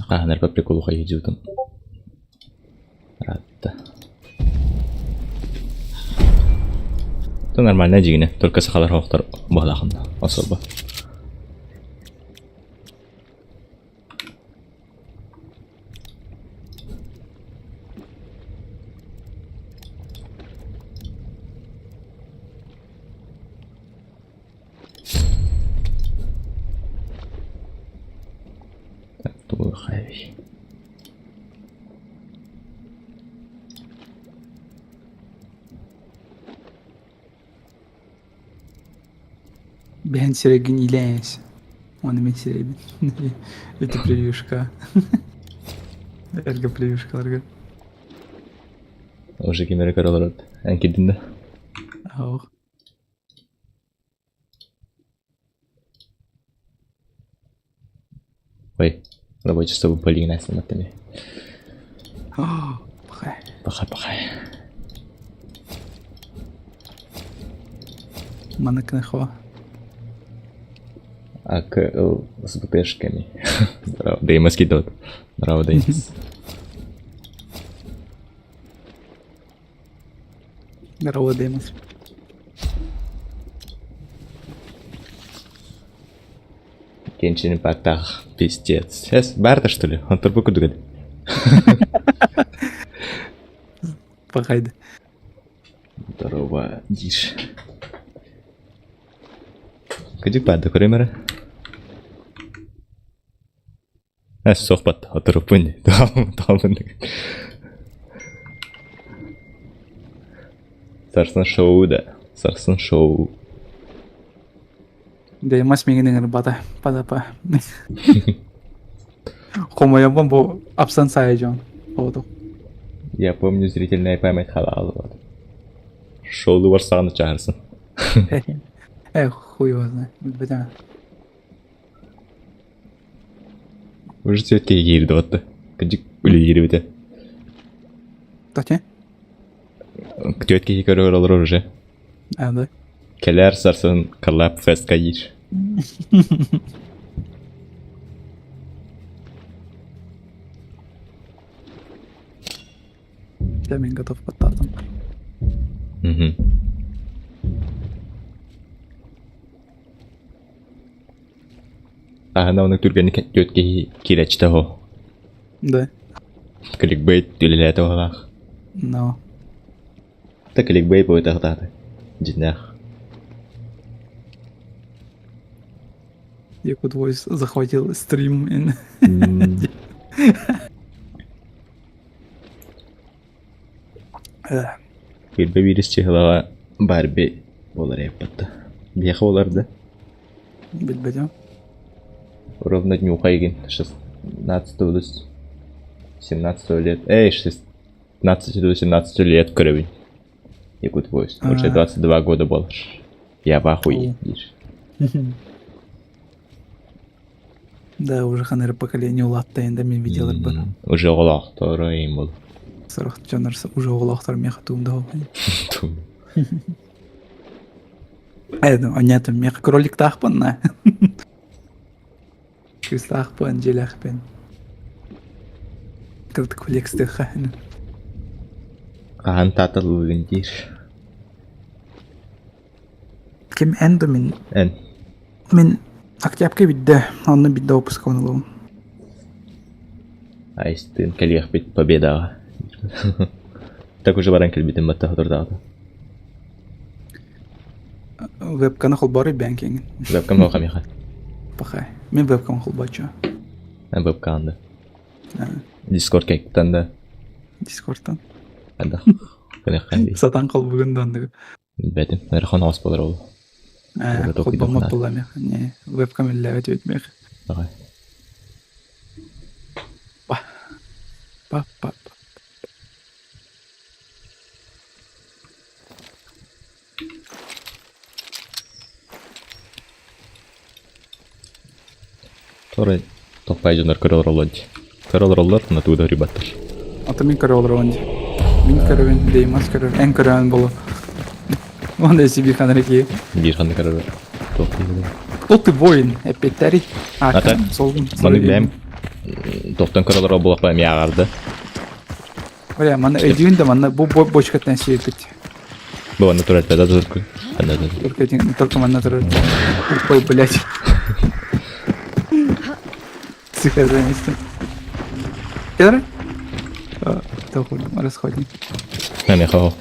Хаһан эрэ по приколу хайыдьыбытым. Ыраатта. Это нормальная дьиҥинэ, только сахалар оһохтор баһылаахынна особо. Так, тугу хайый? Бэйэн сирэйгин иилээн Уонна мин сирэйбин. Эти превьюшка. Эргэ превьюшкаларга. Уже ким эрэ көрө олорор. Эн киирдин да? Ох. Ой, рабочий стол полигнайсыматтами. Пахай. Пахай, пахай. Маныкнахо. А к с БТшками. Здорово. Деймос кидот. Здорово, Деймос. Здорово, Деймос. Кенчини паттах пиздец. Эс, барда что ли? Он турбо кудугад. Пахайды. Здорово, диш. Кыдьык баада көрөмөрө. Эс, сохпат, оторуппун. Туалмын. Сарсын шоу да. Сарсын шоу. Деймас миигин ыҥырбата, падапа. Хомойобун бу апсан сайа дьон. Оҕотох. Я помню зрительная память халаалы вот. Шоулу барсаҕына чааһырсын. Э, хуй его знает. Билбэтэ. Уже цветке киирди батта. Кыдьык үлэлиир эбитэ. Тате? Түөт киһи көрөр олорор уже. А, да. Кэлээр сарсын коллаб фестка диир. Да, мен готов баттаатым. Мгм. Аһына оны түргэнник түөт киһи киирээччитэ оһо. Да. Кликбейт үлэлээтэ оһолаах. Но. Та кликбейт буойтахтаата. Дьиннээх. Якут Voice захватил стрим. Кирбэ биирис чыһылаҕа Барби буолар эппатта. Биһиэхэ буолар да? Билбэтим. Ровно днюхайгин 16 до 17 лет. Эй, 16 до 17 лет көрөбүн. Якут Voice. Уже 22 года буолар. Я в ахуе диир. Да, уже ханыр поколение улаатта енді мен видеолар бар. Уже оҕолоохторо им бол. Сорох дьоннор уже оҕолоохтор миэхэ туумда Э, нет, миэхэ кроликтаахпын на. Кыыстаахпын, дьиэлээхпин. Кырдык флекстыха. Хаһан тааталыгын диир. Ким эн да мин Эн. Мин октябрьга бидде, онно бидде выпускабын ылабын. Айстыын кэлиэхпит победаҕа. Так уже баран кэлбитим батта соторутааҕыта. Вебканы холбоорой бэйэҥ Вебкам суох миэхэ. Пахай. Мин вебкам холбооччу. Вебкам да. Дискорд кэктан да. Дискордтан. Ада. Сатан холбугун да оннугу. Билбэтим. Ыарахан оҕус буолар ол. Холбоммот буолла миэхэ. Не, вебкам үллээбэт эбит миэхэ. Давай. Па. Па па па. Торой топпай дьоннор көрө олороллор дии. Көрө олороллор, но тугу да өрүйбэттэр. Ата мин көрө олоробун дии. Мин көрөбүн, Деймас көрөр, эн көрөөн болу. Уонна себе ханарики. Биир ханна көрөр. Туох диибин. Кто ты воин? Эппиэттэри. Ата, Солгун. Маннык бэйэм. Тоқтон көрөлөр буоллахпа эмиэ ааҕарда. Бля, манна өйдүүн да манна бу бочкаттан сиэппит. Бу манна турар да только. Только только манна турар. Ой, блядь. Сука, заместим. Кедр? Расходник. Эми хоо.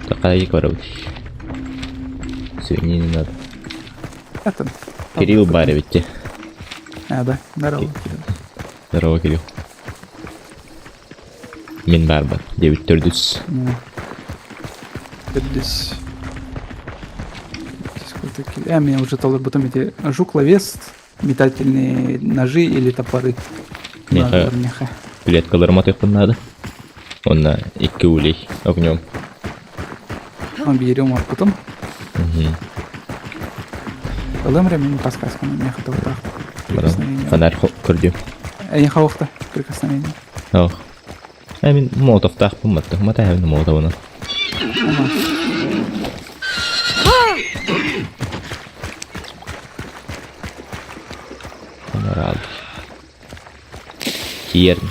Такая барабыт. Свинины надо. Это. Кирилл бар эбитти. А, да. Здорово. Здорово, Кирилл. Мин барбар. Девять төрдүс. Төрдүс. Сколько Я меня уже толорбутум эти жук-ловец, метательные ножи или топоры. Меха. Клеткаларым атыахпын наада. Онно икки улей огнем. Берем потом. Ылым ремень подсказка меха тоқтақ. Фонарь көрдүм. Эйин хауықта прикосновение. Ох. Ә мин молотовтаахпын матта. Мата әбин молотовына. Фонарь алды. Киерин.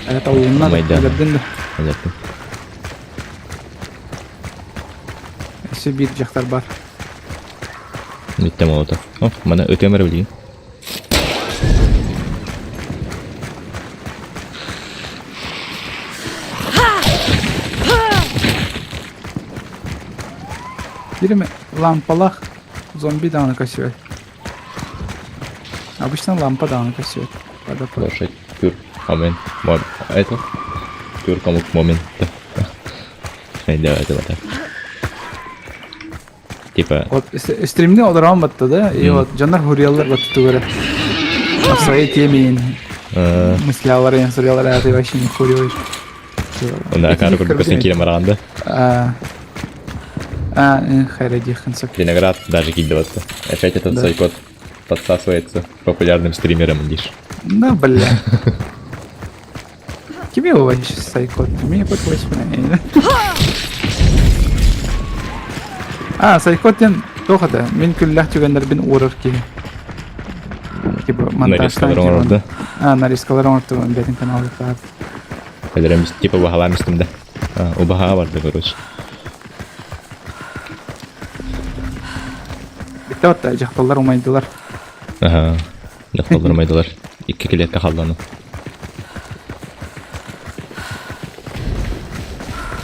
Это уйунна Майдан. өлөрдүн да. Өлөрдүм. Өссө биир дьахтар бар. Бүттэ молотов. О, маны ытыам эрэ билигин. Биир лампалах зомби даҕаны көстүбэт. Обычно лампа даҕаны көстүбэт. Лошадь тюр момент. Это тюр комук момент. Да, это вот так. Типа... Вот стримни олорон батта да, и вот дьоннор хурияллар баттыгара. В своей теме мыслялар, суруйалар, а ты вообще не хуриваешь. Онда акары курдук көстөн киирэн бараҕан А, а, хайра диханцев. Виноград даже киирдэ батта. Опять этот Да. сайкот подсасывается популярным стримером, дишь. Да, бля. Кими вообще сайкот? Мне хоть восемь. А, сайкот диэн туох этэ? Мин күллэх түгэннэрбин уорар киһи. Типа монтажтаан Нарезкалар оҥорорду. А, нарезкалар оҥортубун бэйэтин каналыттаах. Өлөрөм типа убаһалаан истим да. А, убаһаа барда, короче. Бүттэ батта дьахталлар умайдылар. Аха. Дьахталлар умайдылар. Икки клетка халланы.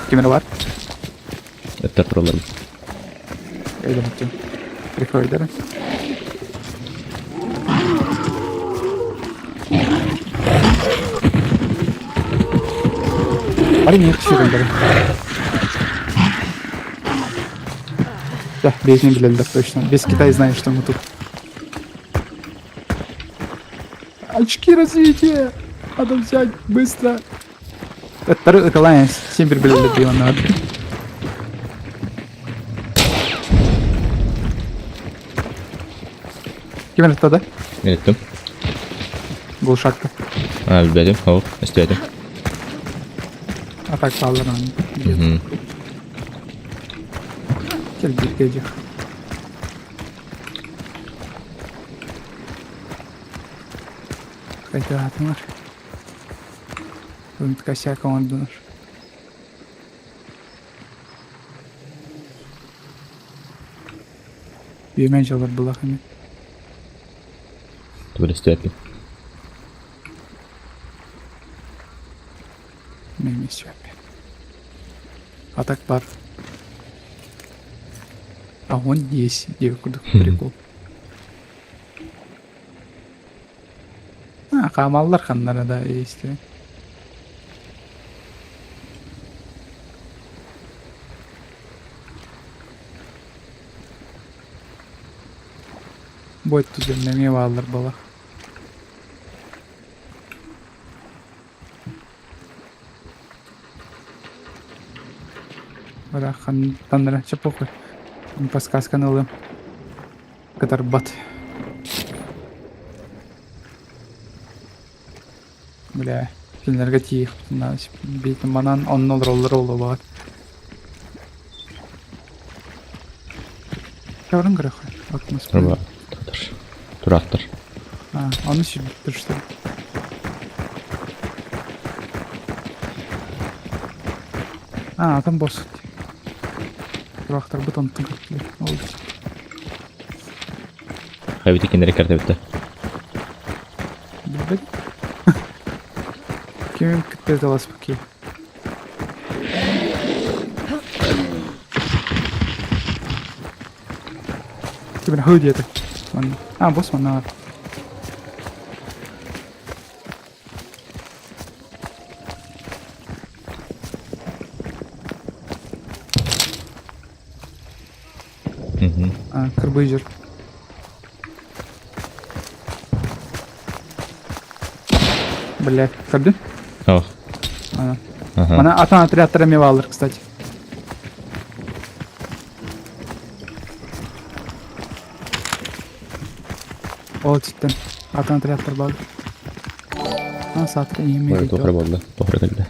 Ким эрэ бар? Ыттар тураллар. Өйдөмөттүм. Прикройдары. Бары не сүрэллэр. Да, бэйэтин билэллэр точно. Весь Китай знает, что мы тут. Очки развития! Надо взять быстро. Ыттары ыталаан син бир билэллэр дии онно. Ким эрэ да? Эттим. Глушакка. А, билбэтим. Ол, истибэтим. А так хааллар Кэл бииргэ дьиэх. Хайдаатылар. Бүгүн косяк оҥордулар. Үөмэн дьалар булах ини. Түбэлэстибэппин. Мин истибэппин. А так бар. А он есть диэбит курдук прикол. А, хаамаллар ханнара да истэ. Бу өттүгэр нөҥүө бааллар буолар. Ырааххан таннара чэ похуй. Подсказканы ылыам. Кытарбат. Бля, кинилэргэ тиийиэхпитин наада. Биитин манан онно олороллор буолуо баҕар. Көрөн көрөххө. От Руба. Тураахтар. А, ону сирбиттэр что ли? А, там босс. Тураахтарбыт онтон көттүлэр. Ол Хайбыты кинилэри кэртэбиттэ. Билбэт. Ким кытта таласпыт Ким хы диэтэ. Манна. А, босс манна бар. А, кырбый Блядь, көрдүн? Ох. Ана. Мана атын отрядтар эмиэ бааллар, кстати. Ол өттүттэн атын отрядтар бааллар. А, саатыр ийэм Тохры болла, тохры кэллэ.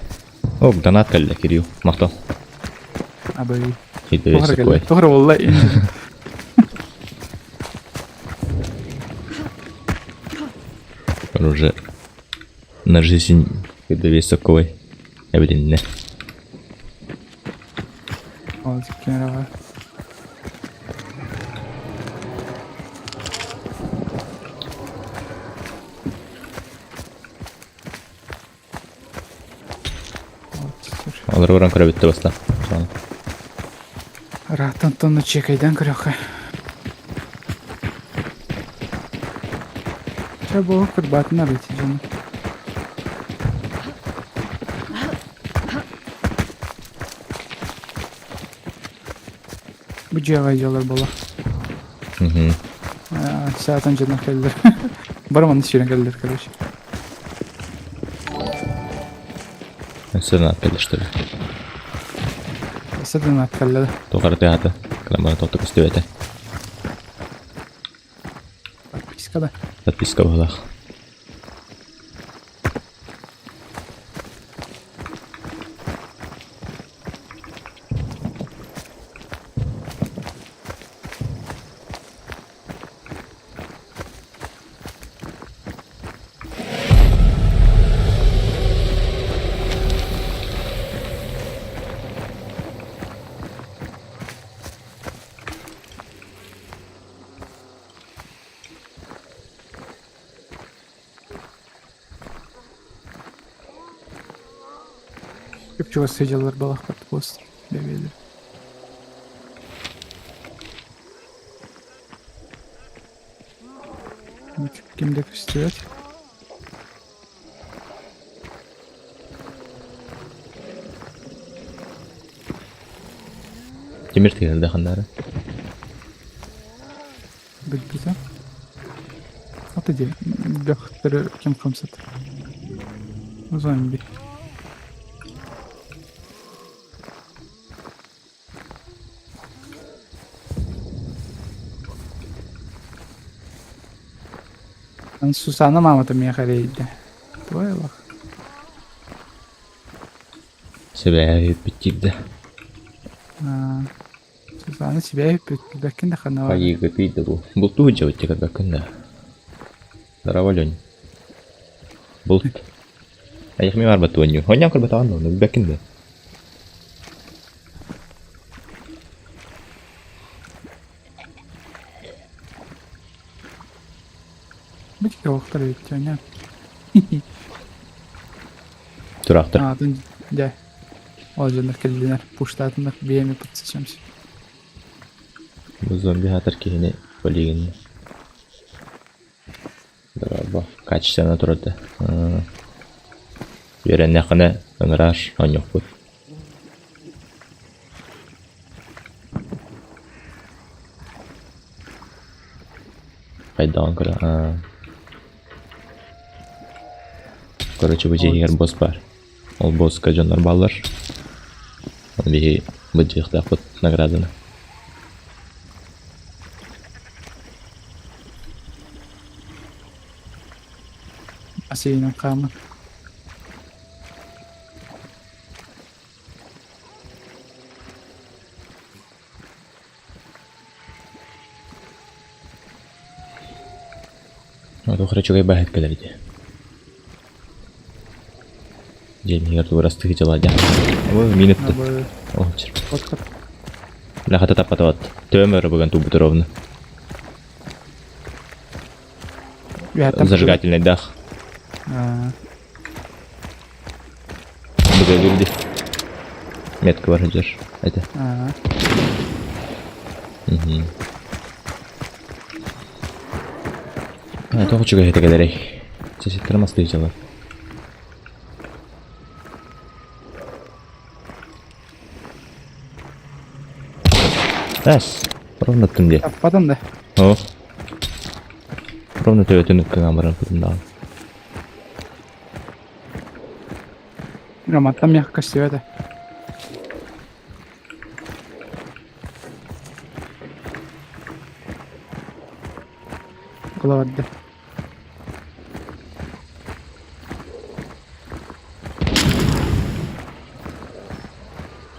О, донат кэллэ, Кирилл. Махтал. Абы. Тохры кэллэ. Тохры болла. Уже на жизнь высокой. Эбитиннэ. Ол кемераҕа. Олар баран көрөбүттэ баста. Ырааттан тонну чекайдан көрөххө. Чэ бу кырбаатын арыйты дьону. Бу дьиэҕэ дьиэлэр буола. Саатан дьоннор кэллэр. Бары манна сүүрэн кэллэр, короче. Өссө да кэллэ что ли? Өссө да кэллэ. Тоҕо тыаһата. Кыламара тоҕо көстүбэтэ. Подписка да. Подписка быһылаах. Чуп-чугас сылдьаллар балахпат буолсар бэбиэлэр. Ким да көстүбэт. Тимир тыгырда ханнары. Билбитэ. Ата дии бөхтөрү ким хамсатар. Зомби. Сусана маамата миэхэ эрэйдэ. Твой олох. Себэһэ бүттиирдэ. Сусана сибээһи бүттүбэккин да ханна бар. Хайыыга да бу. Бултуу сылдьабыт көрбөккүн да. Здорово, Лень. Булт. Айах ми барбат уонньуу. Онньоон көрбөтөҕүн да, билбэккин да. Бу олохтор эбит дьоня. Тураахтар. Аатын дьэ. Ол дьоннор кэллилэр. Пуштаатыннар биэми подсечемся. Бу зомби хатар киһини полигин. Дорообо. Качественно турарда. Үөрэннэххинэ ыҥыраар оонньуохпут. Хайдаҕын көрө Короче, бу дьиэ иһигэр босс баар. Ол босска дьоннор бааллар. Ону биһи былдьыахтаахпыт награданы. Асыйынан хааман. Туох эрэ үчүгэй баһыт кэлэр ити. Дьиэ иһигэр туурастыы дьыла дьэ. Ой, мин ытты. О, черт. Бляха таппатабат. Төм өрө быган тубут ровно. Зажигательный дах. Быга Метка бар сылдьар. Это. Угу. Тоҕо үчүгэй этэ кэлэрэй. Чэчиттэр мастыы дьалар. Эс, ровно аттым дии. Таппатым да. О. Ровно төбөтүн ыккыҥаан баран кутум даҕаны. Романтан мягко көстүбэтэ. Кылабарды.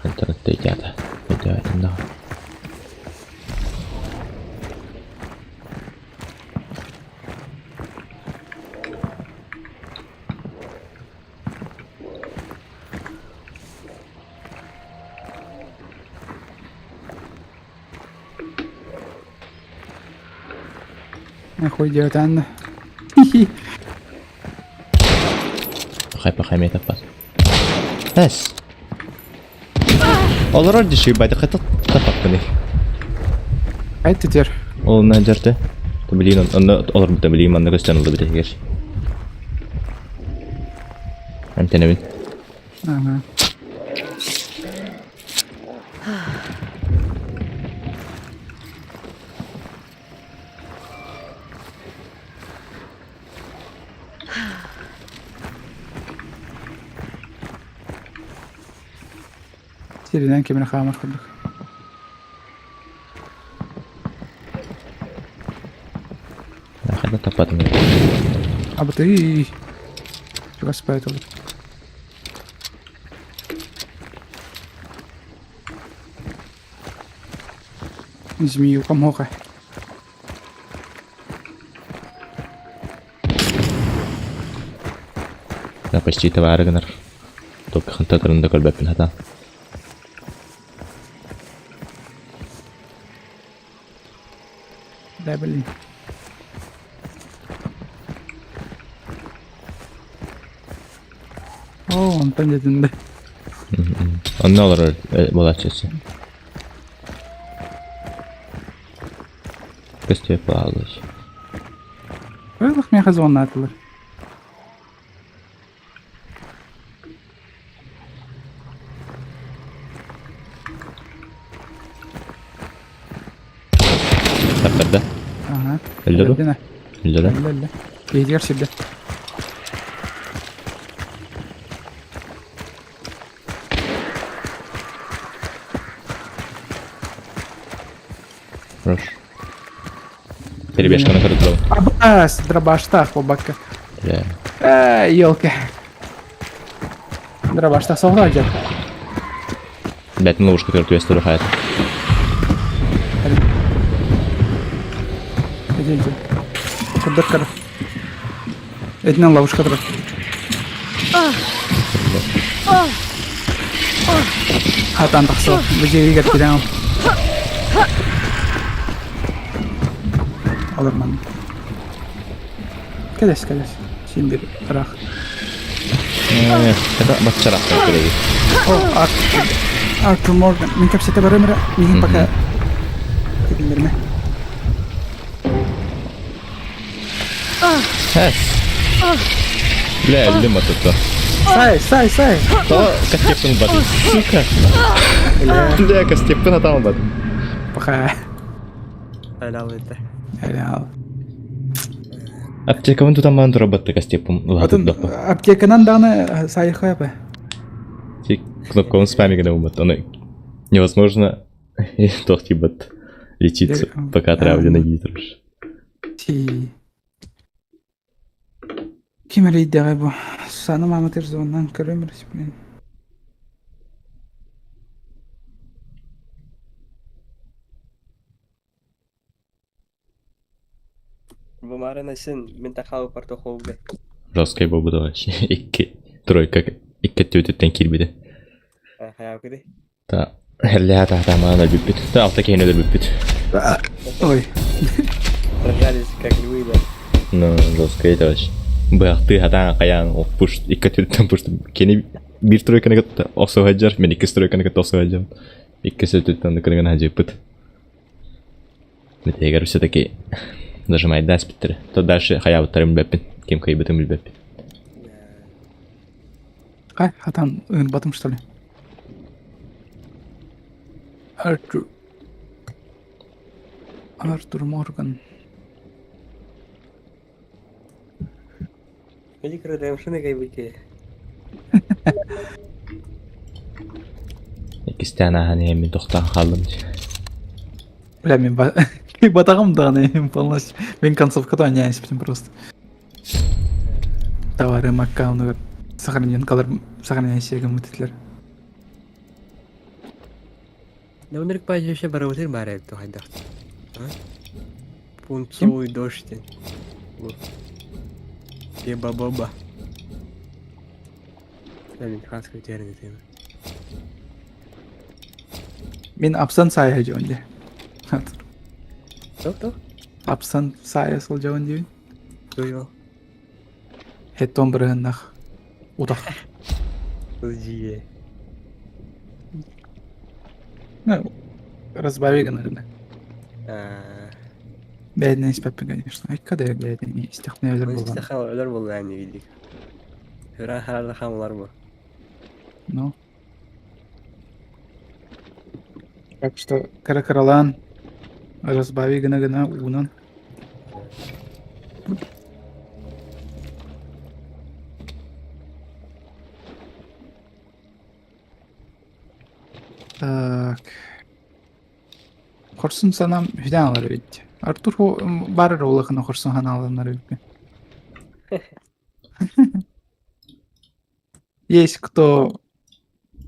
Хантан өттөйдөөтө. Өйдөөтүм даҕаны. Нахуй диэтэн. Пахай пахай эмиэ таппат. Эс. Олорор диши байды хата таппаппыный. Айт тетер. Ол на жарты. Блин, онно олорбута билигин манна көстөн ылла битигер. Эмтенебин. Ага. Сиринэн кимин хаамар курдук. Хайда таппатым. Абытый. Чугас поэтому. Змеюка моха. Да, почти товары гынар. Только хантатарын да көрбөппүн хата. Да, блин. О, онтон дьэтинде. Онно олорор буолааччы. Көстүө паалыш. Ылых миэхэ звоннаатылар. Таптарда. Ага. Өллө дуо? Өллө Өллө да? Өллө өллө. Киһитигэр сирдэ. Хорош. Перебежканы көрдүлэр. Абаас, дробаштаах буолбакка. Бля. Ээ, елки. Дробаштаах соҕураа дьэ. Блядь, ну ловушка которую я сторю хаят. Иди, иди. Курдук көр. Этинэн ловушка турар. Хатан тахсыа. Бу дьиэгэр киирэн Олорман. Кэлэс, кэлэс. Син бир ыраах. Это баччараах кэлэбит. О, Артур Морган. Мин кэпсэтэ барыам эрэ. Миигин пока тигиннэримэ. Эс. Бля, өллүм отутта. Сай, сай, сай. То костеппин батын. Сука. Бля, костеппин атаан батын. Пока. Айналыйда. Айнал. Аптекабын тутан баран турабатты костеппин Отun улаатып аптеканан даҕаны сайыхха эпэ. Тик кнопкабын спамигына умат. Ону невозможно туох тиийбэт лечиться, пока отравлена гидрож. Ти. Ким эрийдэҕэй бу? Сусанна мааматыгар звоннаан көрүөм эрэ блин. Бумарына син мин тахаабы портохолга. Жесткай буолбута вообще. Икки тройка икки өттүбүтүттэн киирбитэ. Хайаабыкыды? Та херлэһэ таатаамаан өлбүппүт. Та алта киһини өлөрбүппүт. Ой. Сражались как львы, да? Ну, жесткай это вообще. Быһахтыы хатаан хайаан ол пуш икки өттүттэн пуш кини биир тройканы кытта охсуһадьар, мен иккис тройканы кытта охсуһадьам. Иккис өттүттэн кыргын хадьыппыт. Бүтэһигэр все-таки нажимайдаас бүттэрэ. То дальше хайаабыттарын билбэппин. Ким кыайбытын билбэппин. Хай, хатан ынбатым что ли? Артур. Артур Морган. Иди кырыдайым кайбыке. Иккистээн ааһан иһэммин тохтоон хааллым. Бля, мин батаҕым даҕаны полностью. Мин концовката оонньоон испитим просто. Товарым аккаунугар сохраненкалар сохраняющие гыммыт этилэр. Да оннук вообще барыбытыр баар эбит хайдах. Пунцовый дождь диэн. Еба-боба. Мин хаска үтэрин этим. Мин апсан саайа дьон дии. Топ-топ. Апсан саайа сылдьабын диибин. Туйо. Хеттон бырыһыннах. Утах. Дьиэ. Ну, разбави гынарына. Бэйэтинэн испэппин, конечно. Айка да бэйэтин истэхпинэ өлөр буоллаҕына. Истэххэ өлөр буоллаҕа ини Хөрөн харарда хамылар бу. Ну. Так что кыра-кыралаан разбави гына-гына уунан. Так. Хорсун санаам үһүтээн ылар эбит. Артур баар эрэ улахана хорсун санааланар эбиппин. Есть кто,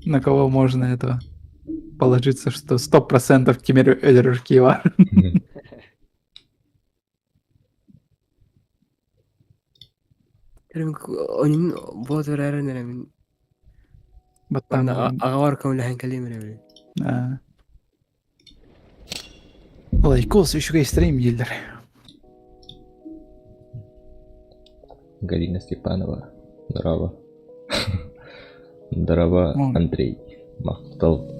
на кого можно это положиться, что 100% ким эрэ өлөрөр киһи баар. Onun боотурарын эрэ мин Баттаан аҕабар көмөлөһөн кэлиэм эрэ билин. Лайкос үчүгэй стрим дииллэр. Галина Степанова. Здорово. Здорово, Андрей. Махтал.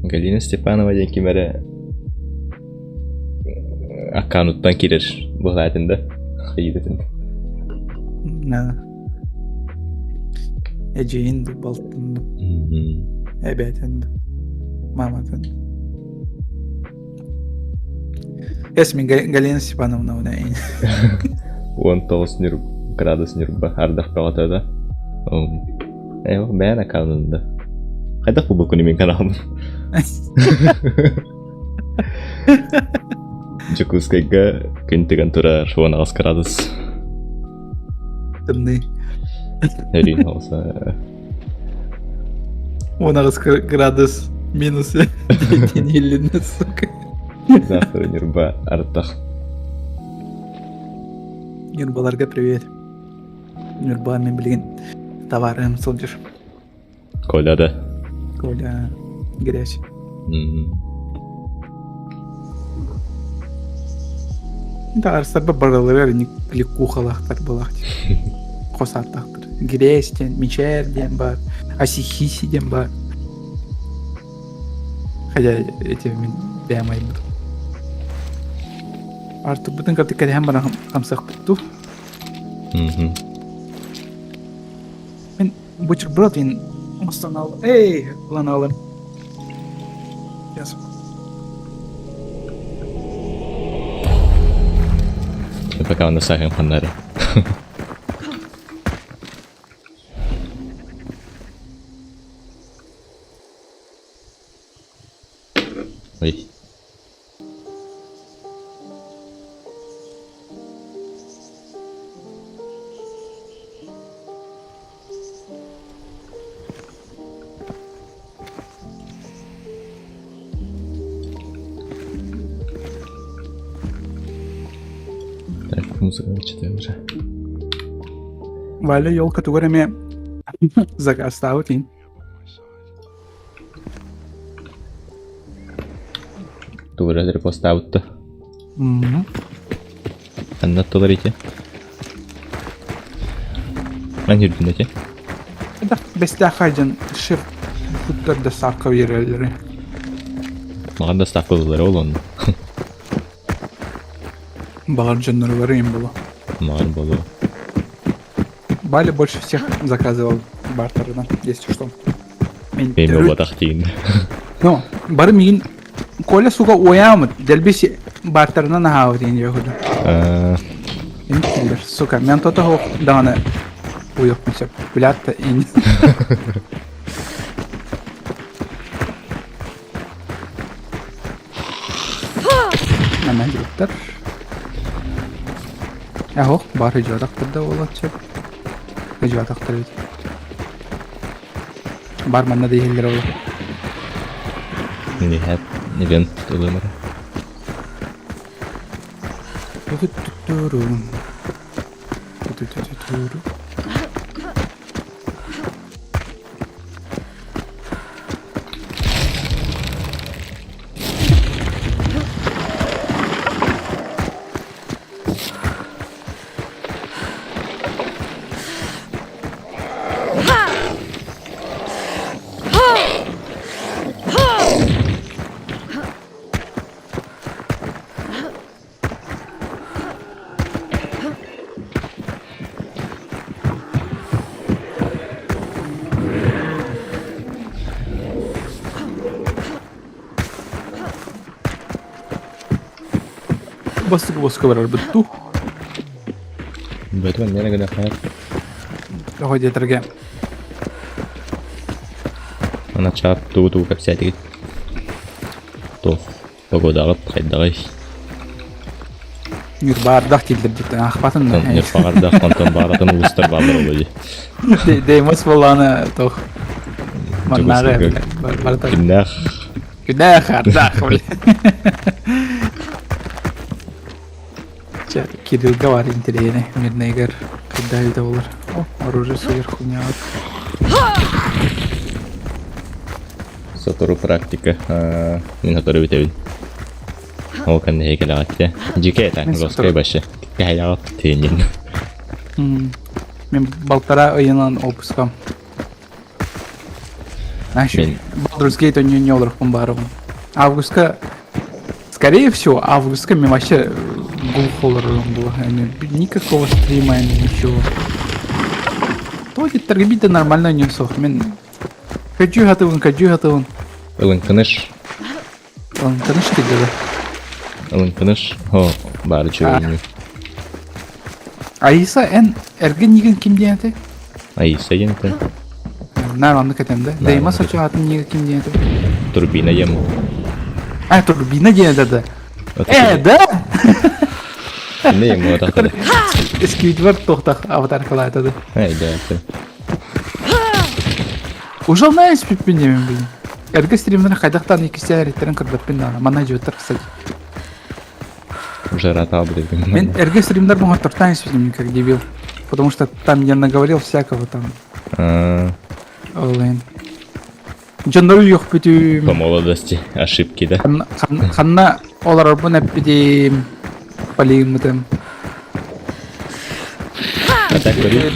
Галина Степанова диэн ким эрэ аккаунуттан киирэр быһаатын да хайыытын. Эдьиийин да балтын да эбээтин да мааматын. Эс мин Галина Степановна 19 градус Ньурба ардах бөҕөтө да. Бэйэн аккаунун да. Хайдах бу күнү мин каналым? Дьокуускайга күн тыган турар 18 градус. Тымныы. Өрүүн оҕуса. 18 градус минус диэн сука. Завтра Ньурба ардах. Ньурбаларга привет. Ньурба мин билигин товарым сылдьар. Коля да. Коля грязь. Таарыстарба барыларыгар кликухалаахтар буолаах хос ааттаахтар. Грязь диэн, Мичээр диэн баар, Асихиси диэн баар. Хотя эти мин бэйэм айбытым. Артурбутун кытта кэтэһэн баран хамсахпыт дуу. Мин бутерброд ин оҥостон ал. Эй, ылан аҕалым. Сейчас. Пока он сахын ханнары. Ой. Музыка читаю. Валя елка тугар эмиэ заказтаабыт иин. Тугу эрэ репостаабыт да. Ханна оттолор ити? Ман үрдүн ити. Бэстээх дьон шеф футтар доставка биэрэллэрэ. Маҕан доставка ылаллара ол онно. Баҕар дьонноругар им было. Маҕан болуо. Валя больше всех заказывал бартерынан, если что. Мен буолбатах диин. Ну, бары миигин Коля, сука, уойаамыт, дэлби бартерынан аһаабыт диэн диэхудум. Сука, мен тото хоох даҕаны уйуохпун сөп. Билят да ин. Манан дьиттэр. Эһох, бар ыдьуотахтар да буолуон сөп. Ыдьуотахтар эбит. Бар манна да иһиллэр ол. Ниһэт, ивент ылымара. Бастык боско барарбыт дуу? Бэтмен нена гына хаят. Тоҕо диэтэргэ Ана чаап тугу-тугу кэпсээтигит? Туох погодаҕыт хайдаҕый? Ньурбаардах дииллэр аахпатын да. Ньурбаҕардах онтон бааратын улуустар бааллар ол дии. Деймос буоллаҕына туох маннааҕы барыта Кимнээх? Күнээх ардах Чэ, Кириллга бар интэриэһинэй мирнэйгэр хайдах эбитэ буолар. О, оружие сверху хуйняват. Сотору практика. Мин сотору бүтэбин. Ол кэннэ кэлэҕиттэ. Дьике это, жесткай вообще. Кэһэйэҕит тиэнин. Мен балтара ыйынан отпускам. Значит, Baldur's Gate не олорохпун баарыбын. Августка, скорее всего, августка мен вообще глухо олорорум было. Никакого стрима, ничего. То диттэргэ нормально не суох. Мен Кадью хатыбын, кадью хатыбын. Ылыҥкыныш. Ылыҥкыныш тигилэ. Ылыҥкыныш. О, баары чугайны. Аиса эн эргин нигин ким диэн этэй? Аиса диэн этэ. Наар оннук этем да. Дейма сочу атын нигин ким диэн этэй? Турбина диэн. А, турбина диэн этэ да. Э, да? Не ему атахтары. Сквидвард тохтах аватаркалаата да. Эй, да. Уже знаешь, пиппин блин. Эргэ стримнэр хайдахтан иккисэ эриттэрин көрбөппүн даҕаны. Манна дьүөттэр, кстати. Уже рата блин. Мен эргэ стримнэр оҥортортоон испитим, как дебил. Потому что там я наговорил всякого там. Ол иһин. Дьоннору үөхпүтүм. По молодости ошибки, да? Ханна олорорбун эппитим. Полиыммытым. А так көрүү.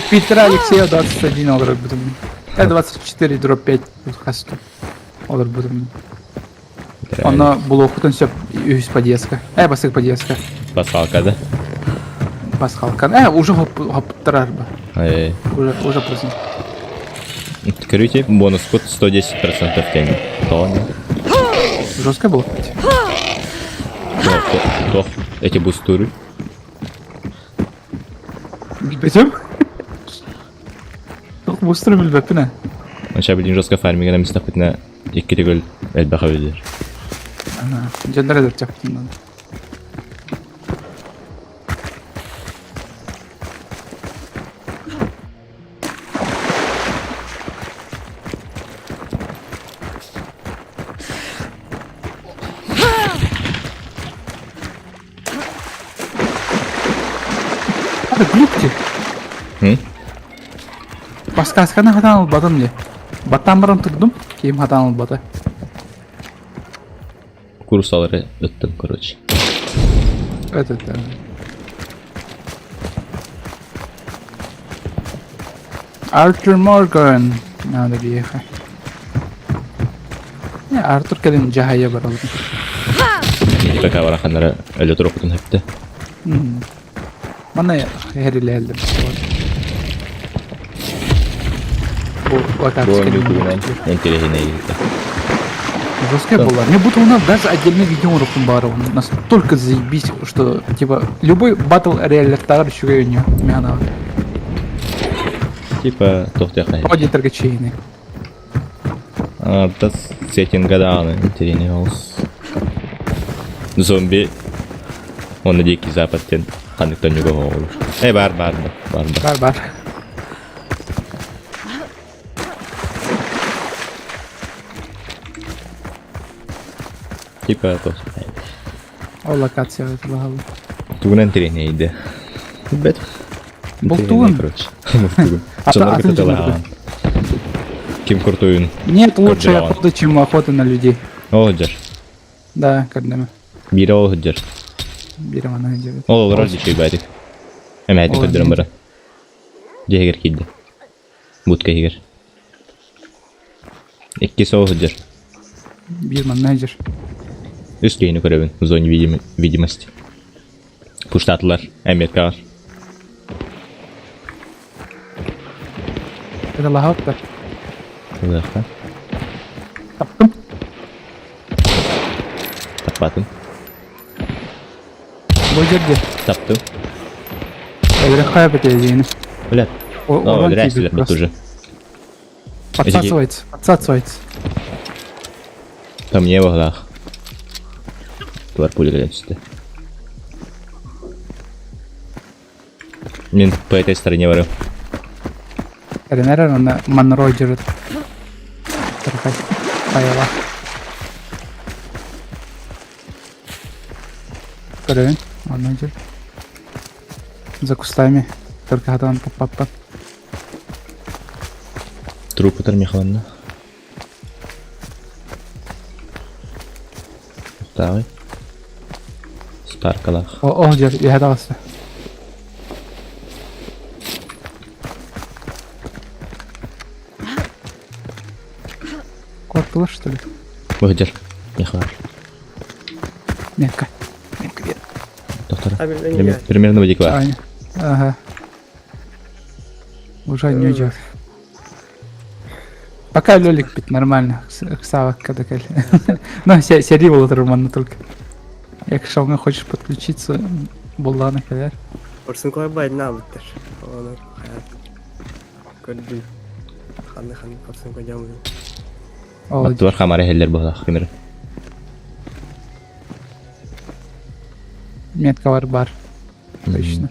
Питер Алексеев 21 олорорбутум. 24 дробь 5 хасту олорбутум. Онно булуохпутун сөп үһүс подъездка. Бастакы подъездка. Пасхалка, да? Пасхалка. Уже хоппуттарар ба. Уже, уже поздно. Көрүүте бонус код 110% кэлин. Тоҕо Жестко было. Туох эти бустуры? Билбэтим. Туох бустуру билбэппин ээ. Онча билин жестко фармигана мистахпытына икки төгүл элбэх эбилер. Дьоннор эдэр чаптыннан. Это глюк ти. Подсказканы хатан ылбатым дии. Баттаан баран турдум, киим хатан ылбата. Курсалары ыттым, короче. Это это. Артур Морган. Надо биэхэ. Не, Артур кэлин дьаһайа баралым. Пока бараханнара өлө турукутун хөптө. Манна хэрилээллэр. Бу Бу интеллигентный. Жесткая была. Мне будто у нас даже отдельный видео уроком баар. Настолько заебись, что типа любой батл реаллертар үчүгэй у мяна. Типа тохтяхай. Вроде торгачейный. Да сеттинга даҕаны интэриэһинэй олус. Зомби уонна Дикий Запад диэн ханнык тонньуга оҕолор. Э баар баар да баар да. Бар бар. Типа то. Ол локация баһылы. Тугунан интэриэһинэйдэ. Билбэт. Бултугун. Короче. Бултугун. Атын дьоннорго. Ким куртуйун. Нет лучшей охоты, чем охота на людей. Ол сылдьар. Да, кэрдэмэ. Биирэ ол сылдьар. Биирэ манна сылдьабыт. Ол олорор дьүчүй баатик. Эмээтик көрдөрөн баран. Дьиһигэр киирдэ. Будка иһигэр. Иккис ол сылдьар. Биир манна сылдьар. Үс киһини көрөбүн в зоне видимости. Пуштаатылар Америкаҕа. Это лаһаптар. Ылыахха. Таптым. Таппатым. Бу жерде. Таптым. Өлөрөххө бэтээдиини. Блядь. О, өлөрөөччүлэр бут уже. Подсасывается, подсасывается. Там не баҕалаах. Туар пуля кэлэн түстэ. Мин по этой стороне барым. Эрэнэр онно Монро дьырыт. Тархай. Хайала. Көрөбүн. Онно дьыр. За кустами. Только хатан паппаппа. Трупы Михайловна. Ставай. Спаркалах. О, дьэр, үһэ таҕыста. Куоттулар, что ли? Выйдер. Михаил. Метка. Метка где? Доктор. Примерно в адекват. Ага. Уже не идет. Пока Лёлик пить нормально, Сава когда Ну, сери был роман только. Якщо хочешь подключиться, булланы кэлэр. Орсын кой байднаабыттар. Оны көрдүм. Ханны ханны корсын кодямын. Аттылар хамара хеллер буолах кимир. Меткалар бар. Точно.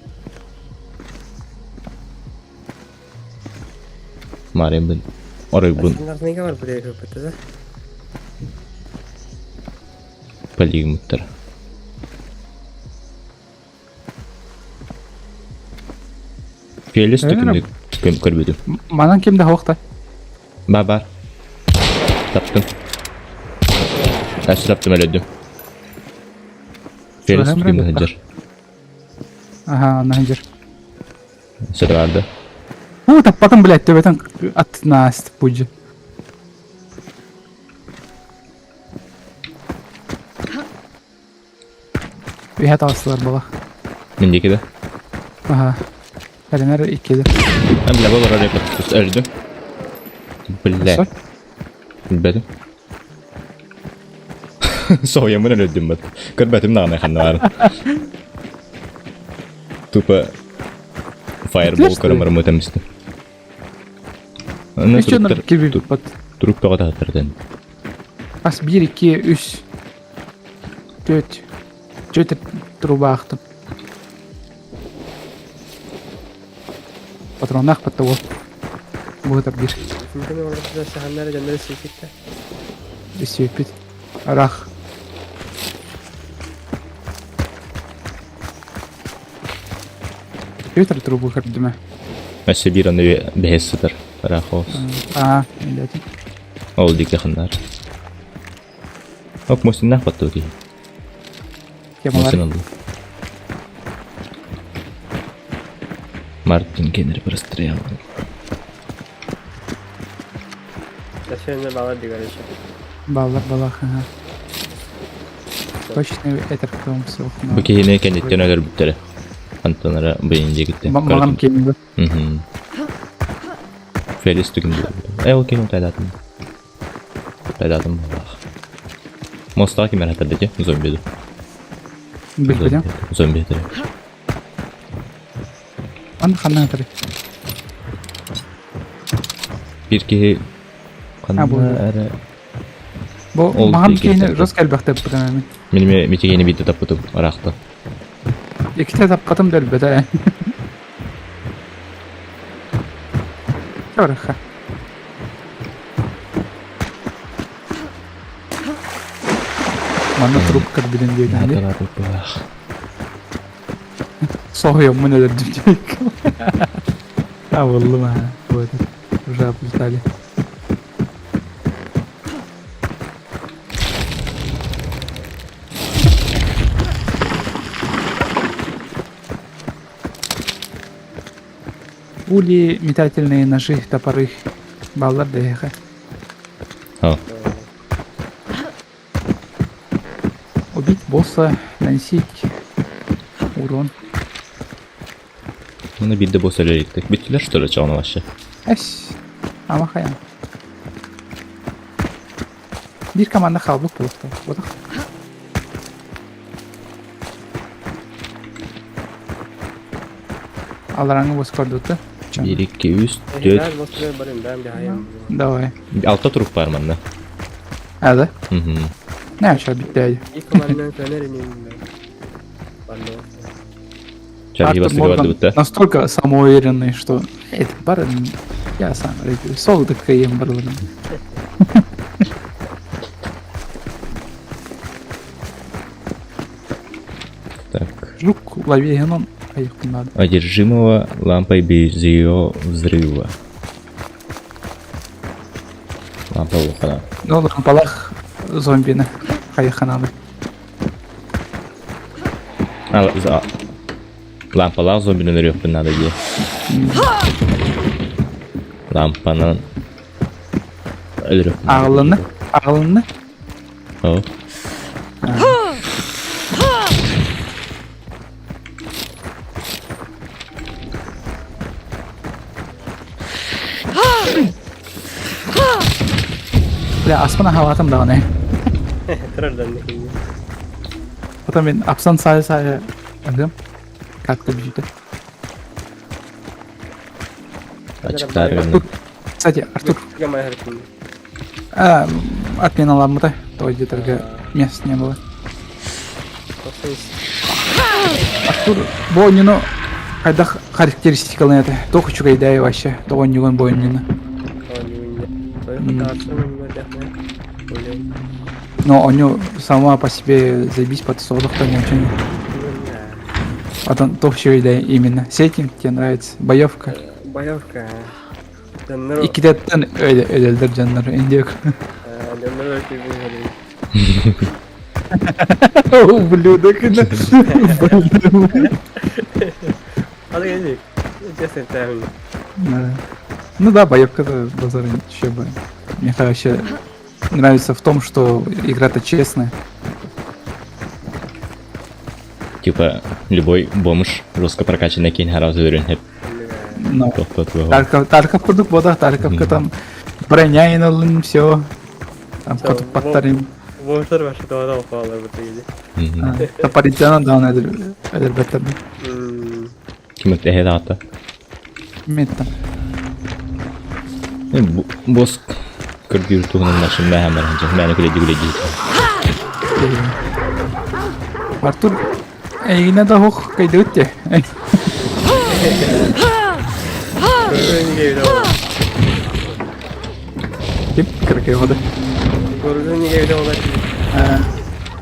Марин Оройбун. Стандартныйга бар бу көрбөтө да. Полигмуттар. Фелис түкүмдүк көрбүтүм. Манан кимде хоқта? Ба бар. Таптым. Әсі таптым өлөдүм. Фелис түкүмдүк хыджыр. Ага, ана хыджыр. Сөтө барды. Ну, таппатым, блядь, төбөтөн аттына пуджи. Үһэ таҕыстылар була. Мин диэки да? Аха. Кэлинэр иккиде. А, бля, был вроде өлдүм. Бля. Билбэтим. Соһуйаммын өлөрдүм бат. Көрбөтүм даҕаны ханна баар. Тупо фаербол көрөн барыммыт эмистим. Турук бөҕө таһыттар Бас 1, 2, 3, 4, 4 труба ахтым. Патронах паттауол. Буһутар биир. Сиэппит. Арах. Петр трубу көрдүмэ. Өссө биир аны бэһис сытар. Рахос. Аа, билэтим. Ол диэки ханнаар. Оп, мусиннаах баттыы киһи. Темалар. Мусин ылла. Мартин Генри прострел. Зачем балар дигәреше. Баллар балах, ага. Точно это ком суох. Бу киһини кэнниттэн өлөрбүттэрэ. Антонара быйын диэкиттэн. Маған кемигі. Мгм. Фелис түгін Э, ол киһини тайдатым. Тайдатым буллах. Мостаға ким эрэ дии, зомби Билбедем. Зомби этэр. Ан ханна атыр. Биир киһи А, бу. ханна эрэ Бу Ол маған диэки кейini таппыт. жестко элбэхтэ эппитим Мин эмиэ митигини биирдэ таппытым ыраахта. Иккитэ таппатым да өлбөтө. Чорха. Манна труп көрбүтүн диэтин дии. Нааталаабыт Соһуйаммын өлөрдүм диэбиккин. Табыллым аа. Вот. Уже облетали. Пули, метательные ножи, топоры. Баллар дэһэхэ. О, Убить босса, наносить урон. Муну биирдэ босс өлөрүктик. Бүттүлэр что ли чоҕуна вообще? Эс. Ама хайан. Биир команда хаалбыт буолуохтаах. Буотах. Алараңы бос көрдүтэ. Биир, икки, үс, түөрт. Давай. Алта труп бар манна. Ада. Мгм. Не, сейчас биттээди. Чарги Артур бастыгы Морган бардыбыт да. настолько самоуверенный, что это бар, я сам сол ем барларым. Так. Жук лови генон, а их надо. Одержимого лампой без ее взрыва. Лампа улахана. Ну, лампалах зомбины. Хайханады. А, за... Лампалаах зомбины өлөрүөхпүн надо дии. Лампанан өлөрүөхпүн надо Ағылыны. дии. Ағылыны. О, Бля, аспан ахалатым даҕаны. Потом мин апсан сайа-сайа ылым. Как-то бүйтэ. ачыктаары гынным. Кстати, Артур, а, отмена ламмыта. То где-то мест не было. Артур, бу оонньууну хайдах характеристикалын это. Туох үчүгэйдэй вообще. Тоҕо оонньуугун бу оонньууну. Но оонньуу сама по себе заебись под не очень. Потом туох үчүгэйдэй именно. Сеттинг тебе нравится? Боевка? Боевка. Иккитэттэн өлөлдөр дьоннор индиок. Ублюдок. Ну да, боевка-то базар еще бы. Мне вообще нравится в том, что игра-то честная. Типа любой бомж жестко прокачанный киһи сразу өлөрүөн сөп. Но Тарков, Тарков курдук бода, Тарковка там броня и все. Там коту подтарим. Бомжтар вообще тоҕо хаалар бу Топоритяна даун эдер беттер. Ким эһэ даата? Метта. Босс көрдүүр туһунан машин мэһэмэр ханча мээнэ күлэдди күлэдди. Артур, эйгинэ да хух кайдыутте. Ким кыркай вода.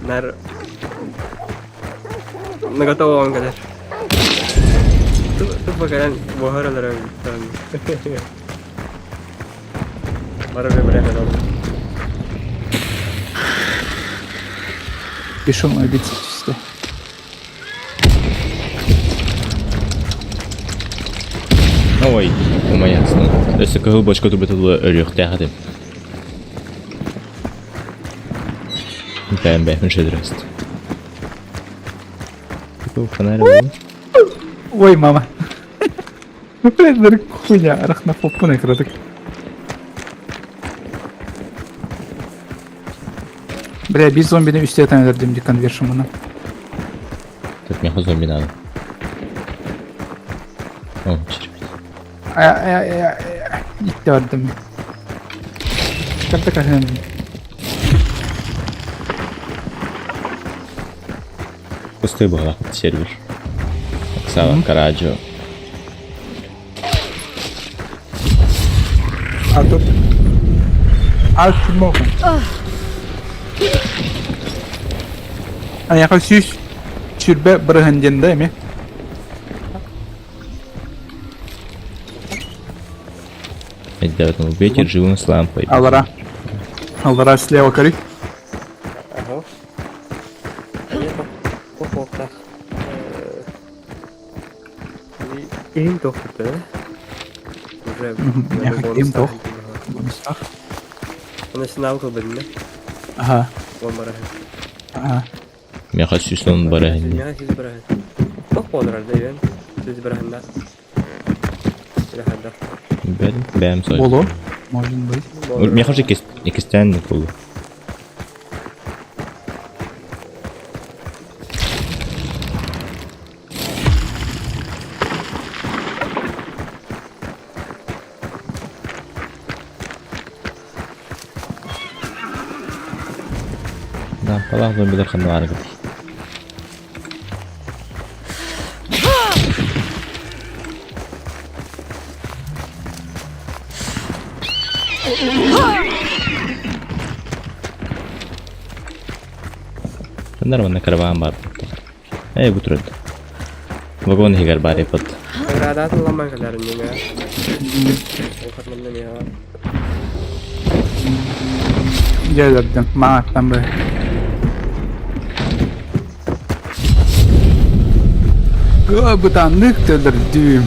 Нар на готовом кэлэр. Тупо кэлэн буһар өлөрөм. Бары выбирай олордум. Бесшумно убийца чисто. Ой, умайасың. Өссө кыһыл бочка турбутулла өлүөхтээх этим. Бэм бэм шедрест. Фонарь Ой, мама. Блин, хуйня, арахнофобпун кыратык. Бля, биир зомбини үстэ ытан өлөрдүм ди конвершымына. Тут меха зомби надо. О, черепить. Итте бардым. Как такая Пустой была сервер. Оксана Караджо. А тут... А тут Айаха сүүс сүрбэ бырыһын диэн да эми. Ребята, убейте живым с лампой. Алара. Алара слева кори. Ага. Туох Иһин туох да? Уже Им туох. Бонустах. Оны синал кылбынна. Ага. Уон бараһын. Ага. Меха сүүс бараһын. Меха сүүс бараһын. Туох буолар да ивен? Сүүс бараһында. Илэхэрдэх. Бэм бэм сой. Боло. Может быть. Меха же икистэн болу. Да, палах зомбилар ханналары кытый. Ханнар манна караван бар. Эй, бу турат. Вагон иһигэр баар эппит. Наградаатын ламан кэлэрин миҥэ. Ухатманна миэхэ. Дьэ өлөрдүм. Маҥаттан бы. Бытаннык өлөрдүм.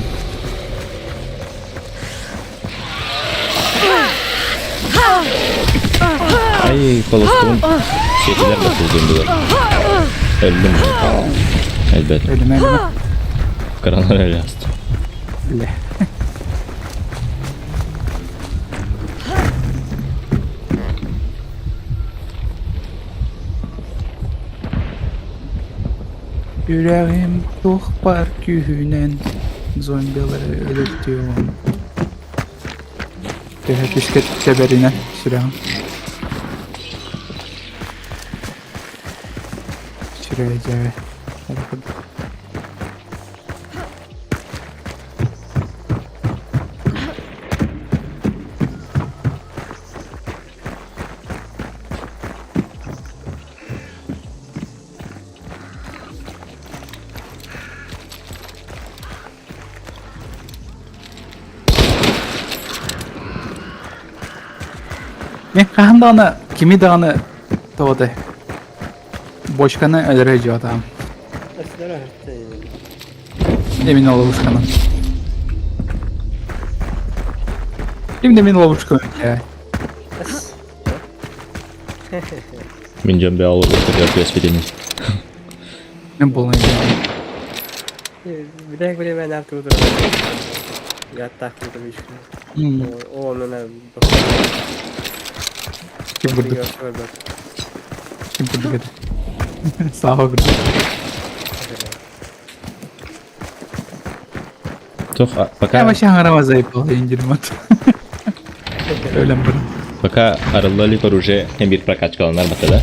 Ай, холостугун сиэтилэр да сылдьын булар. Өлдүм. Элбэт. Өлүмэ өлүмэ. Кыранар өлө аста. Бля. Үрэҕим туох баар күүһүнэн зомбилары өлөртүөҕүм. Төһө күүскэ тэбэринэн сүрэҕим. Сүрэҕэ дьээбэ. Мен хаһан даҕаны кими даҕаны тоҕотой бочканы өлөрө дьуотаам. Именно ловушканы. Именно мин ловушканы Мин дьон бэйэ олорбут түбэспитин. Мен полный Билек биле мен артур. Яттах О, онон Ким курдук? Ким курдук это? Слава курдук. Туох пока Я вообще хаҥарама заебал, индирмат. Өлөн бұрын. Пока арылла илик оружие биир прокачкаланар бата да?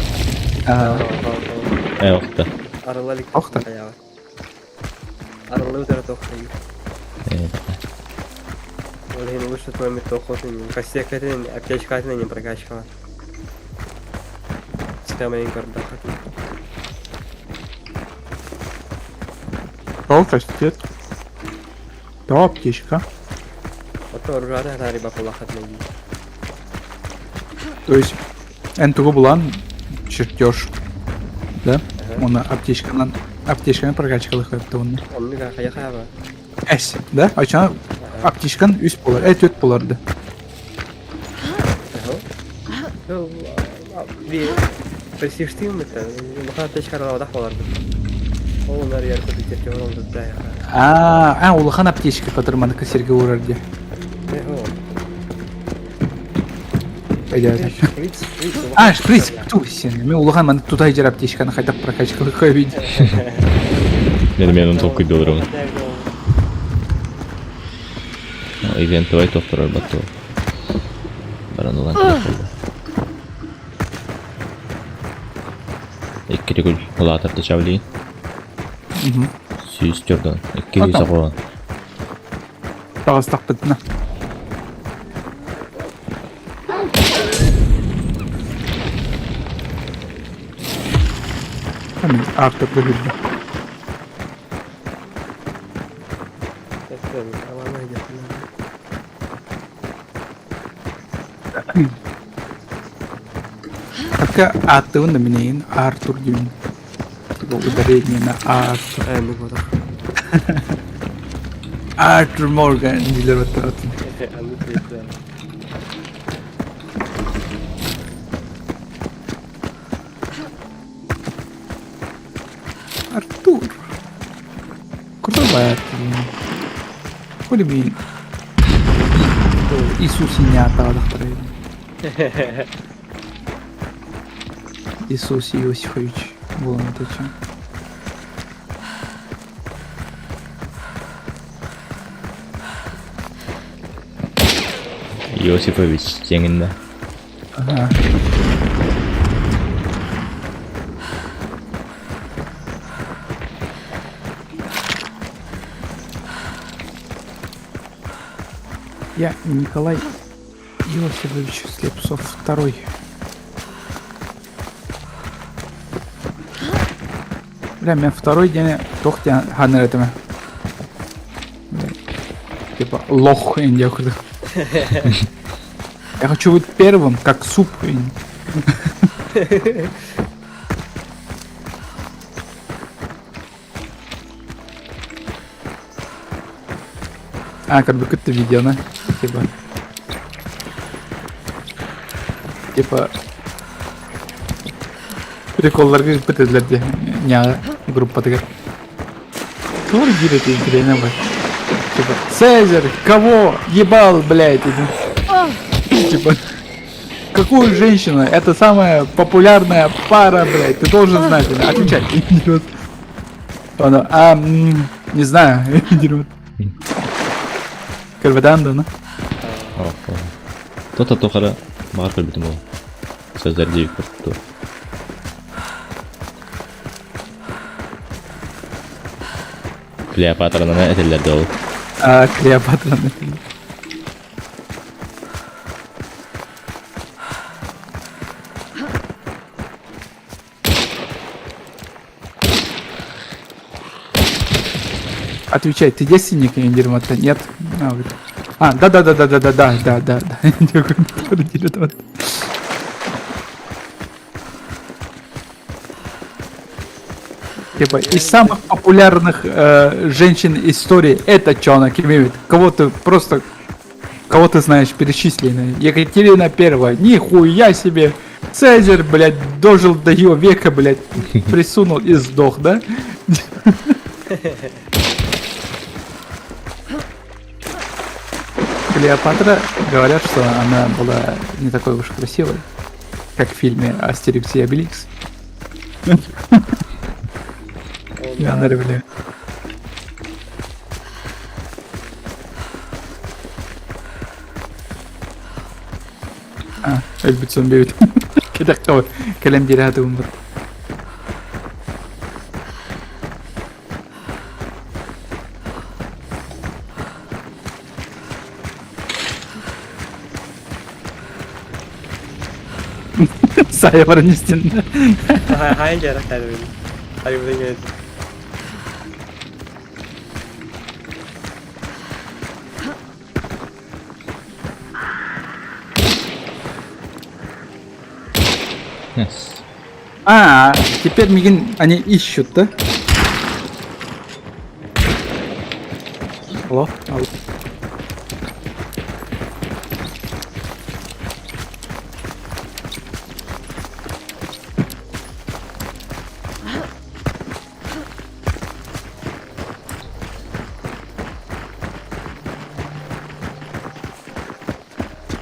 Э, охта. Арылла илик. Охта. Арылла утара тохтой. Ол иһин лучше твоими тохотын, кассекатын, аптечкатын не прокачивала. Схема көрдөхөтүн. Ол кастет. Тоҕо аптечка? Оттон оружаата хатаарыйбат буоллаххытына дии. То есть эн тугу булан чертеж, да? Уонна аптечканан аптечканы прокачкалыахха уонна. Оннук хайа хаба. Эс, да? Оччоҕо аптечкан үс буолар, түөрт буолар да. Престижтыым это, улахан аптечкалаабатах буоларбыт. Ол онно арыйар курдук чертеж оҥорбуттар. Аа, улахан аптечка, который маннык сиргэ уурар дии. А, шприц, ту сен. Мен улахан маннык тута иһэр аптечканы хайдах прокачкалыахха эбит. Мен мен толкуйдуурум. Ивентовай тохторор батту. Баран ылан кэллэ. Икки төгүл улаатар дешевле. 104 290. Таҕыстахпытына. Мин Артурга киирдим. Пока ааттыбын да минейин Артур диин. Типа ударение на Артур. Артур Морган дииллэр баттаатын. Артур. Крутой Артур. What do you mean? Иисус не Иисус Иосифович буолан этечи. Иосифович дьиҥиннэ. Ага. Я Николай Иосифович Слепцов второй. Бля, мен второй день туох диэн ханнар этим. Типа лох индия Я хочу быть первым, как суп. А, как бы это видео, да? Типа. Типа. Приколларга ыппыт дии ньаа группатыгар. Туох диир этэй интириэнэ бар. Типа, Цезарь, кого ебал, блядь? Типа, какую женщину? Это самая популярная пара, блядь. Ты должен знать. Отвечай. Она, а, не знаю. Көрбөтөөн да, Тота тухара баҕар көрбүтүм ол. Цезарь диэбит курдук. Клеопатранан этэллэр да ол. А, Клеопатранан этэллэр. Отвечай, ты девственник или дерьмо-то? Нет? А, говорит. А, да-да-да-да-да-да-да-да. да. Типа, из самых популярных женщин истории это Чона Кимевит. Кого ты просто... Кого ты знаешь, перечисленные. Екатерина Первая. Нихуя себе! Цезарь, блядь, дожил до ее века, блядь, присунул и сдох, да? Клеопатра, говорят, что она была не такой уж красивой, как в фильме «Астерикс и Обеликс». Леонардо бля. А, өлбүт зомби эбит. Кэтэххэ кэлэн биэрэ сатыыбын Сайа баран истин. Хайа дьарыктаабын. Айыбын. Yes. А, теперь мигин они ищут, да? Алло? Алло.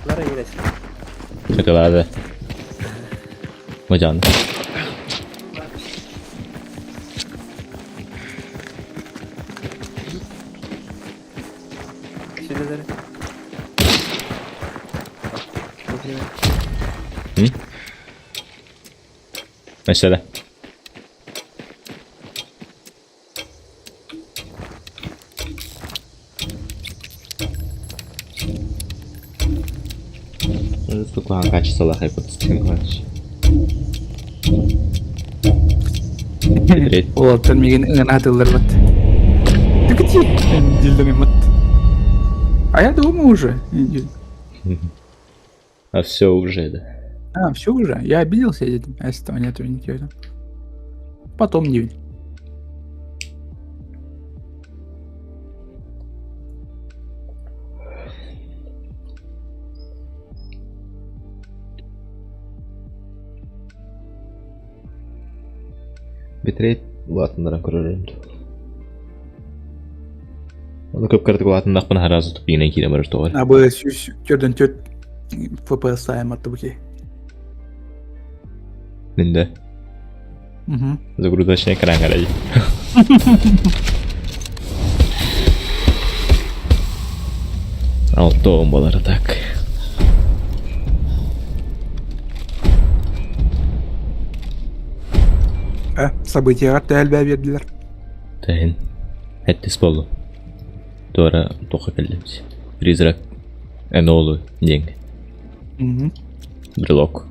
Лара иҥнэс. Шоколада. Мадьян. Сүлэлэр. Mesela. Куһаҕан качестволаах айбыт Уолаттар миигин ыҥыраат ылларбат. Тыкати! Дилдэммит. А я дома уже. А все уже, да. А, все уже. Я обиделся, а если там нету ничего. Потом не. Битрейт улаатыннаран көрөрүм. Ону көп-кыратык улаатыннахпына араас тупиинэн киирэн барар тоҕо. А бы 104 FPS айматты бу Мин да. Угу. Загрузочный экран карай. Алтон болар так. Э, событиеҕар төһө элбээ биэрдилэр? Тэһин. Эттис болду. Туора туохха кэллибит. Призрак Энолу диэн. Угу. Брелок.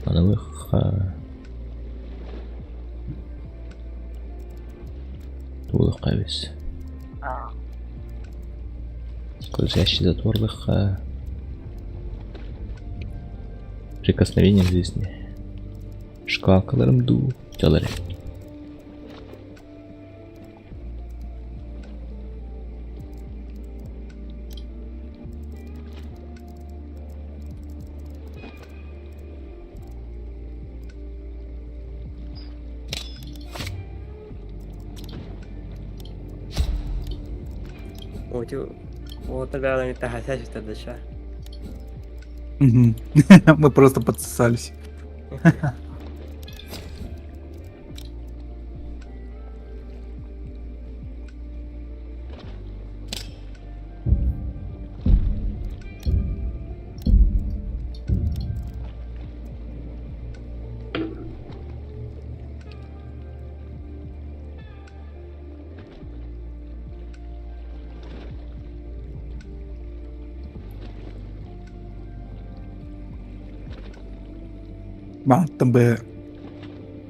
Аналыха. Туолуохха эбис. Скользящий затворлыхха. Прикосновение жизни. Шкалкаларым дуу дьалары. Уолаттар бэйэлэрин таһааса сытар Угу. Мы просто подсосались. Бааттан бы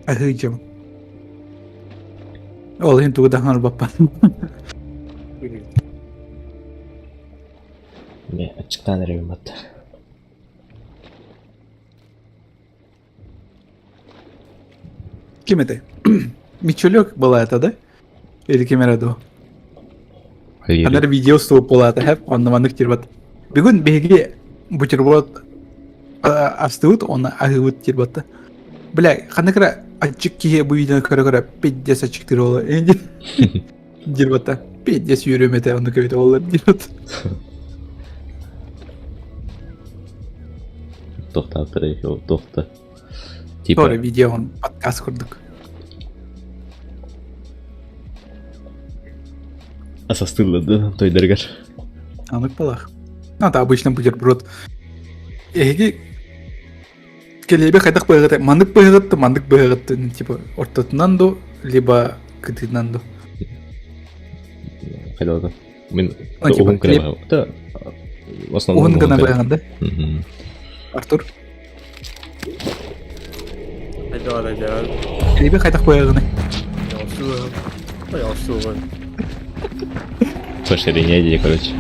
аһыйдьым. Ол иһин тугу да хаҥарбаппын. Мэ аччыктаан эрэбин батта. Ким этэй? Мичелек была это, да? Или ким эрэ дуо? Анар видео суох буолаата хэп онно маннык тирбат. Бүгүн биһиги бутерброд астыбыт уонна аһыыбыт тирбатта. Бля, ханнык эрэ аччык киһи бу видеоны көрө-көрө пиздец аччыктыыр буолла. Дирбатта. Пиздец үөрүөм этэ оннук эбит буоллар диэбит. Тохтааттар тохта. Типа Тоже видео он подкаст курдук. Асастыыллады тойдарыгар. Анык балах. Ну, это обычно бутерброд. Эһиги кэлиэби хайдах быһыгыт маннык быһыгытты маннык быһыгытты типа ортотунан ду либо кытыынан ду Хайдалата. Мин Ну, типа, уһун гына Да, в основном уһун гына гына. быһыгын да Артур кэлиэби хайдах быһыгыный По ширине, короче.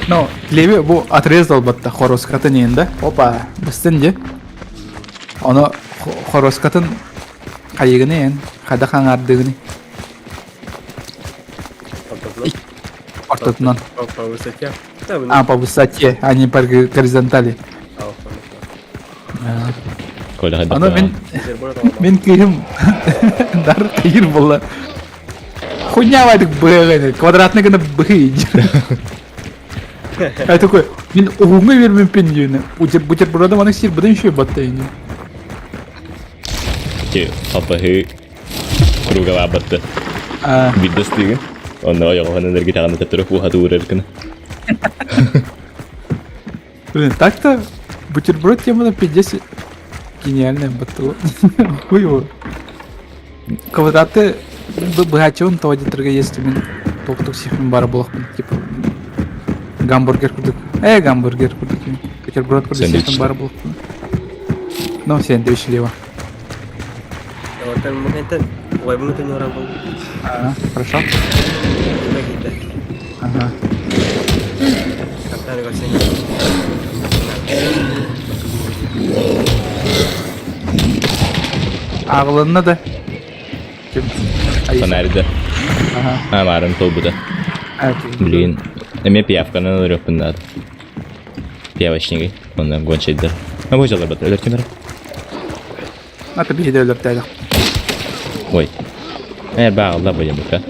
Ну, Леви бу отрезал батта хороскатын иһин да. Опа, быстын дии. Ону хороскатын хайыгыны иһин, хада хаҥаардыгыны. Ортотунан. По высоте. А, по высоте, а не по горизонтали. Аны мин мин кыыһым дар кыйыр буолла. Хуйня вадик быһыгын квадратный гына быһый. Я такой, мин уһуҥҥа биэрмиппин диэн бутерброды маны сир быдан еще батта ини. Ти хапаһы круговабатты. Биддастыгын. Онно ойоҕоһун эргитаҕына төттөрү кууһаты уурар гына. Блин, так-то бутерброд тема на пиздец гениальная батыл. Хуй его. Квадраты быһааччыбын тоҕо диэтэргэ если мин туохтук сиэхпин баар буолуохпун типа гамбургер курдук гамбургер курдук бутерброд курдук сиэхпин баар буолуохпун ну сэндвич лево Ага, хорошо. Ага. Ааҕылынна да. Фонарьда. Ага. Амарым толбута. Блин. Эмиэ пиявканан өлөрүөхпүн наада. Пиявочнигы. Онно гончайдар. А бу жаларбат өлөртүм эрэ. Ата биһиде өлөртөөлөх. Ой. Баалла бу ямыка.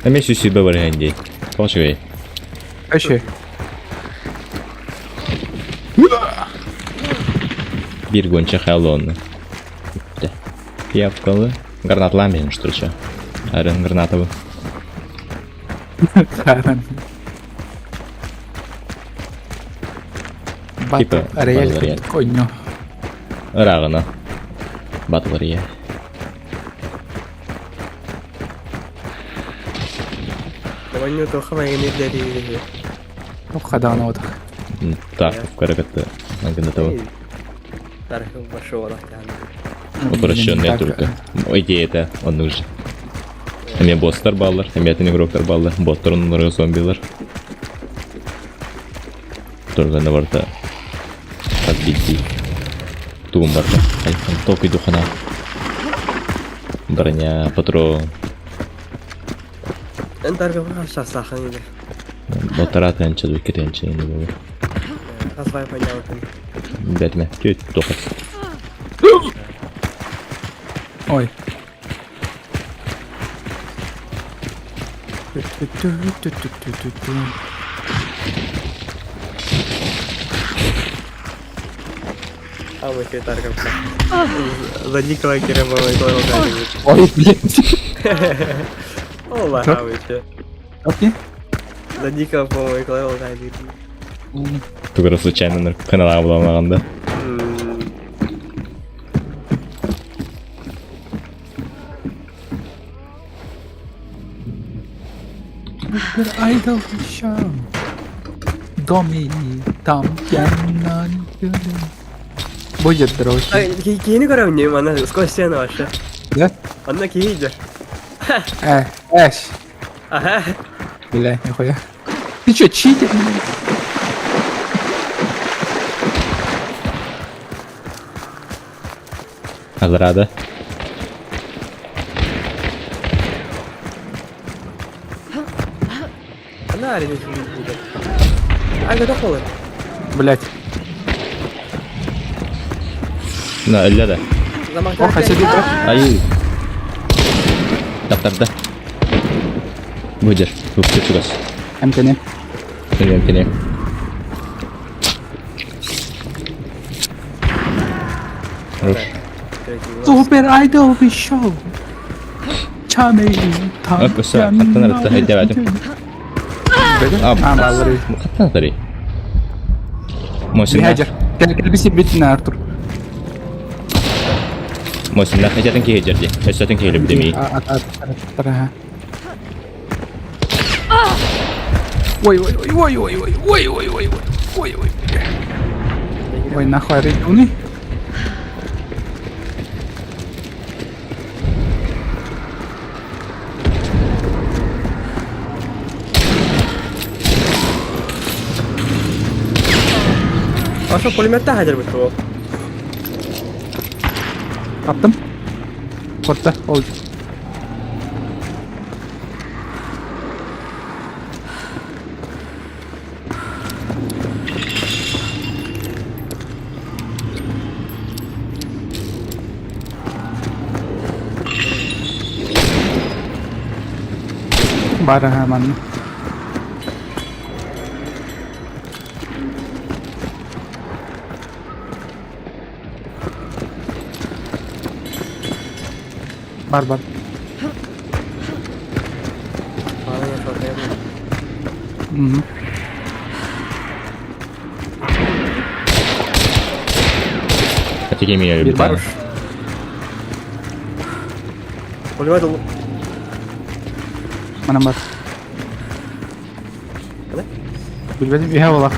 Эмиэ сүсүбэ барыһан дии. Тоҕо үчүгэй. Өшө. Биир гонча хаалла онно. Пиявкалы. Гранаталаан биһин что Арын гранатабын. Харан. Типа, Батл Рояль Battle Royale. конню. Ырааҕына. Battle Royale. Хадаана отах. Тарков кытта гынатабын. Упрощенная только. Идея он нужен. Эмиэ босстар бааллар, эмиэ атын игроктар бааллар, боттар оннуларга зомбилар. Тургана барта разбить тугум барда. Ай, толкуй духана. Броня, патрон. Батарат энче, дуйкет энче енді болар. Бэтме, түйет тоқас. Ой. Ой, блядь. Окей. Тугара случайно канала буламаганда. Idol show. Доми там Будет дороже. Киһини көрөбүн дии манна сквозь вообще. Да? Онно киһи иһдэр. Эш. Аха. Бля, нихуя. Ты чё, читер? Азрада. Ана арена киһи Ай, да холод. Блять. На, өллө да. О, хотя бы. Ай. Таптарда. Будер. Бу чугас. МТН. Эмтене. Хорош. Супер Idol show. Чами там. Ак, өссө хаттан арытта хайдабатым. А, баллары. Хаттан атары. Мосинна. Хеджер. Кэлбиси битин Артур. Мосинна хajатын ки хеджерди. Өссөтүн ки хелибдеми. Ой, ой, ой, ой, ой, ой, ой, ой, ой, ой, ой, ой. Ой, нахуй, регионы. А что, пулеметтаах хадьарбыт дуо? Таптым. Kortta ол. Баар аһа манна. Бар бар. Мгм. А ты меня Биир любит. бар. Манан бар. Билбэтим үһэ буолар.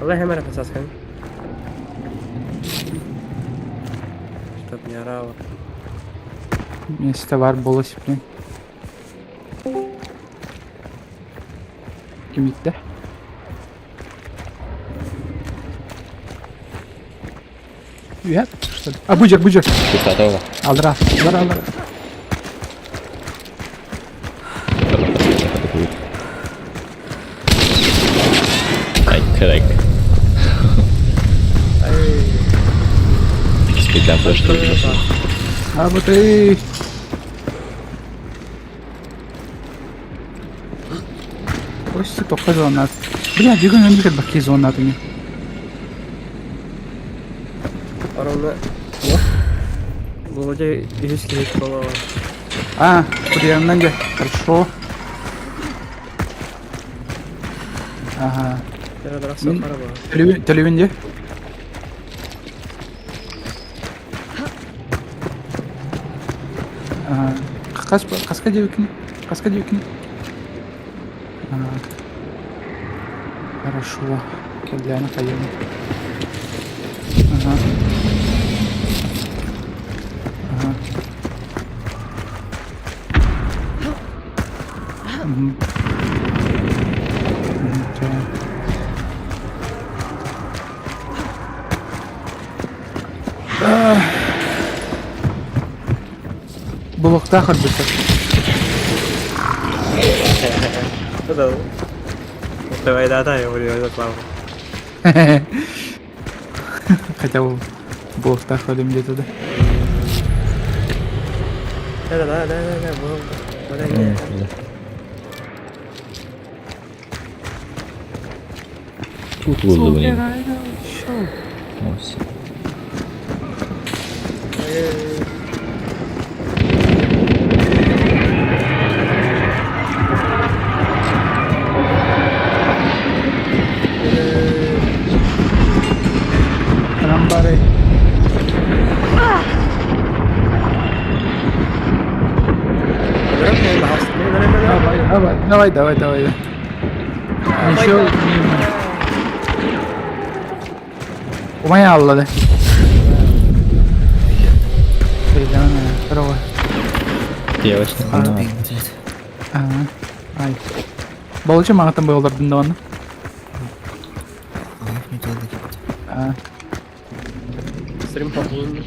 والله ما اعرف اساس كان Чтоб не орала. Миэстэ баар буола сиппин. Ким иттэ? Үһэ, что ли? А, быдьар, быдьар. Кустатова. Алдыра, алдыра, алдыра. Ай, крэг. Спидам что ли? А вот и... Ось тоққа зонат. Бля, бүгін өмір бакки зонат ми. Ровно. Володя үһүс киһи буолла. А, приемнан де. Хорошо. Ага. Мин- Төлөбүн де. Ага. Қас, қасқа дебекін? Қасқа дебекін? Ага. Хорошо. Кэллээнэ хайыам. Ага. Ага. Мгм. Мгм, так. Булуохтаах өлбүттэр. Давай, да, да, я говорю, Слава. Хотя бы булуохтаах өлүм где-то да. Да, да, да, да, да, да, Тут лузовый. Ось. Рамбары. Давай, давай, давай, давай, давай. Еще Умай аллады. Здорово. Девочка. Ай. Болчу маңатан бойлордун да оны. Стрим попун.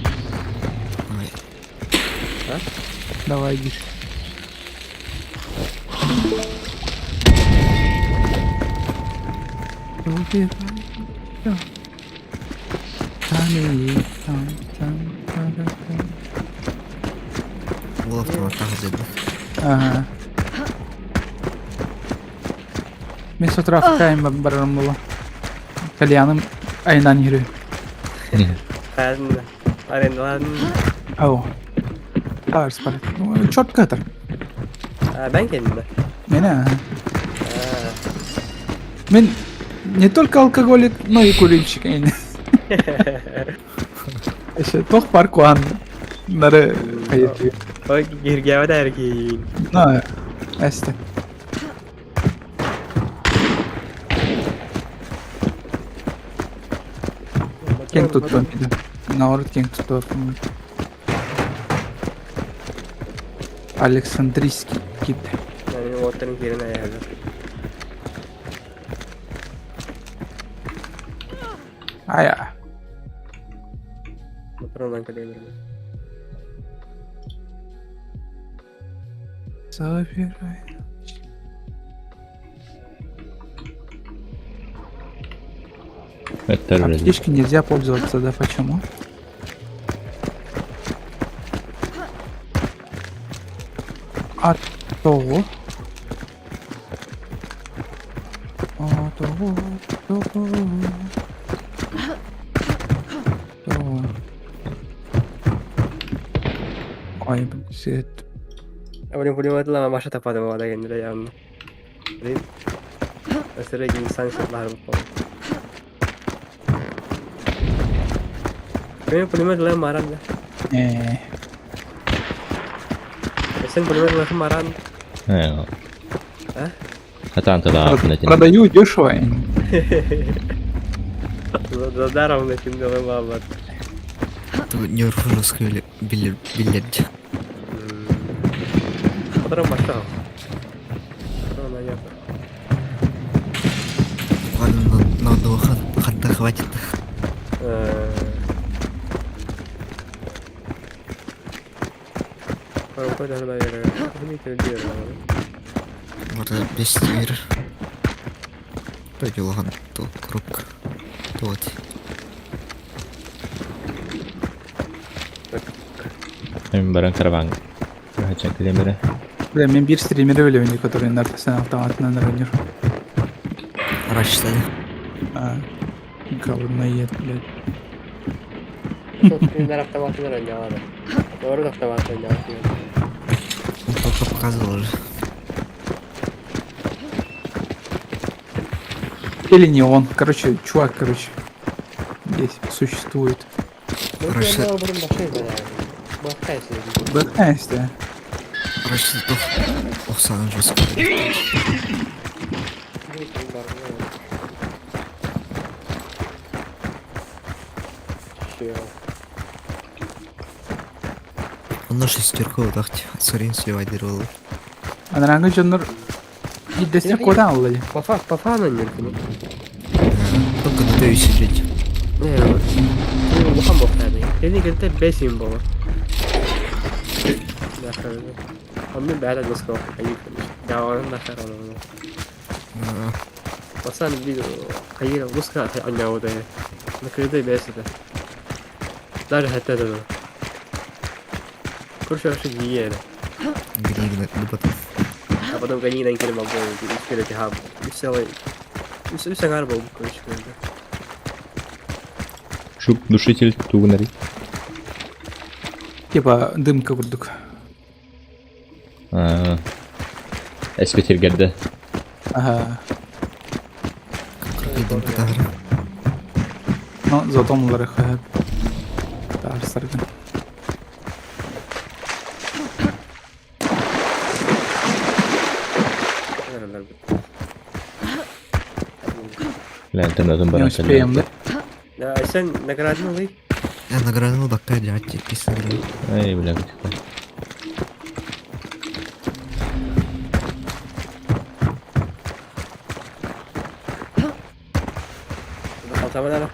Давай, иди. Ага. Мен с утра в кайм барарым була. Кальяным айынан yürü. Ау. Тарс бар. Четко это. Ben kendime. Меня. Мен не только алкоголик, но и курильщик. Еще тох паркуан. Нары хайыр. Ой, гиргәвә дә эргин. На, эсте. Кең туттум пиде. Наоборот, кең туттум. Александрийский кит. Yani оттан кирен аяғы. Ая. Патронан кэлиэлэр. Забирай. Это Аптечки нельзя пользоваться, да почему? А того. А того, того. Того. Ой, блин, свет. Блин, Маша тападым дегенде явно. Блин. Средний инсан шатлар Мен пулемет ле маран да. Э, Сен пулемет ле маран. Э. А? Хатан тогда Продаю дешево. За даром на тем мама. Нюрфорская билет. Патрон пошел. Патрон на Ладно, на одного ханта хватит. Вот без тир. Пойдем хан то коробка. Вот. Баран караван. Хачан клемере. Бля, мен бир стримери билебин, который наркосан автоматынан ранер. Раньше А, говноед, блядь. Стример автоматынан ойнолор. Doğru автомат ойнолор. Он только показывал уже. Или не он. Короче, чувак, короче. Здесь существует. Раньше- БХС, да. Раньше то Оксана жестко. Он на шестерку вот так сорин сливать. Анараңы дьоннор иддесте куотан алла. По фану не кини. Только на то сидеть. Не, улахан буолтааны. Кини кэлтэ бэсин буолар. Онну бэйэ доско хайыы даҕан да харану. Басан би хайыы луска анньауда. Накрыты бэсэтэ. Даже хэтэ да. Короче, вообще гиена. Гнигна, да потом. А потом гнигна кэлэн мабо, үскэлэ хаб. Үсэлэ. Үс үс аңар бол, короче. Шуп душитель тугнари. Типа дымка курдук. А. Эспетергерде. Ага. Крупный дымка тагра. Ну, зато мулары хэ. Тарсаргын. Бля, интернетым Не баран успеем, да? Да, сен наградны ли? Я наградил бакка дядь, писали. Эй, бля, Алтаман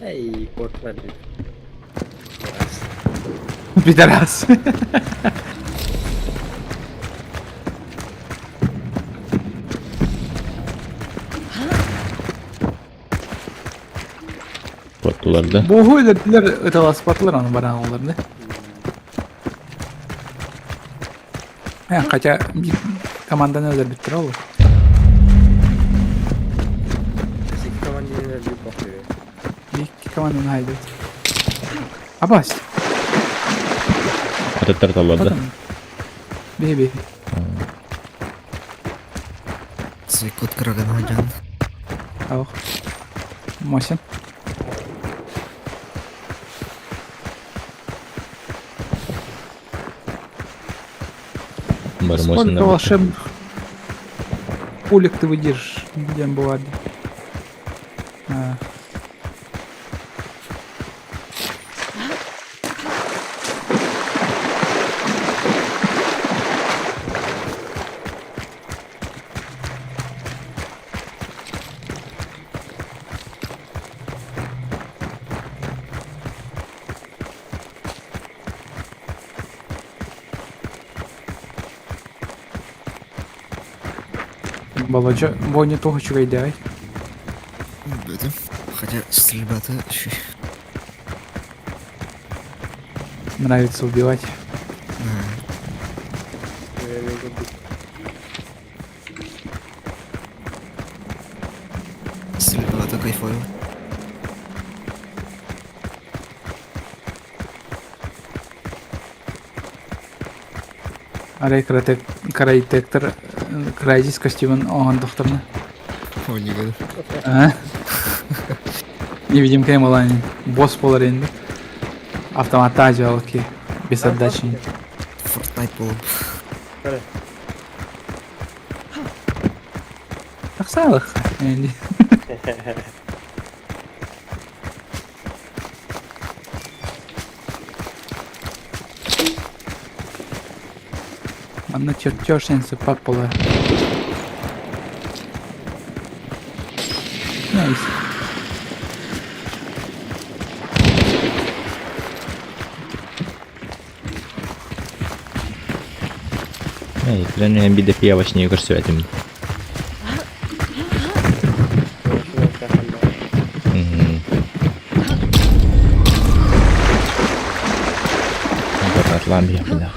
Эй, korkma Пидорас. Куоттулар да. Богу өлөрдүлөр ыталаспатылар аны баран олар, да? Э, хотя бир команданы өлөрбүттөр ол. Икки команданы хайдат. Абас. Атыттар таллар да. Потом. Бе бе. Свекот Краганаджан. Ах. Мосин. Сколько волшебных пулек ты выдержишь, где бывает? А. Болодьо бойня туох үчүгэйдээҕий? Бөтүм. Хотя стрельба-то Нравится убивать. Стрельба-то кайфовая. Арай Крайтектор Крайзис костюмун оҥордохторуна. О, Невидимка буолан босс буолар инде. Автоматтаах дьыалки без отдачи. Fortnite буолуп. Тахсаалых. Инди. Манна чертеж сыппат буолар. Nice. Эй, прям биде пиявочнее көрсөтүм.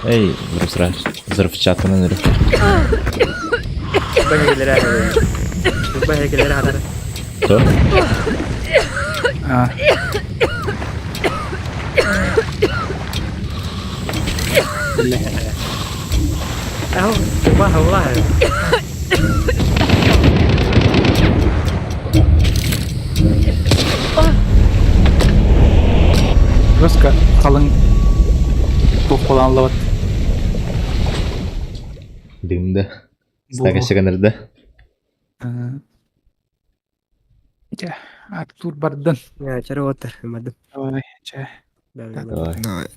Эй, взрывчатканы нырып. Кто? А. Жестко халыҥ туох буолан ыллыбат. Дымда. Стакасыганырда. Дьэ, Артур бардын. Чары оттар, бардым. Давай, чэ. Давай. Давай.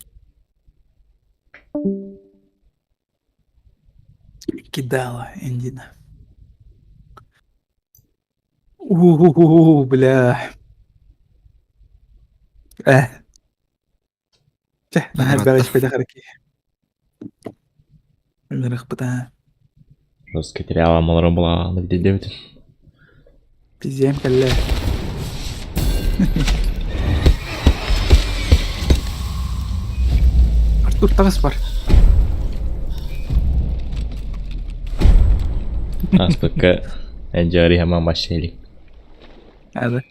Кидала Эндина. У-у-у, бля. Э. Чэ, наһаа элбэҕи испэтэх эрэ киһи. Ынырыхпыта. Жестко теряла малара была на 9. Пиздиэм кэллэ. Артур таҕыс бар. Аспыкка Энджари хама машели. Ады.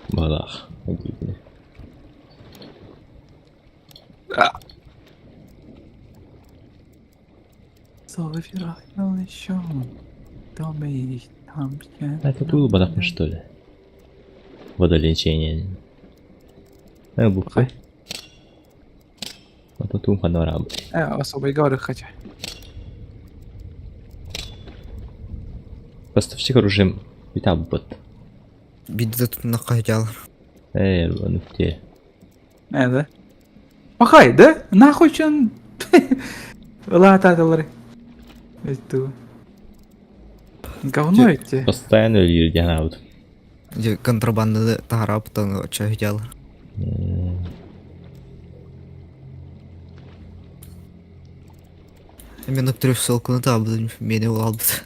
Балах. Это было бы что ли? Водолечение. Э, буквы. Вот тут панорама. Э, особо и говорю хотя. Поставщик оружия бит. Бидде тутуннахха сытаалар. Ээ, ону те. Э, да? Пахай, да? Нахуй чон? Ылаатаатылары. Эту. Говно эти. Постоянно өлүүр диэн аабыт. Дьэ контрабанданы таһараабытан оччо сытаалар. Мен трехсолкуну таабытым мени улаалбыт.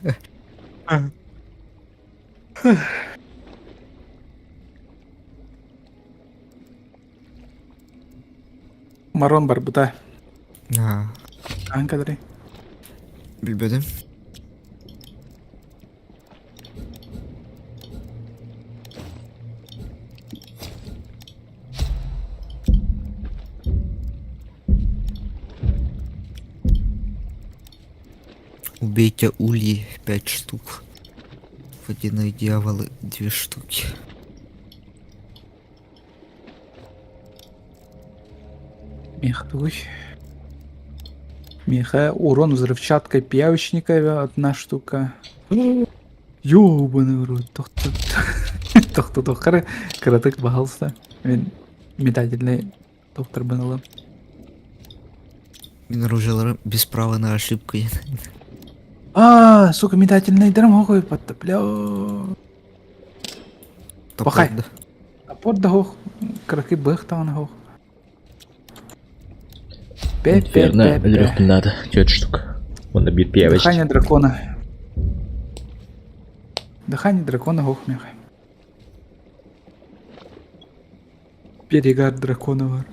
Марон барбыта. Аа, Аан кэлэрий? билбэтим. Убейте ульи пять штук. Водяные дьяволы две штуки. Мех тугуй. Меха урон взрывчаткой пиявочника одна штука. Ёбаный в рот. Тохто кыратык баһалста. Мин метательный доктор ылым. Мин оружиеларым без права на ошибку. А, сука, метательный драм подта, бля. Пахай. Топор да. Топор да хох. Кыракый бых таҕаны хох. Пе пе Верно, пе пе. өлүөхпүн надо. Түөрт штук. Уонна биир пиявочка. Дыхание дракона. Дыхание дракона суох миэхэ. Перегар дракона бар.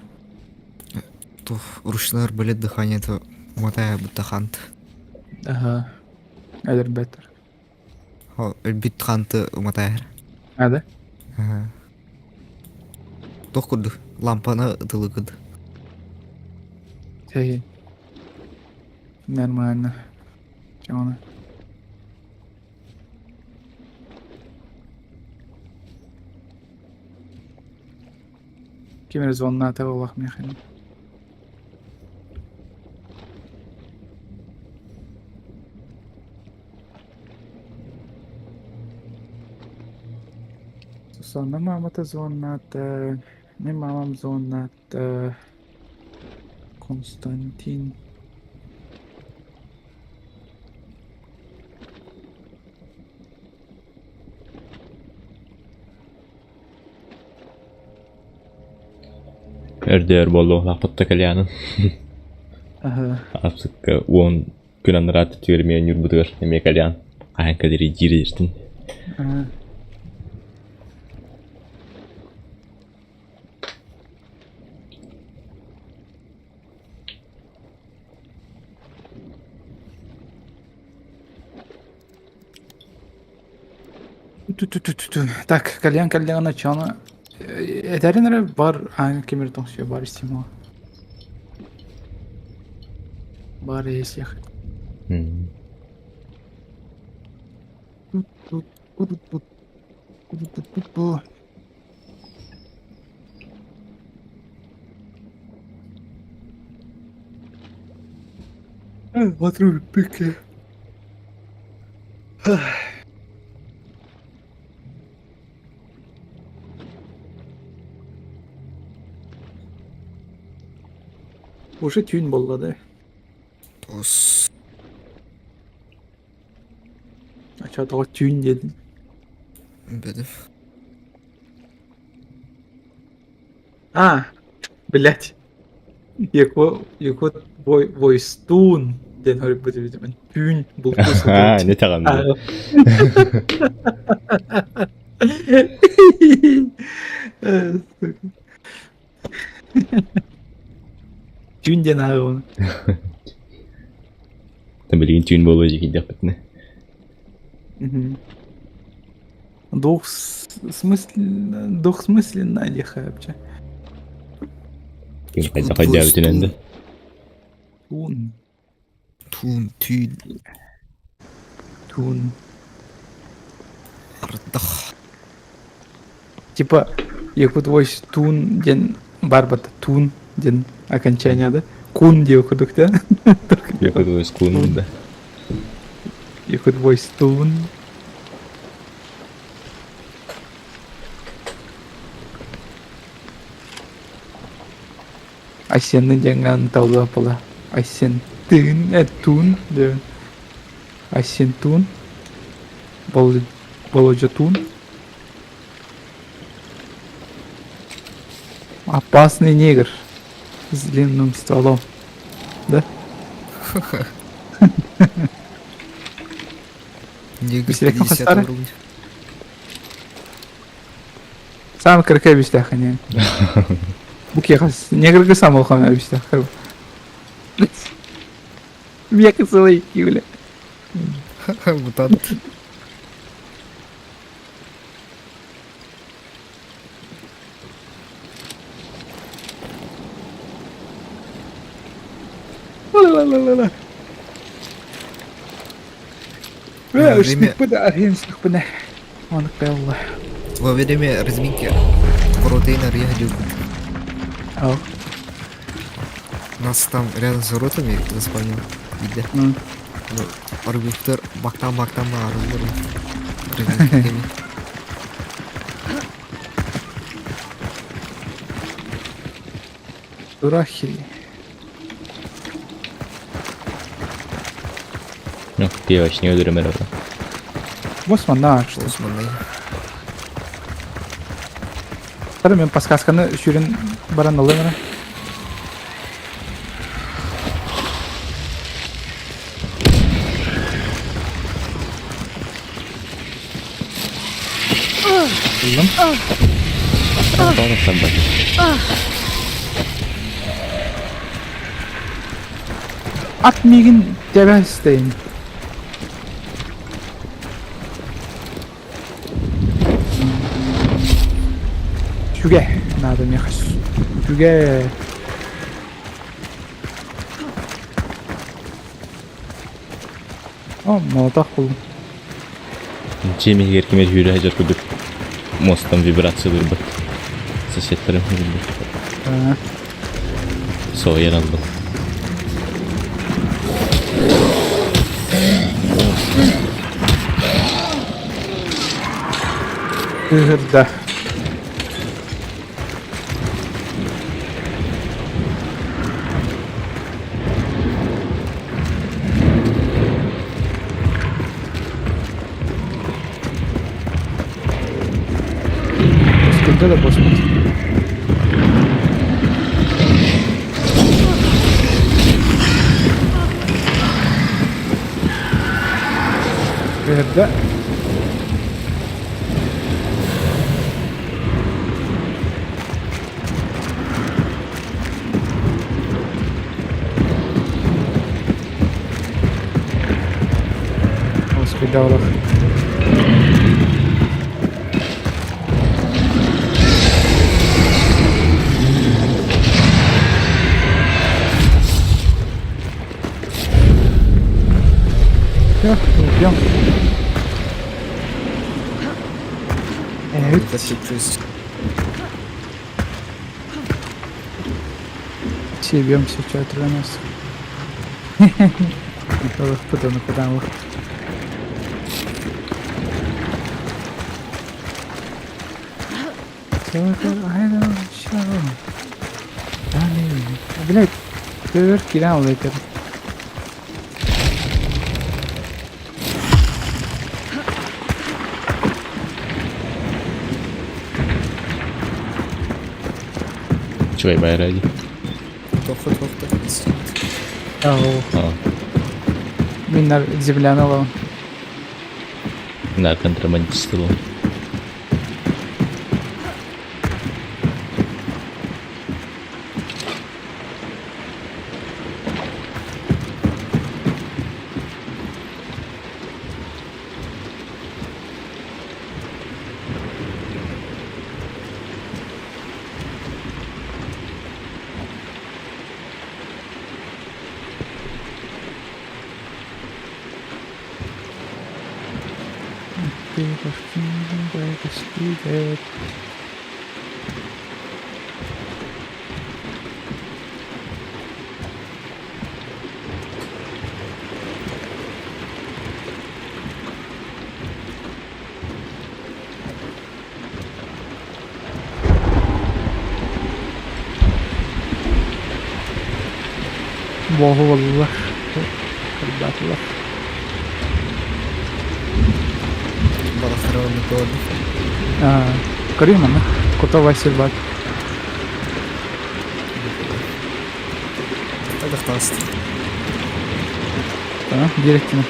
Тух ручной арбалет дыхание это мотая будто хант. Ага. Өлөрбөттөр. Өлбүт ханты уматайар. А, да? Ага. Туох курдук лампаны ытылыгыд. Сэй. Нормально. Чего Ким эрэ звоннаата буоллах миэхэ. Сусанна маамата звоннаата, мин маамам звоннаата, Константин. Өрдөөр буолуохлаахпыт да кальянын. Аһа. Апсыкка уон күн анараа түтүгэр эмиэ ньуурбутугар эмиэ кальян хаһан кэлэрий диир иртин. Аа. Ту-ту-ту-ту. Так, кальян кальяна чана. Этэрин эрэ бар аан кимир тоҥсуйа бар истимо. Бар есех. Патруль пике. Уже түүн буолла да. Тос. Оччотоҕо түүн диэтим. Бөдөм. А, блядь. Яко, якут вой, войстуун диэн хоруйбут эбитимин. Түүн бултуу Аа, сылдьыбыт. не таҕан Аа. Сука. Түүн диэн ааҕабын. Билигин түүн буолуо дии киирдэхпитинэ. Двухсмысленно, двухсмысленно диэхэ Ким хайдах хайдаабытынан да. Туун. Туун, түүн. Туун. Ардах. Типа, якут войс туун диэн барбата туун диэн окончание да? Кун диэ курдук да? Якут войс кун да. Якут войс туун. Айсенны диэҥҥэ ыталлыа буола. Айсен тыын, туун диэн. Айсен туун. Болодьа туун. Опасный негр с длинным стволом. Да? Негр Бисереккин 50 хастары? уровня. Сам кырка эбистэх не. Бу киэхэ негрга сам улахан эбистэх. Меха целый бля. Мутант. Ла-ла-ла-ла-ла. Во время, Он пелла. во время разминки протеина ягодил. Ау. Нас там рядом с воротами заспавнил. Видно. Ну, арбуктар бактан бактан арбур. Разминки. Дурахили. Ну, пиво не өлөрөмөр ото. Босман что. Османный. Тары мен подсказканы сүүрэн баран ылым эрэ. Ыллым. Ат миигин тэбэ истэйин. Сүгэ наада миэхэ. Сүгэ. О, молоток буллум. Дьиэм иһигэр ким эрэ сүүрэ сылдьар курдук муостан вибрациялыырбыт. Соседтарым иһиллэр. Соһуйан ыллым. Кыыһырда. Сколько да боспут? Кыыһырда. Успедалов. Все, идем. Это сюрприз. Съебемся, что это для нас. Куда на куда Блять, төр кирен ол этер. Үчүгэй байара дии. Тохо тохто. Ау. Мин земляны ылабын. На контрабандист ылабын. Буоллар, кырдаатылар. Балахтара оннук буолла. Көрүм аны. Кута Василь баар. Хайдах таҕыста? Директина.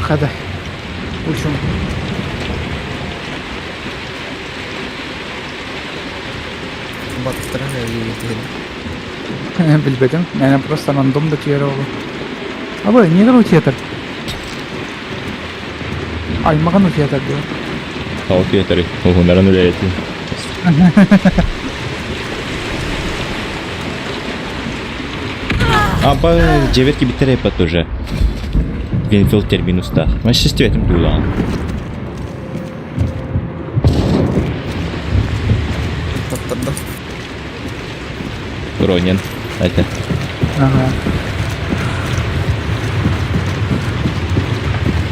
Хада. Учум. Батыктара Билбэтим. Мен просто рандом да тиэрэ олу. Абы, не театр? Аймаҕын утуйатар дуо? Утуйатары. Уһуннаран үлэлэтин. Апа, дьэбэр кибиттэр эппат уже. Винфилд терминустаах. Машистүэтим туулаан. Таптардым. Ронин. Это. Ага.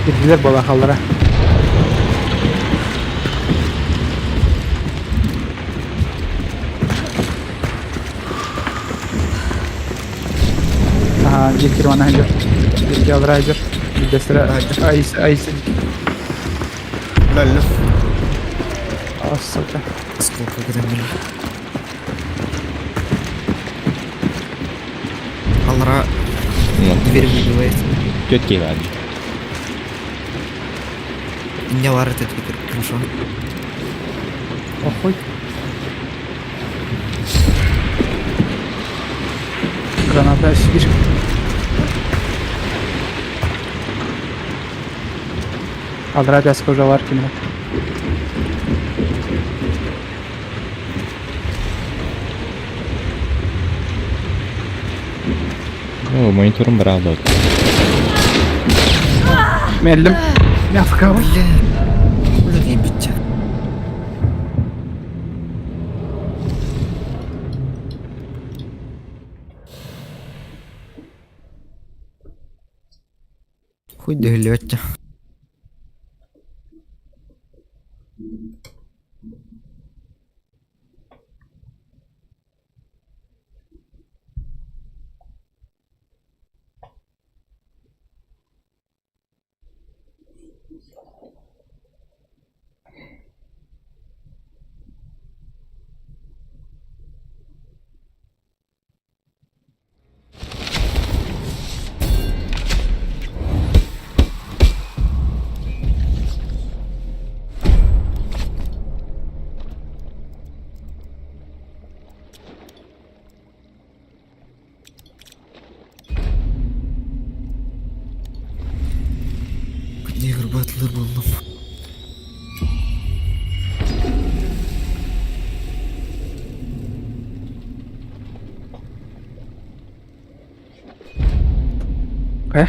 Кирдилэр балахаллара. Дьиэ кирвана сылдьар. Дьиэ аллараа сылдьар. Биирдэстэрэ Айс Айс Лөллү. Сука. Сколько граммили. Аллара дверь выбивает. Тетки баар. Не бар этот хорошо. Охуй. Граната сидишь. Аллараа пяска уже бар кинилэр. О, мониторум браво. Мэллим. Мяфка. Бля. Бля, ебить. Хуй дөһүлүөччө. Негр Батлер буллум. Э?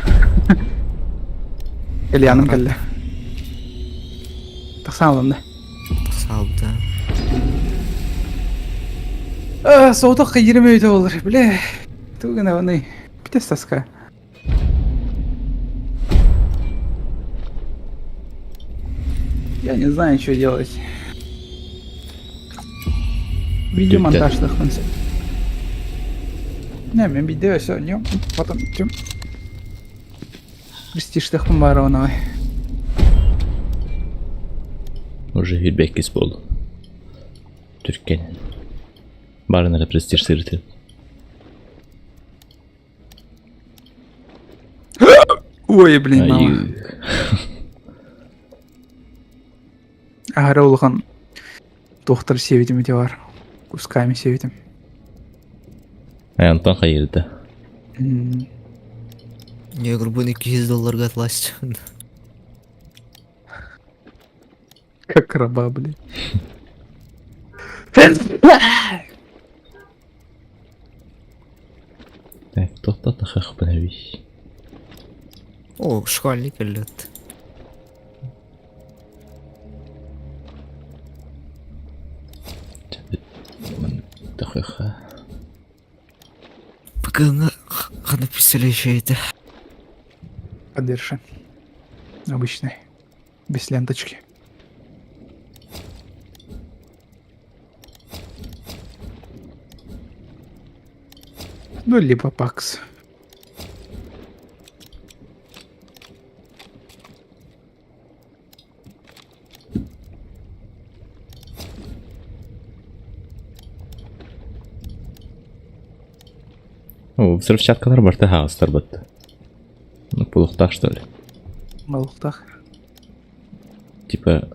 Ильяным кэллэ. Тахсан ылынна. Салда. Соҕотох кыйырым өйдө болар. Бля, тугу гынабыный? Бүтэ тоска. Я не знаю, что делать. Видеомонтаж тахмын. Не, мен видео все, не, потом тем. Престиж тахмын бароновой. Уже фидбэк буолла. Түрккен. Барын эрэ престиж сырыты. Ой, блин, мама. Аһара улахан туохтар сиэбитим ити бар. Кусками сиэбитим. Антон хайырда. Я грубо 200 долларга атласть. Как раба, блин. Так, тохто-тахах беневич. О, школьник лет. Тахаха. Пока она хана представляющая Подержи. Обычный. Без ленточки. Ну, либо пакс. О, взрывчаткалар барта хаостар батты. Ну, полухтах, что ли? Малухтах. Типа,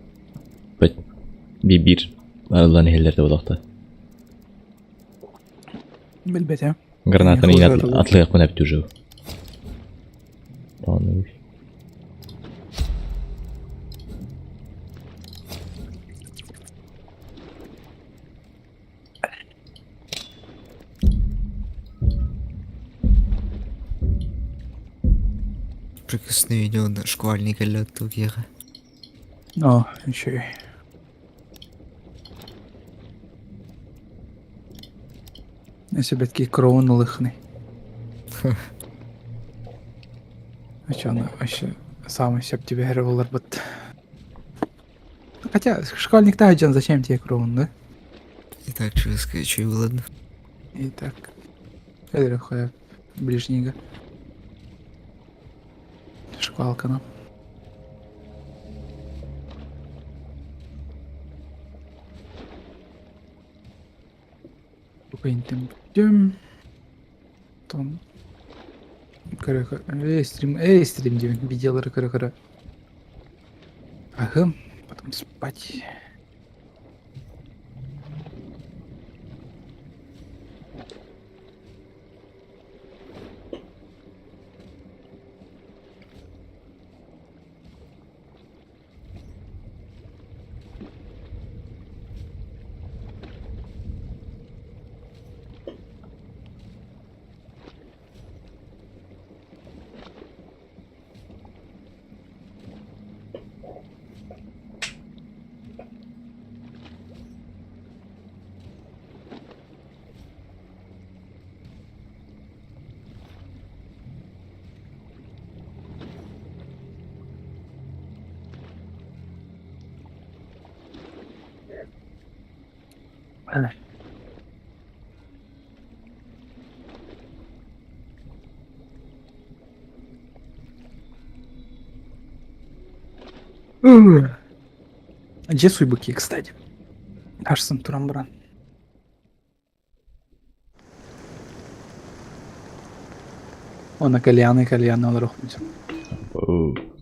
бибир арылан иһэллэр да Билбэтэ. Гранатаны атлыахпын эбит уже. Прикосновение школьника лет тугеха. О, еще и. Себе такие кроуны лыхны. А чё, она вообще самый сеп тебе бут. Хотя, школьник та зачем тебе кроун, да? И так, что сказать, что и ладно. И так. Это хуя ближнего. Палканан. Бу бүттүм. Потом көрө-көрө стрим, стрим диэн видеолары көрө-көрө аһым, потом спать. Дьэ суйбуки, кстати. Арсын туран баран. Уонна кальяны кальяны олоруохпун сөп.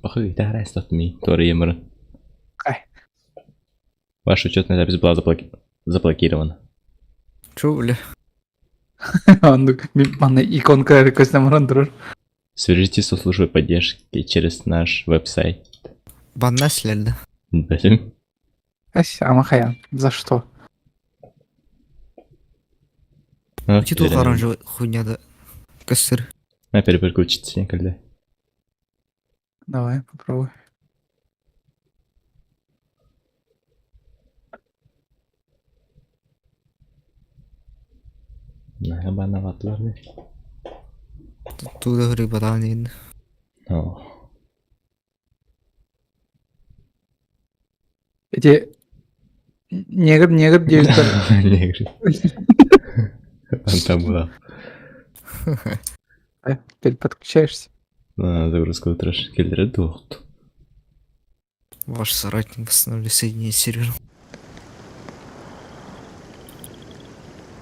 Похуй, ми, Тори Ай. Ваша учетная запись была заблокирована. Чё, бля? Оннук манна иконка көстөн баран турар. Свяжитесь со службой поддержки через наш веб-сайт. Банна силерді. Блин. Ась, амахаян. За что? Ну, Ити туох оранжевый хуйня көстөр. На переключиться никогда. Давай, попробуй. На банаватлар. Туда рыба О. Эти негр, негр диэбиттэр. Негр. Там была. Теперь подключаешься. Загрузка трэш. Келдері туохт. Ваш соратник восстановили соединение с сервером.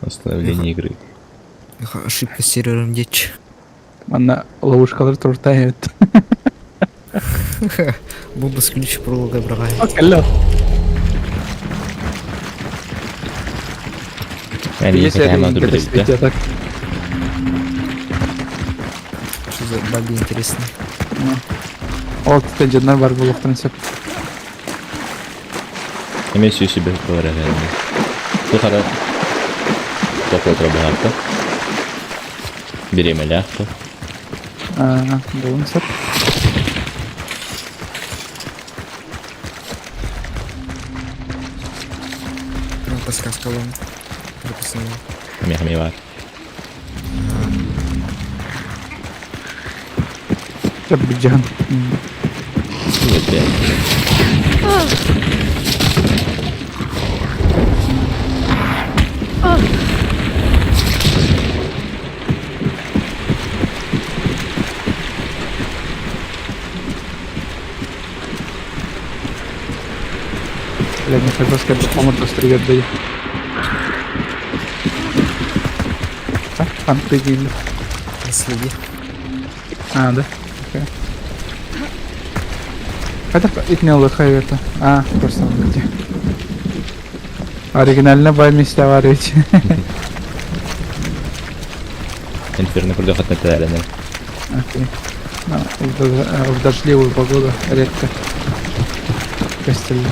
Восстановление игры. Ошибка с сервером дечь. Манна ловушкалар туртает. Бомба с ключ пролога брагай. Алло. Если это так. Что за баги интересные? Ол тетен бар булуктан сөп. Эмес себе говоря. Тухара. Топотра багарта. Беремеляхта. Булун сөп. Ну, подсказка вам. Прописала. Мехамивар. Жабиджан. Бля, не хожу с кем то стригет даю. Так, там прыгали. Наследи. А, да? Окей. Это итнел это. А, просто он где. Оригинально бай вместе Инферно придет на педали, Окей. Ну, в дождливую погоду редко костыль.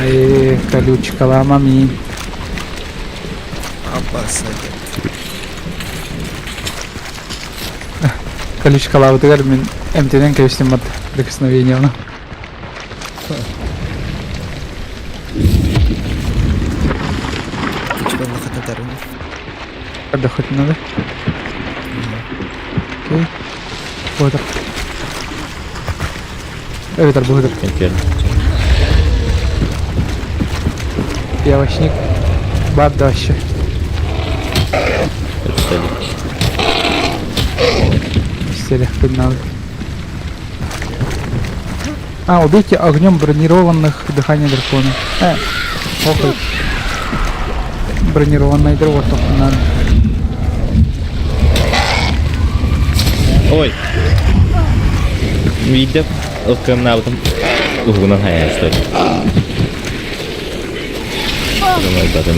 Эй, колючка мами. Опасно. Колючка лавытыгар мен МТН кәйістен бат прикосновение. Ты чего на хататару? Когда хоть надо. Окей. Быһытар. Эбэтэр быһытар. Кэнкиэр. Явочник. Бар да вообще. Өстөлүк. Селехпин надо. А, убейте огнем бронированных дыхание дракона. Похуй. Бронированный дрова только надо. Ой! Биирдэ ыкканнаабытым уһугунан хайаастар. Ылайбатым.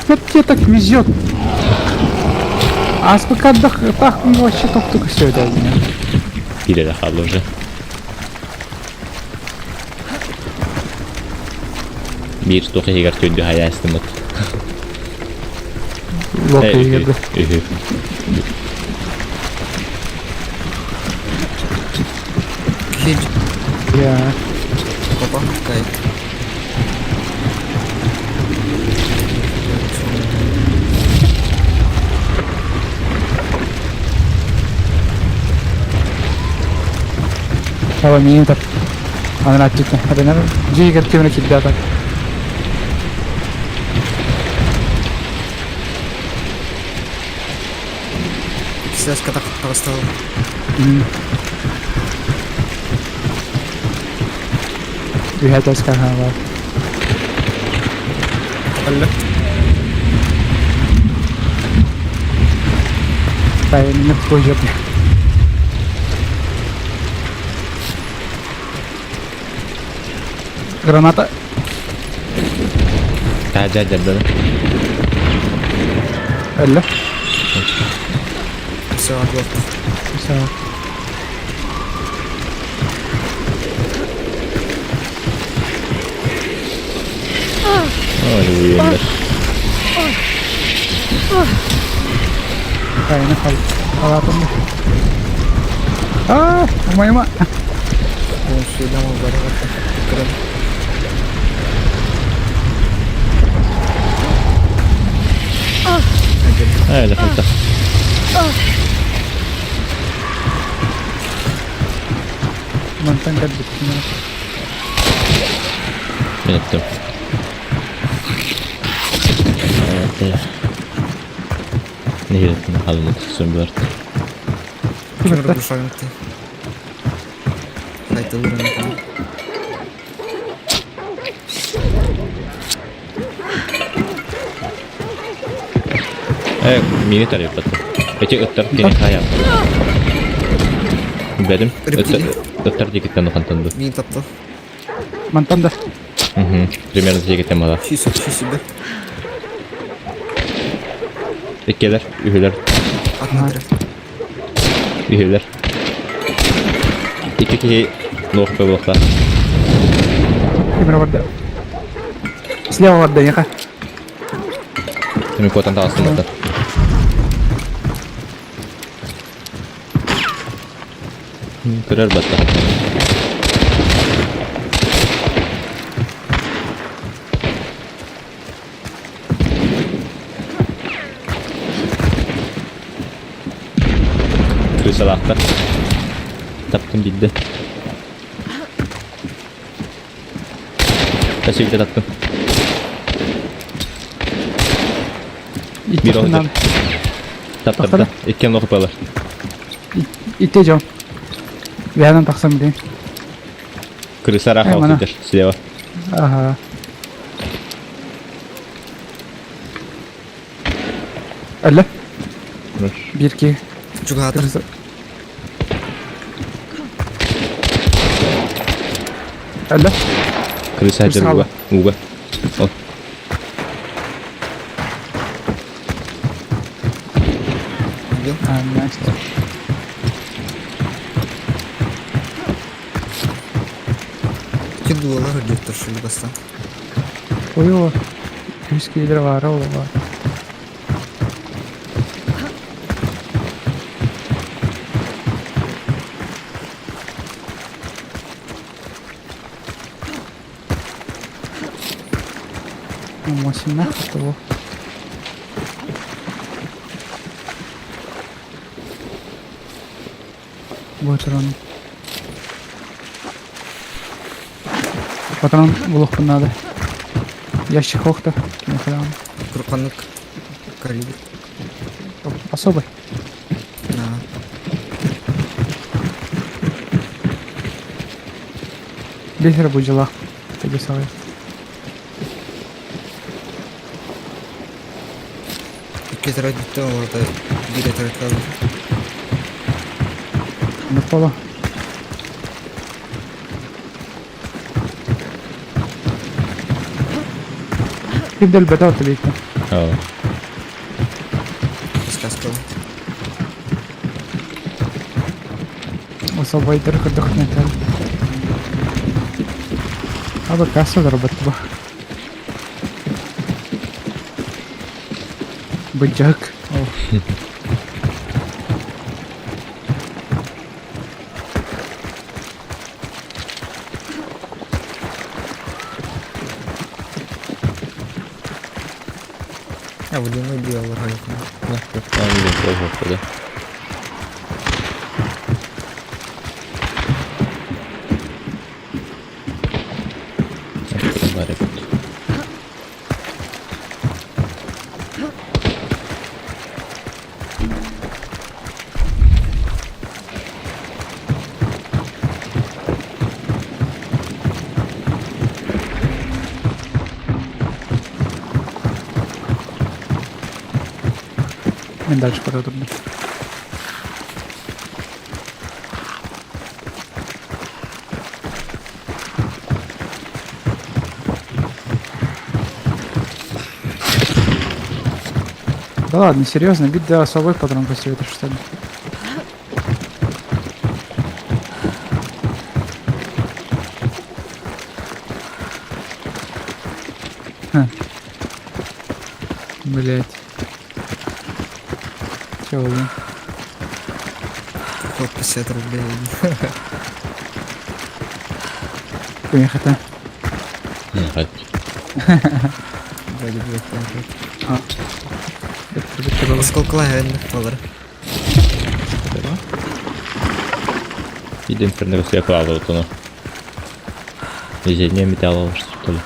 Вот тебе так везет. А СПК так вообще только все это Перерахал уже. Биир туох иһигэр төрдү хайаастымыт. Лока иһигэр Үһү. Я. Опа, кайт. Километр. Ана аттикка. Хадана жигер кемре киддата. Связка так просто. Үһэтес хаһаалар. Алла. Тайны позже. Граната. Таажа дьардан. Алла. Все, отвод. Все. Ой, уйуннар. Тайны хал. Алатым. А, умайма. Он сюда мог Ай, хайта. Мантан кәдбит. Мен эттим. Нehirеттин халымыт сөмбөрт. Кимер душагынты. Хайта уровень. Мини тариф Эти ыттар кини хая. Бедим. Ыттар дикеттен ухантанды. Мин тапты. Мантан да. Угу. Примерно дикеттен мала. Ши себе. Иккелер, үһүлэр. Атна Үһүлэр. Икки киһи нох болуохта. Кемер барда. Слева барда, яха. Мен котан тағыстым бата. Көрөр батта. Крысалаахтар. Таптым бидде. Тасүйді таптым. Bir oldu. Таптырда. Иккен оқып алар. Итте жон. Вянан тақсам дейм. Крыса раха отыр слева. Ага. Алла. Бирки. Чугата. Алла. Крыса жүр уга. Уга. Ол. Убил. А, Настя. Икки дуолар үрдүктэр шулюгастан. Ой, үс киилэр баара ол баар. Восемнадцать того. Патрон. Патрон булуохпун наада. Ящик хохта. Курканнык калибр. Особый. Да. Бехер бу дьыла. Тебе савай. Икки тәрәт бүтте, оларда бире тәрәт kaldı. Мыкпала. Ким дэлбэтэ отбитэ. Аа. Сказка. Особайдар көрдөхнөтөр. Аба касса дорбат бу. Быдьак. А, водяной белый Нахуй, да. Мен дальше бара турдум. Да ладно, серьезно, бит да особый патрон посоветуешь, что ли? Ха. Блять. Чего, блин? 50 рублей. Поехали. Хать. Вроде бы так. А. Сколько лагерных долларов? Идем я клала вот оно. Везде металл, что ли.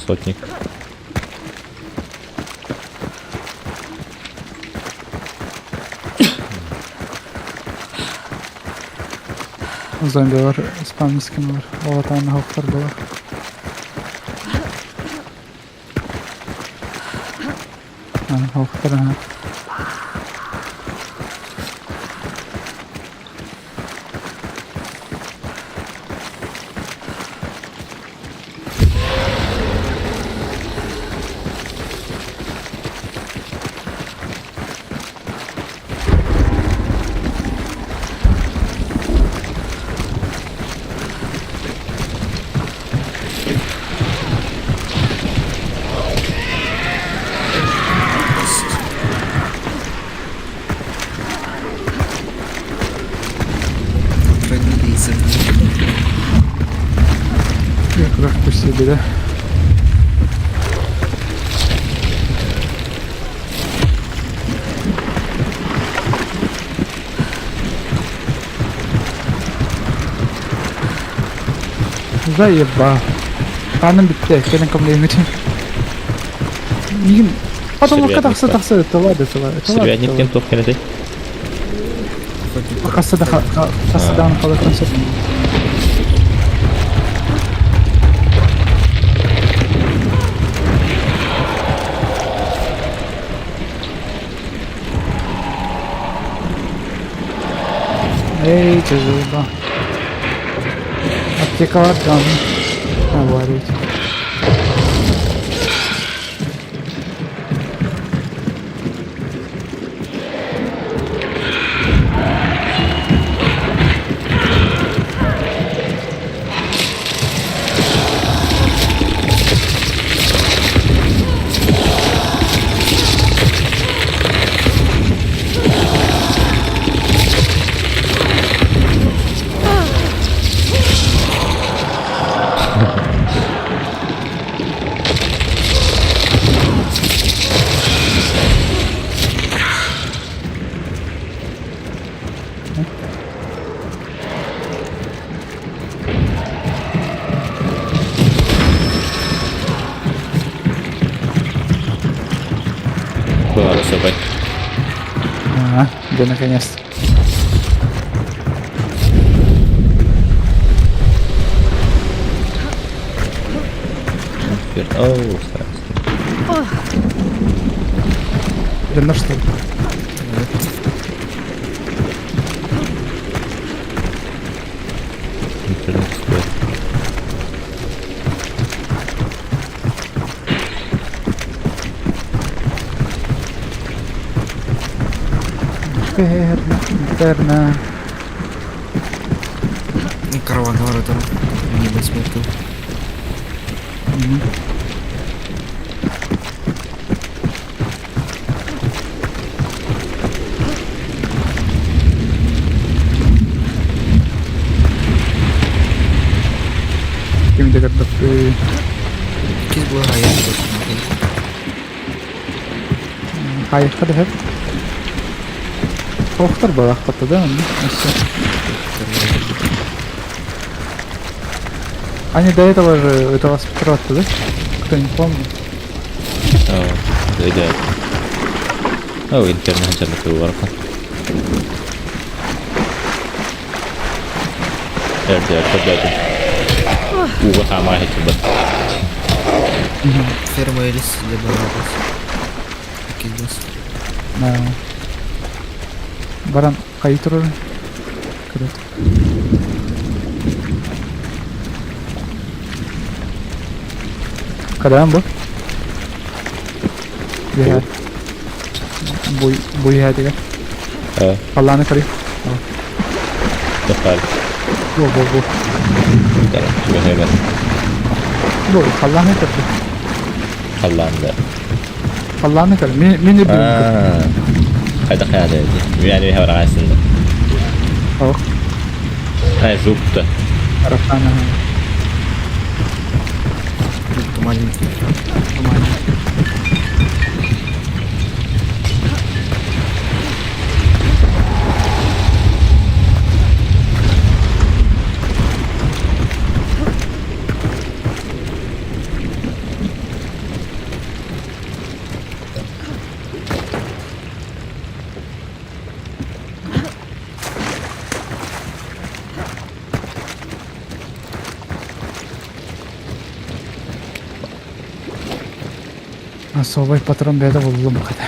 Сотник. Зомби бар, спам скинулар. Олатан хоқтар болар. Хоқтар, ага. Тройные Я куда впустили, да? Заеба. Аным битте, келин комлеймити. Нигин. Потом тахса тахса тылады тылады. Сервятник кем тоқ келеді? Хасса да хасса дан қалды концерт. Эй, тяжело. Аптекалар там. Аварить. Баҕара сөбөй. А, да наконец-то. Оу, страшно. Да на что? Интернет стоит. Интерна, интерна. Караван там. Не посмотрел. Ким да көрдөхпүй. Киз була айан Хайыққа да хөп. Охтар балахпатта да онно. Өссө. Они до этого же этого спектра да? Кто не помнит. Оо, да. Оо, интернет дьаныты улархан. Эрдэ, көрдөөтүм. Ууга хаамаа хэтибат. Ферма Элис для барабас. Киз Да. Баран хайы турар. Көрөт. Кадан бу? Яа. Буй буй хэтигэ. Э, Халлааны көрүй. тохтар. Бу бу бу. Тара, түбэһэбэн. Бу халлааны көрдү. Халлаанда. Халлааны көр. Мин мин үрдүм. Аа. Хайда хайда. Yani bir араасында. Ох, Ай, жупта. Арафана. Туманник. Туман. Особый патрон бэйэтэ буллум хата.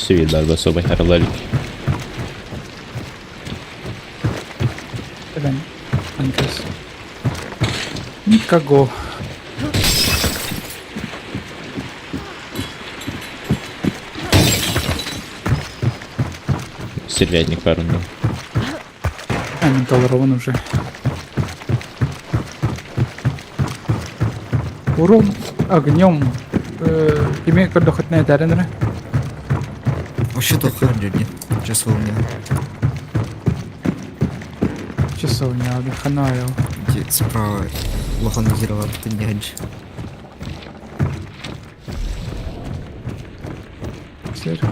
Өссө биир бар особый харалар. Эбэн анкас. Никого. Стервятник парунда. А, мен толоробун уже. Урон огнем. Кими көрдөхөтүнэ этэрин Вообще то ханджер, Часовня. Часовня, ханаю. Где справа лохан зерова, ты не ханж. Церковь.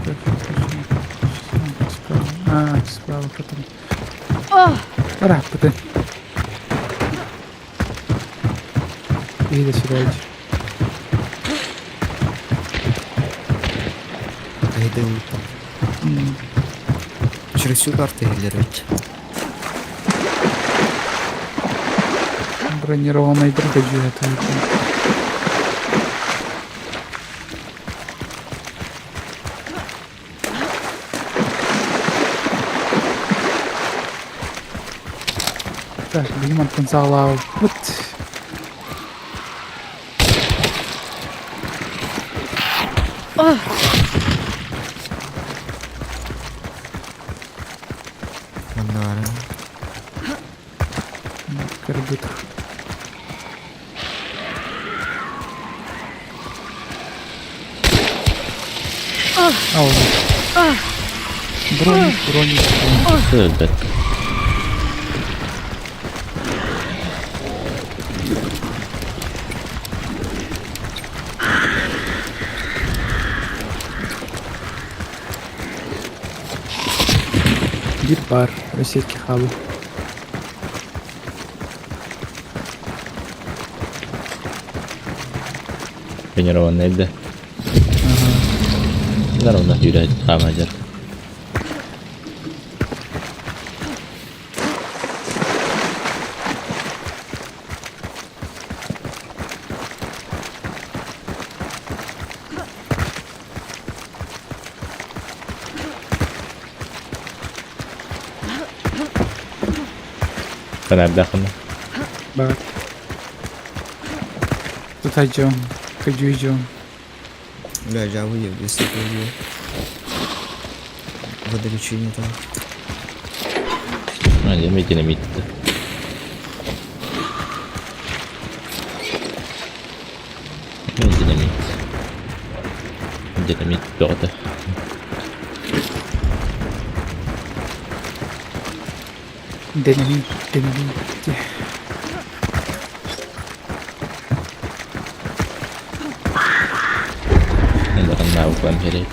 Справа. А, справа потом. Рапты. Иди сюда, иди. Айда Через всю карту гелерить. Бронированный бригадир это. Так, видимо, потенциала. Вот. Маннара. Көрбүт. Броник, броник, броник. Өлбөт. Биир баар, өссө икки хаалыы. Тренированный да. Наравно сүүрэ хаама дьар. Фонардаахына. Бар. Тут идем. Пойду идем. Бля, я выеб, если пойду. Водолечение там. А, дьэ, динамит. Динамит. Динамит бөҕөтө. Динамит, динамит. Баран керек.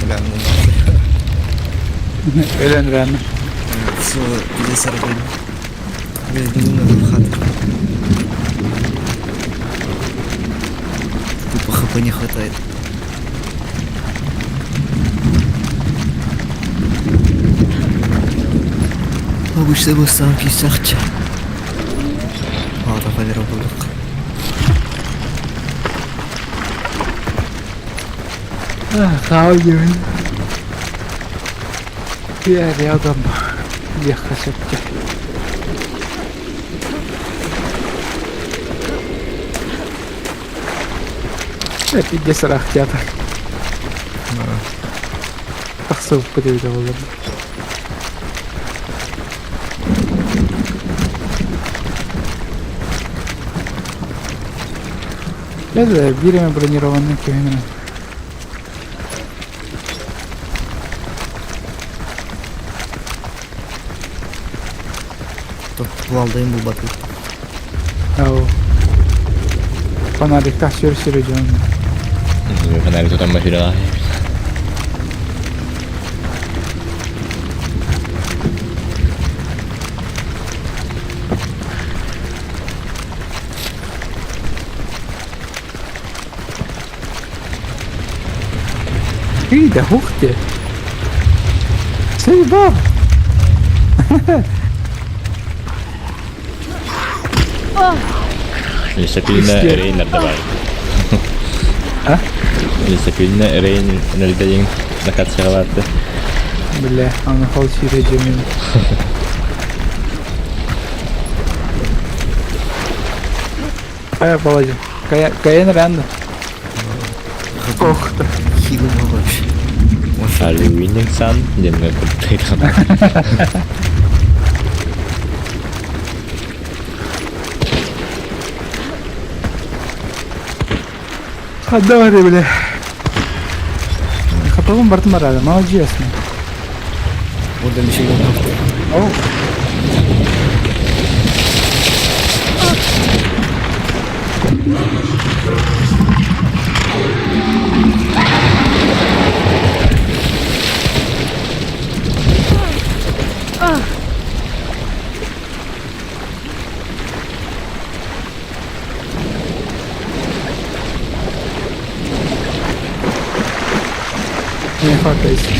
Бля, ну нахуй. Өлөн реально. Все, пиздец, аргун. Бля, бегу надо в хату. Тупо хп не хватает. Обычно был сам писахча. А, давай работал. Хаал диэбин. Я рядом. Диэххэ сөптөөх. Пиздец ыраах театр. Тахсыбыппыт эбитэ буоллар. Это биир эмэ бронированный киһини. Тут кувалдайым булбатый. Ау. Фонариктаах сүр сүрү дьон. Фонарик тутан машиналаах. Эй, да ух ты! Заебал! Лесопильная Рейнер давай. А? Лесопильная Рейнер дайын накатсыгаларды. Бля, аны хол сире жемин. Кая Володя? Кая, Кая ранда. Ох ты. Хилого вообще. Are you winning son? Диэн курдук. Отдавай, бля. Хапалым бартым барады, молодец. Водолечение. Оу. Не хватайся.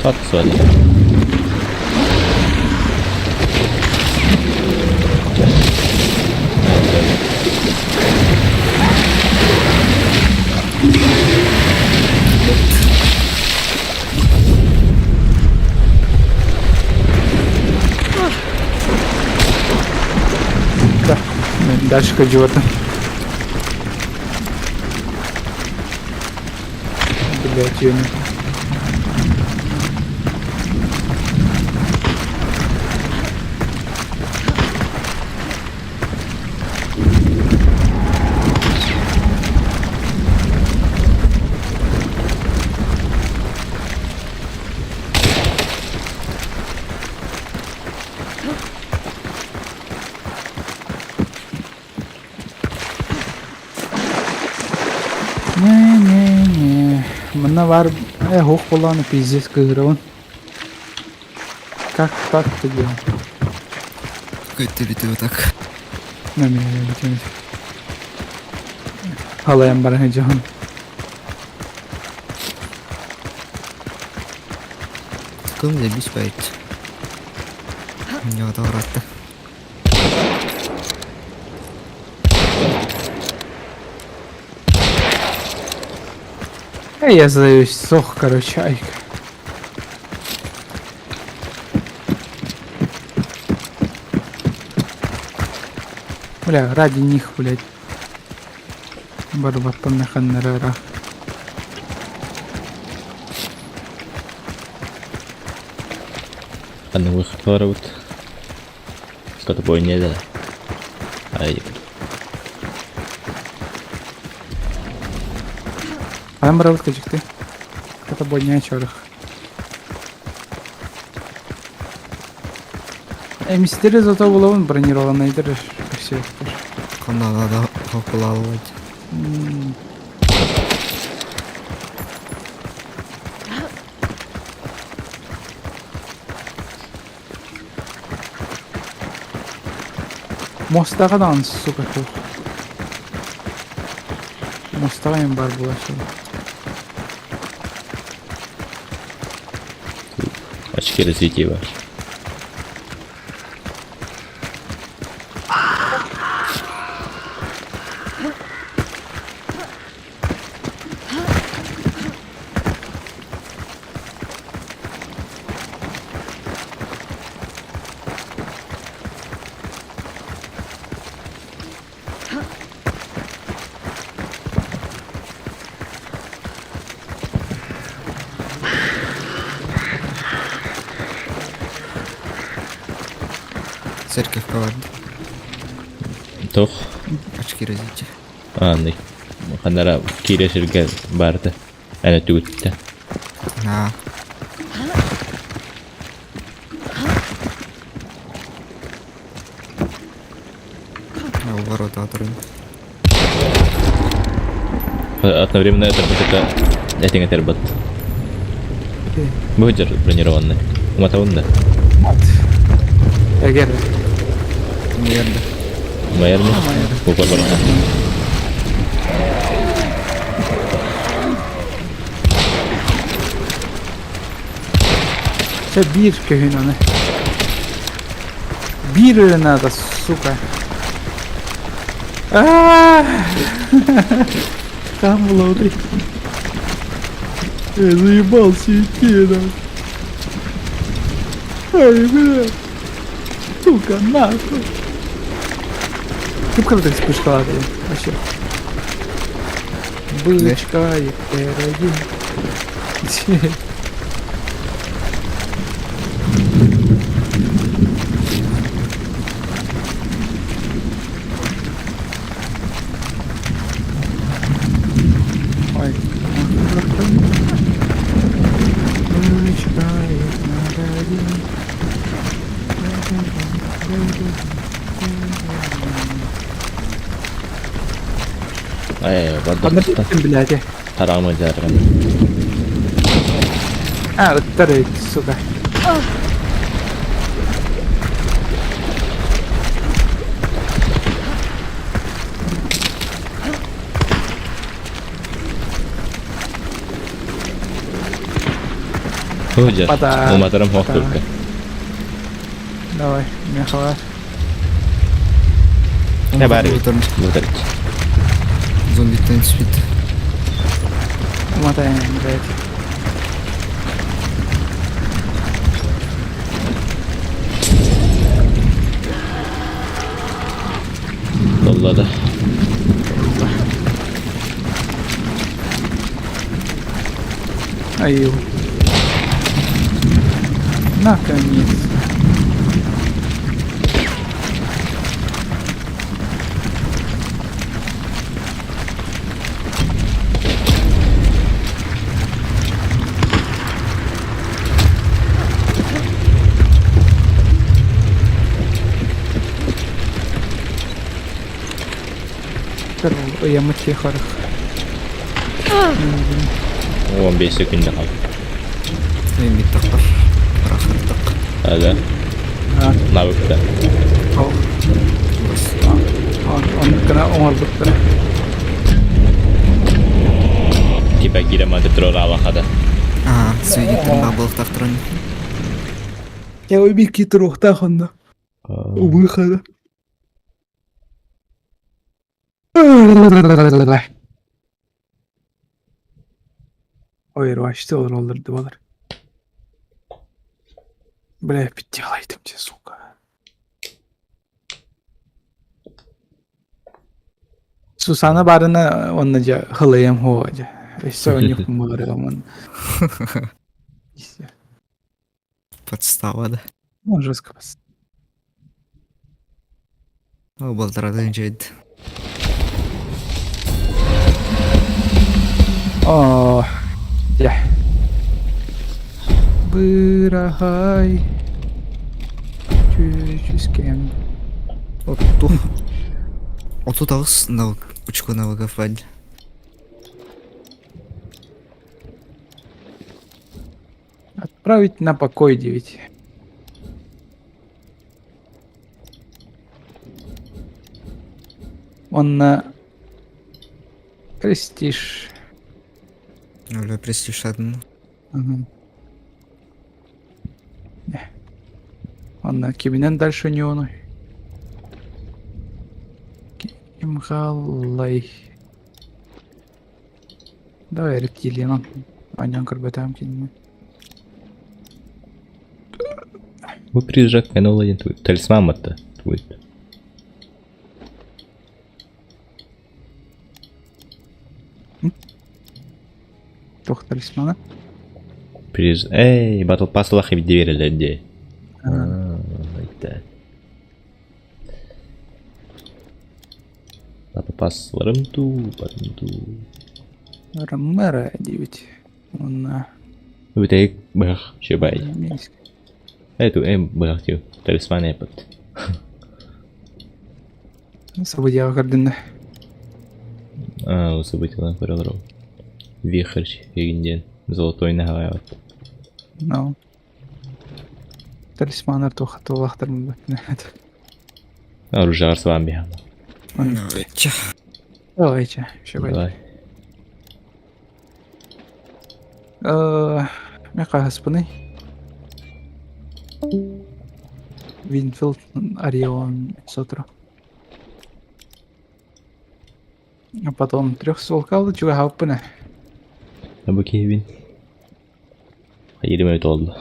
Тохтот суоле. Да. Дальше ходила-то. Блять, ее не. Не-не-не. Манна баар э һуох буоллаҕына пиздец кыыһырабын. Как так-то диэн. Көттүбүтү так. Халайан баран дьоһун. Кым лебис байт. Ньота оратта. Эй, я сдаюсь, сох, короче, айка. Бля, ради них, блядь. Барбаттан ханнарара. Ханна выход барабыт. Скотобойня да. Ай. Ханан барабыт кыдьыкты. Скотобойня чорох. Эмистери зато булабын бронированныйдыр все. Ханна да хокулалывать. Мостаҕа даҕаны сука туох. Мостаҕа им бар була Очки развития бар. Церковь баар. Туох Очки развития. Аанный. Ханара киирэ сиргэ баарда. Эн өттүгүттэ. На. Ворота отрыв. Одновременно это это этиҥ этэрбат. Быдьар бронированный. Уматабын да. Эгер. Наверное. Майарны. Упар бараха. Чэ биир көһүн аны. Биир эрэ наада, сука. Аа! Там было Я заебался идти, да. Ай, бля. Сука, нахуй. Ты как вспышка вообще. Бычка и пироги. Ой. Бычка и пироги. Ай, Ханна бардыр. блядь. Хараҕым дьаарган. А, ыттар сука. Сылдьар. Пота. Уматарым Пота. хоқтурка. Давай, мехала. Не бар эбит. Бутарыч. Зомбиттан түспүт. Уматайын, блядь. Доллада. Аю. Наконец. Ыйаммыт сиэх барах. 15 секунда қалды. Мен бүттік Рахаттық. Да. Навыкта. Оннуккана оҥорбуттара. Типа кире турар алахада. А, свидетель бабылықтар. Я убики туруохтаах онно. У выхода. Ой, что роллер доллар. Бля, делай там тебе, сука. Сусана барына онна жа хылайым хо жа. Өссө онюк мугарым. Подстава, да. Он жестко пос. О, балтарады жайд. О, я. Бырахай. Чүскем. Отту. 38 навык, очко навыков валь. Отправить на покой 9. Он на престиж. Оля престиж одну. Ага. Он на кибинен дальше не он. Кимгалай. Давай рептилиан. Анян көрбөтөм кинини. Бу призрак мен ол один твой. Талисман это твой. Туох талисмана? Приз... Эй, Battle Pass лахи двери где? Это. Battle Pass ларым ту, барым ту. Ромеро 9. Он Бүтэйик быһах шебай. Эту эм быһах тю. Талисман эпот. События көрдүннэ. А, события көрөлөр. Вихрь егинден. Золотой нагават. No. Талисманар туох туолахтар Оружие с вами. Давайте, шебай. Давай. Мека хаспыны. Винфилд Орион Сотро. А потом трех солкал чуга хаппына. Бу киһибин. Хайырым олду.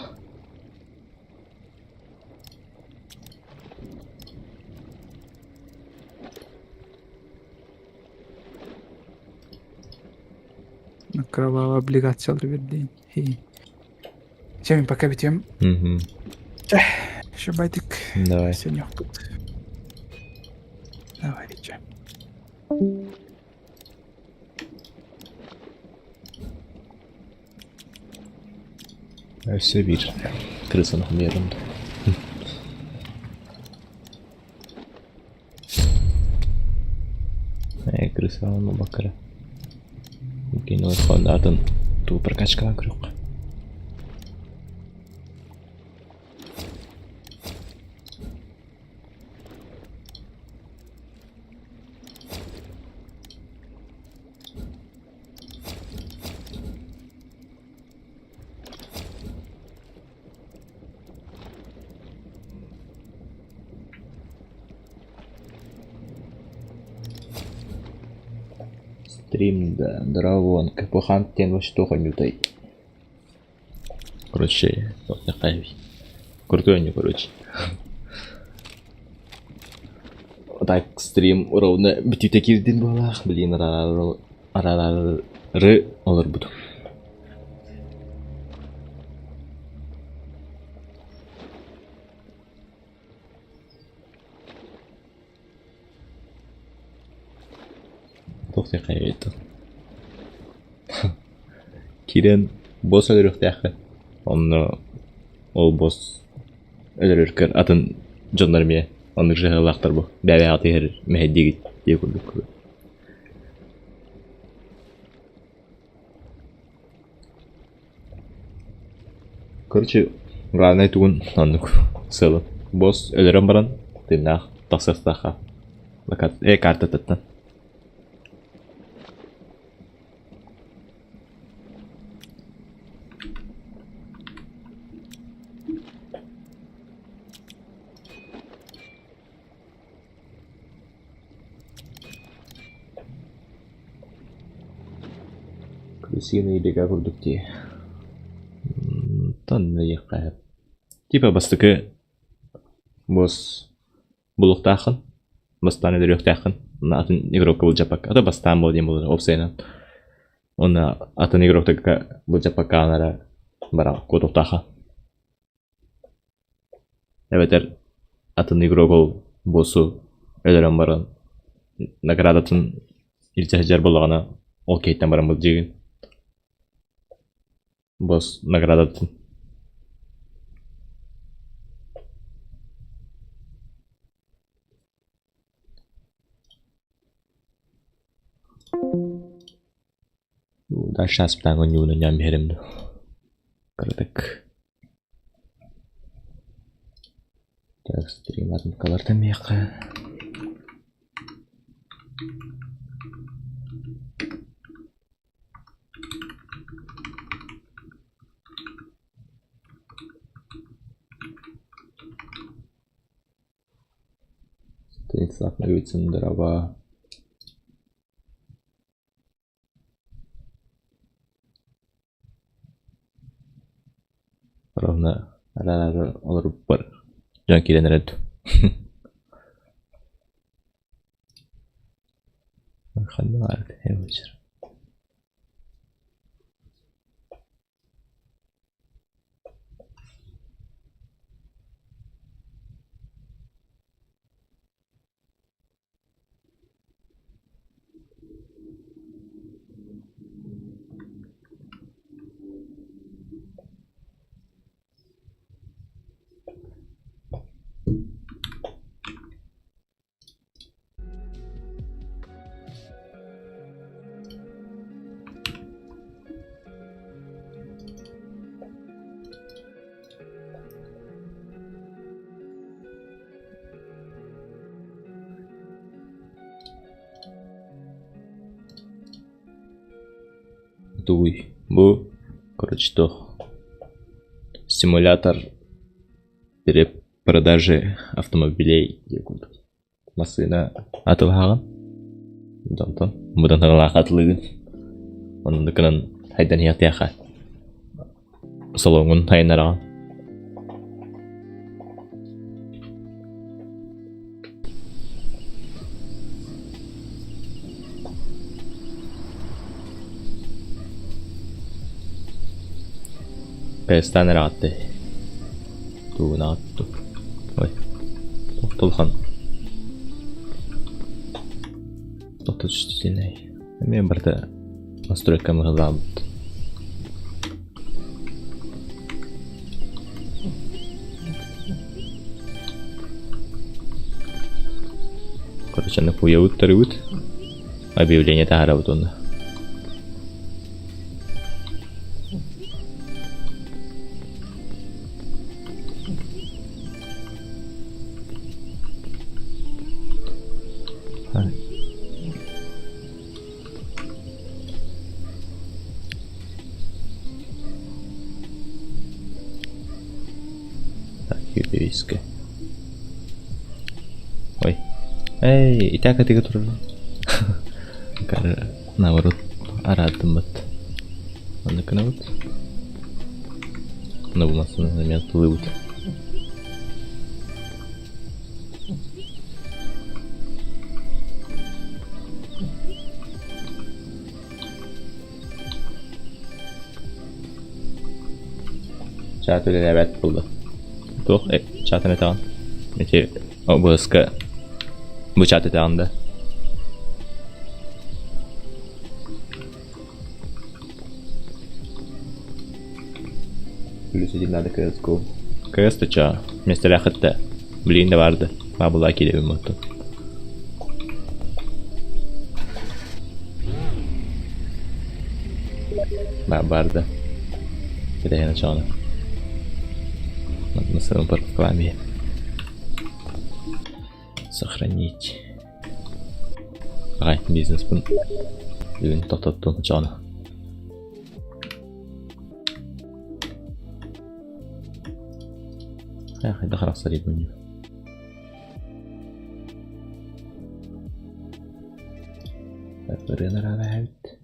Кровавая облигация бердин. Чем пока битем. Угу. Шабайтик. Давай. Сегодня тут. Давай, Рича. Все бир. Крысаны хумерым. Э, крыса оны бакара. Кейін атын ту прокачкалан көрөк. Стрим да, дорогонка. Бу хаан диэн вообще туох оонньуутай? Короче, крутой оонньуу, короче. Так, стрим ровно бүтүүтэ киирдин буолаах. Блин, араарары олорбутум. Туох диэххэ Киирэн босс өлөрүөхтээххин. Онно ол босс өлөрөргөр атын дьоннор эмиэ оннук дьаһалаахтар бу. Бэйэ-бэйэҕит иһэр мэһэйдиигит диye курдук. Короче, главное тугун оннук сыалын. Босс өлөрөн баран тыыннаах тахсыахтаахха. Картатыттан. Крысиные бега курдук дии. Онтон диэххэ Типа бастакы босс булуохтааххын, бастаан өлөрүөхтээххин, уонна атын игрокка былдьаппакка, ата бастаан буол диэн буолар уопсайынан. Уонна атын игроктарга былдьаппакка эрэ баран куотуохтаахха. Эбэтэр атын игрок ол боссу өлөрөн баран наградатын илдьэ сылдьар буоллаҕына, ол киһиттэн баран былдьыыгын. Босс наградатын. Дальше аспытаан оонньуубун оонньоон биэрэрим дуу. Кыратык. Так, стрим атын миэхэ. Станислав Наговицын дрова. Ровно олорбуппар дьон киирэн эрэр дуу. Ханна баар вечер. Тугуй бу короче туох симулятор перепродажи автомобилей диэн курдук. Массыына атылаһаҕын, онтон быдан саҥалаах атылыыгын. Оннук гынан хайдан иһиэхтиэххэ солоҥҥун хайыннараҕын. Кайыстаан эрэ аҕаттай Тугун аҕаттым Ой Тохтулхан Тохто түстүнэй Эмиэ барыта настройка быһылаабыт. Короче, аны пуйабыт тарыбыт. Объявление таһаарабыт уонна. Так, юридическое. Ой. Эй, итак, это турар. Наоборот, араардыммыт. Оннук гынабыт. Онно бу массыынаны эмиэ атыылыыбыт. Чаат үлэлээбэт буолла. Туох чаатын этэҕин? Ити ОБС-ка бу чаат этэҕин да? Плюс один надо КС-ГО. КС то чё? Миэстэлээх да. Блин да барды. Баабылаа киирэбин буттун. Барды. Кэтэһэн очоҕуна. Массыынам парковкалаан Сохранить. Аҕай бизнеспин бүгүн тохтоттум очоҕуна. Хайдах арахсарый Ырыаны араабыт.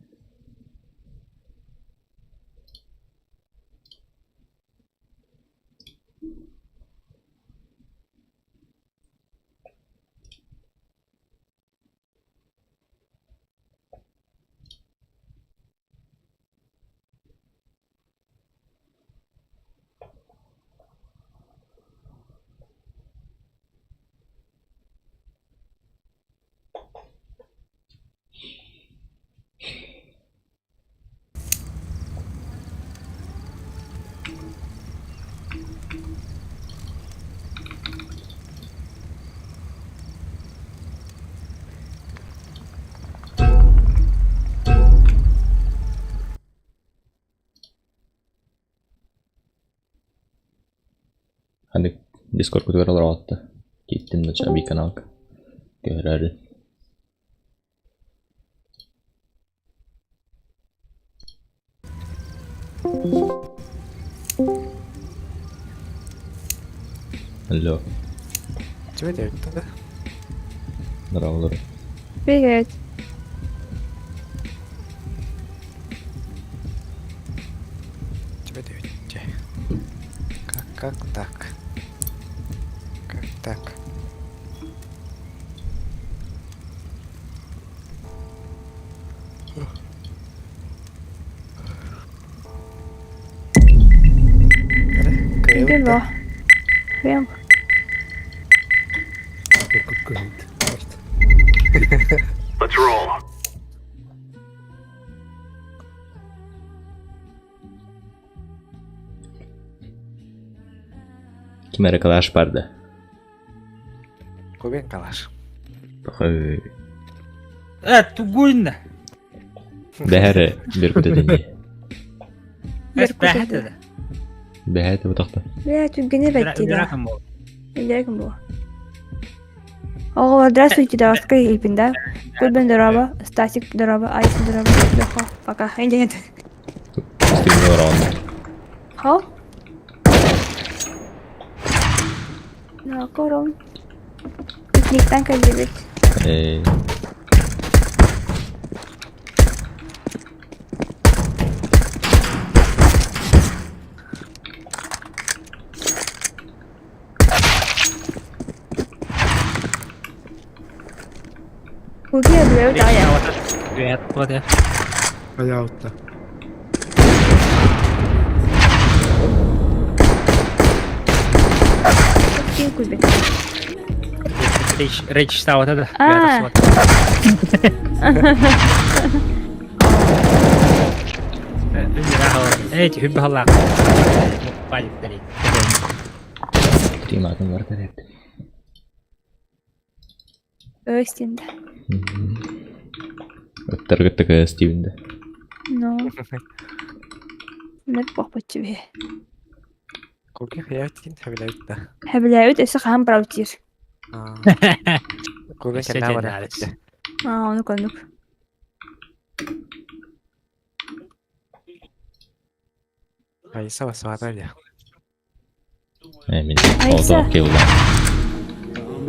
Ханнык Дискордкутугар олороҕут да киирдим да ча каналга көһөрөөрү. Алло. Чего делать-то? Здорово, Привет. Чего делать? Как, как так? Как так? Где два? Прям. Ким эрэ калаш барды. Кубен калаш. Э, тугуйна. Бэһэрэ бүркүтэтинни. Бэһэтэ да. Бэһэтэ бутахта. Бля, түггене бэтти да. Үөрэх буол. Билэргин буо. Оҕолор, здравствуйте, даваска илпин да. Курбен дороба, Стасик дороба, Айс дороба, Лехо, пока. Инде Стыгын олороҕун. Хау? Накором. Пикниктан кэллибит. Э, Куги эбилэбит аҕай. Үөрэх буолар. Пожалуйста. Ким кузбек? Речь речь стала да. А. Эй, хүб халлаах. Паликтери. Триматын бар керек. Өстенді. Ыттаргыт Стивенде. Ну. Мэр бохпочу бе. Куги хаятин хабилайт да. Хэбилээбит өссө хаһан бравтир. Куги Өссө кэннэ барар. дьэннаарыс. Аа, ону коннук. Айса басматалия. Э, мин Айса. олдоо кеула.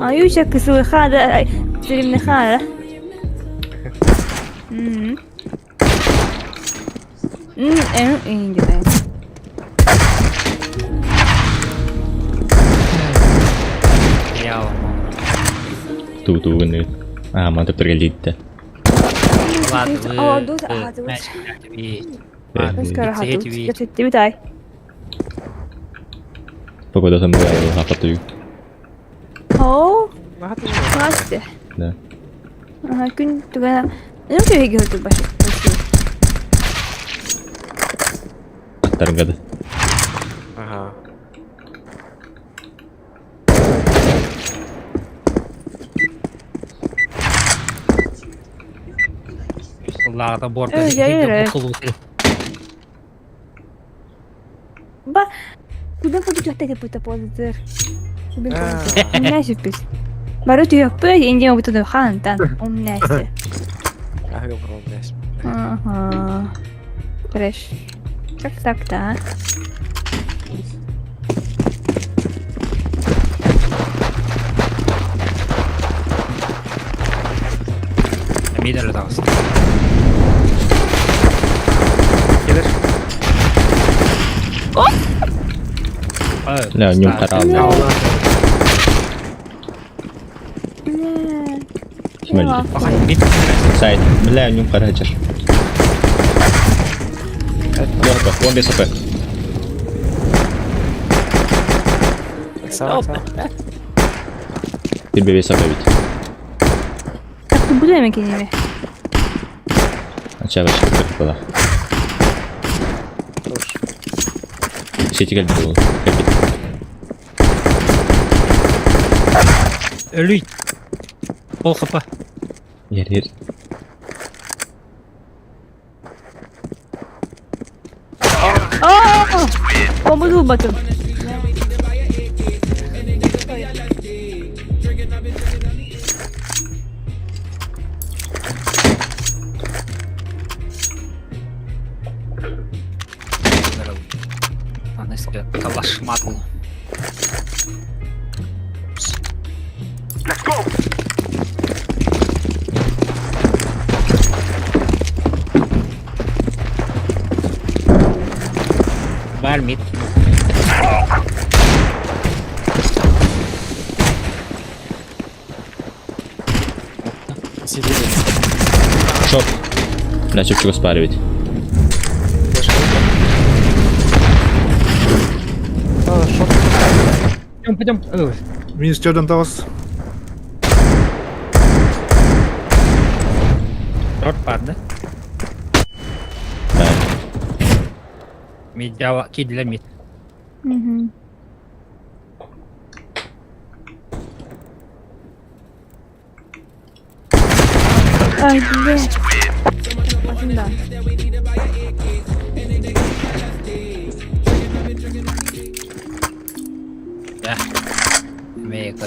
Аюша кысылыха да, сүрүмнэха да. Я Туу-туу гыныгыт. Аа, мантып түргэлиитте. Погода там была хапатую. Оо, Настя. Да. Ага, күн түгэнэ. Ну түһүгү турбаш. Аттаргады. Ага. Лаата борта Э, я верю. Ба, куда буду төхтө пута позитер. Куда Умняйся пись. Бары түйөкпө, инде бутуну хантан. Умняйся. Ага, умняйся. Ага. Трэш. Так, так, так. Мидер таҕыс. Келер. Ля, нюм харал. Смотри. Сайт. Бля, нюм харачер. Лёгко, он без ОП. Тебе вес ОП ведь. Так, ты будем кинеми. А ча вообще была. Сети как был. Өлүй. Пол хп. Ер, ер. Помоду батым. Аныска калашматл. Let's go. Бар мид. Шоп. Начал чего спаривать. Пойдем, пойдем. Минус Jordan Towers. Рот пар, да? Да. Мид дява, ки для мид. Угу. Ай, блядь. Да. Да. Мейка.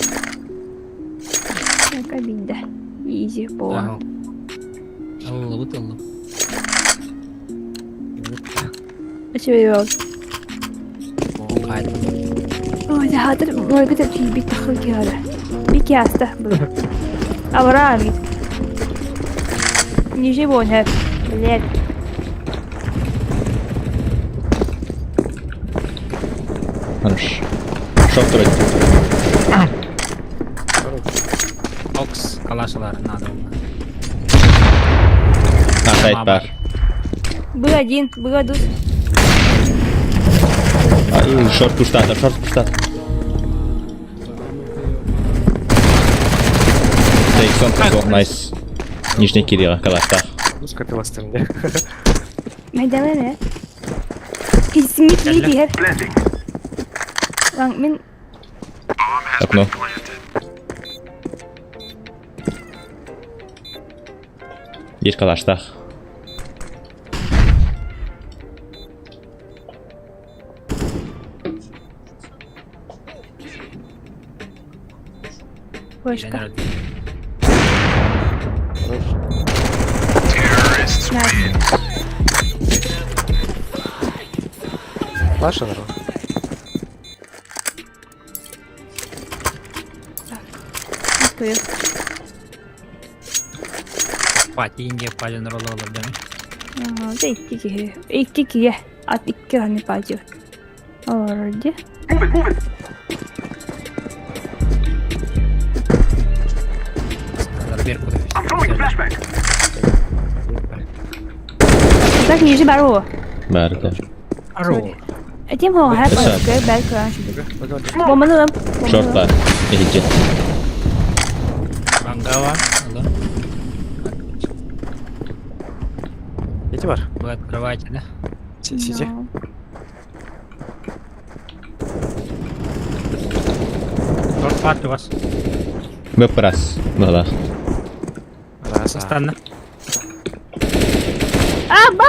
Кабинда. Изи по. Аллы, аллы. Очевидно. Ой, хатыр, ой, где ты бит тахыл киада. Бики аста был. Авраам. Ничего не, блядь. Хорош. Шоп тройки. Окс, калашалар надо. А, сайт бар. Был один, был один. Ай, шорт пуштата, шорт пуштата. Иксон косох, найс. Нижний Кирилла, калашта. Пускай ты вас там, да? Майдалene. Kesinlikle diğer. Lan min Окно. Есть калаштах. Флешка. Nice. Наша народ. Открыл. Пати Индия пален роллер да. Ага, икки киһи. Икки киһи. От икки разных партий. Вроде. Так ниже бару. Баарда. Ару. Этим хо хап Өссө. бәл көрөн. Бомбаны Шорт бар. Иһитче. Бангава. Алло. Эти бар. Вы открываете, да? Сиди. Шорт парт у вас. Бэпрас. Бала. Раз. Странно. А, ба!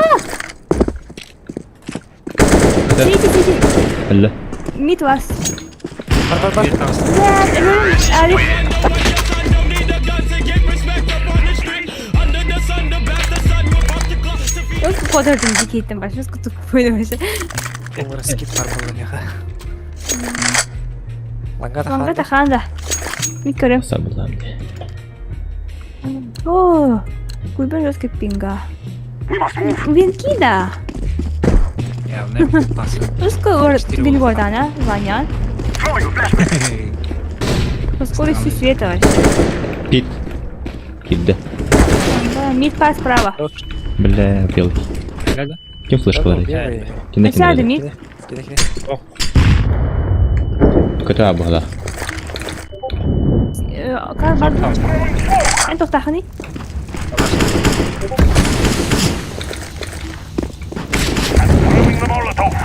Си, си, си, си. Алла. Мид вас. Бар, бар, бар. Нет, Алик. Өс кодырдым дикейтен баш, өс кутук койдум вообще. Оңыр скип бар бұл неға. Ланга Ланга да таханда. Мин көрөм. Сабылам де. О, куйбен жестко пинга. Винки да. Явно пас. Өско вин гордана, Ваня. По скорости света вообще. Пит. Кидде. Да, мид пас справа. Бля, белый. Да? Ким флешкалары? Белый. Кине Сяду кине. мид. Кине, кине. Көтө абыла. Кар бар. Эн тоқтақыны?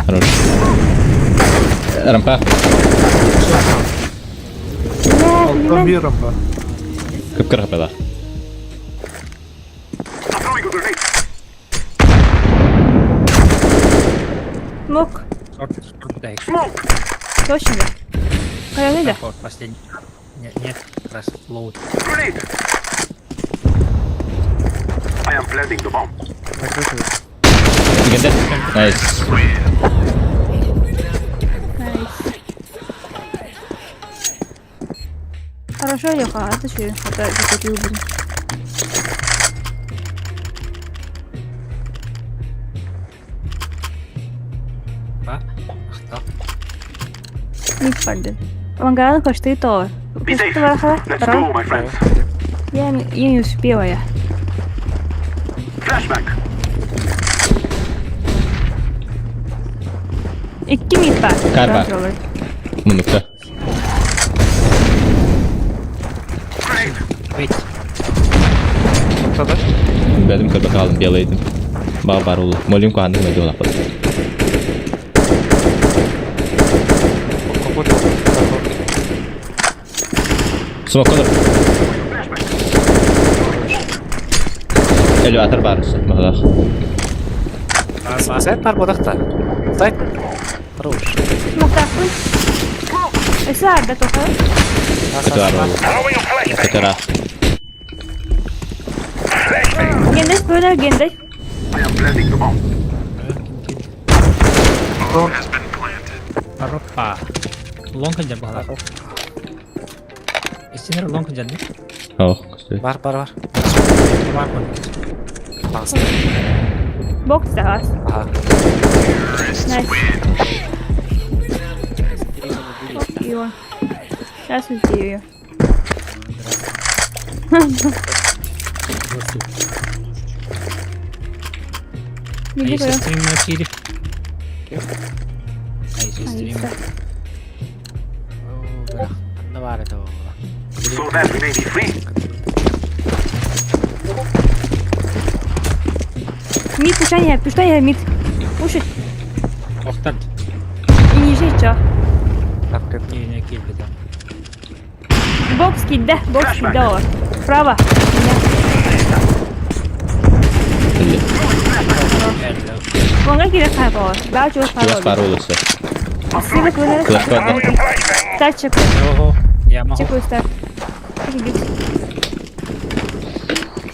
Хорош. Рампа. Алтан бир рампа. Көп кыргыпала. Мок. Шорт, шорт, дай. Точно. Қаяны да. Шорт, последний. Нет, нет, как раз лоуд. Генде. Найс. Найс. Хорошо, Леха, а ты что? Это закатил блин. Ба. Ахта. Мид пардон. Лангаран кошты то. Я не успела я. Икки мид бар. Кар бар. Минутка. Вейт. Ортада. Бәдім көрбе қалым, белый едім. Ба бар улы. Молим куанды мәді олапы. Копот. Смок olur. Элеватор бар үсі. Мағлақ. Сайт бар бодақта. Сайт. Хорош. Смоктақпын. Өсі арда тоқы. Көтө бар улы. Көтө ра. Гендес бөлер гендес. Аропа. Лонг жабала. Истинер лонг жадны. Ох, көстө. Бар, бар, бар. Бар кон. Бас. Бокс да вас. Ага. Найс. Ё. Здравствуйте, Ё. А Миди если көрөм. стрим на кири? А если стрим? Айса. Анна бар это. Мид пушание, пушание мид. Пушит. Охтар. И ниже чё? Так, Не, не кири там. Бокс кидде, бокс кидде олар. Право. Меня. Эле. Онга кире хайп олар. Баа чугас Чугас бар улы үсі. Сыбык выныры. Флешка бар. Старт чек. Ого. Я могу. Чекаю старт. Офигеть.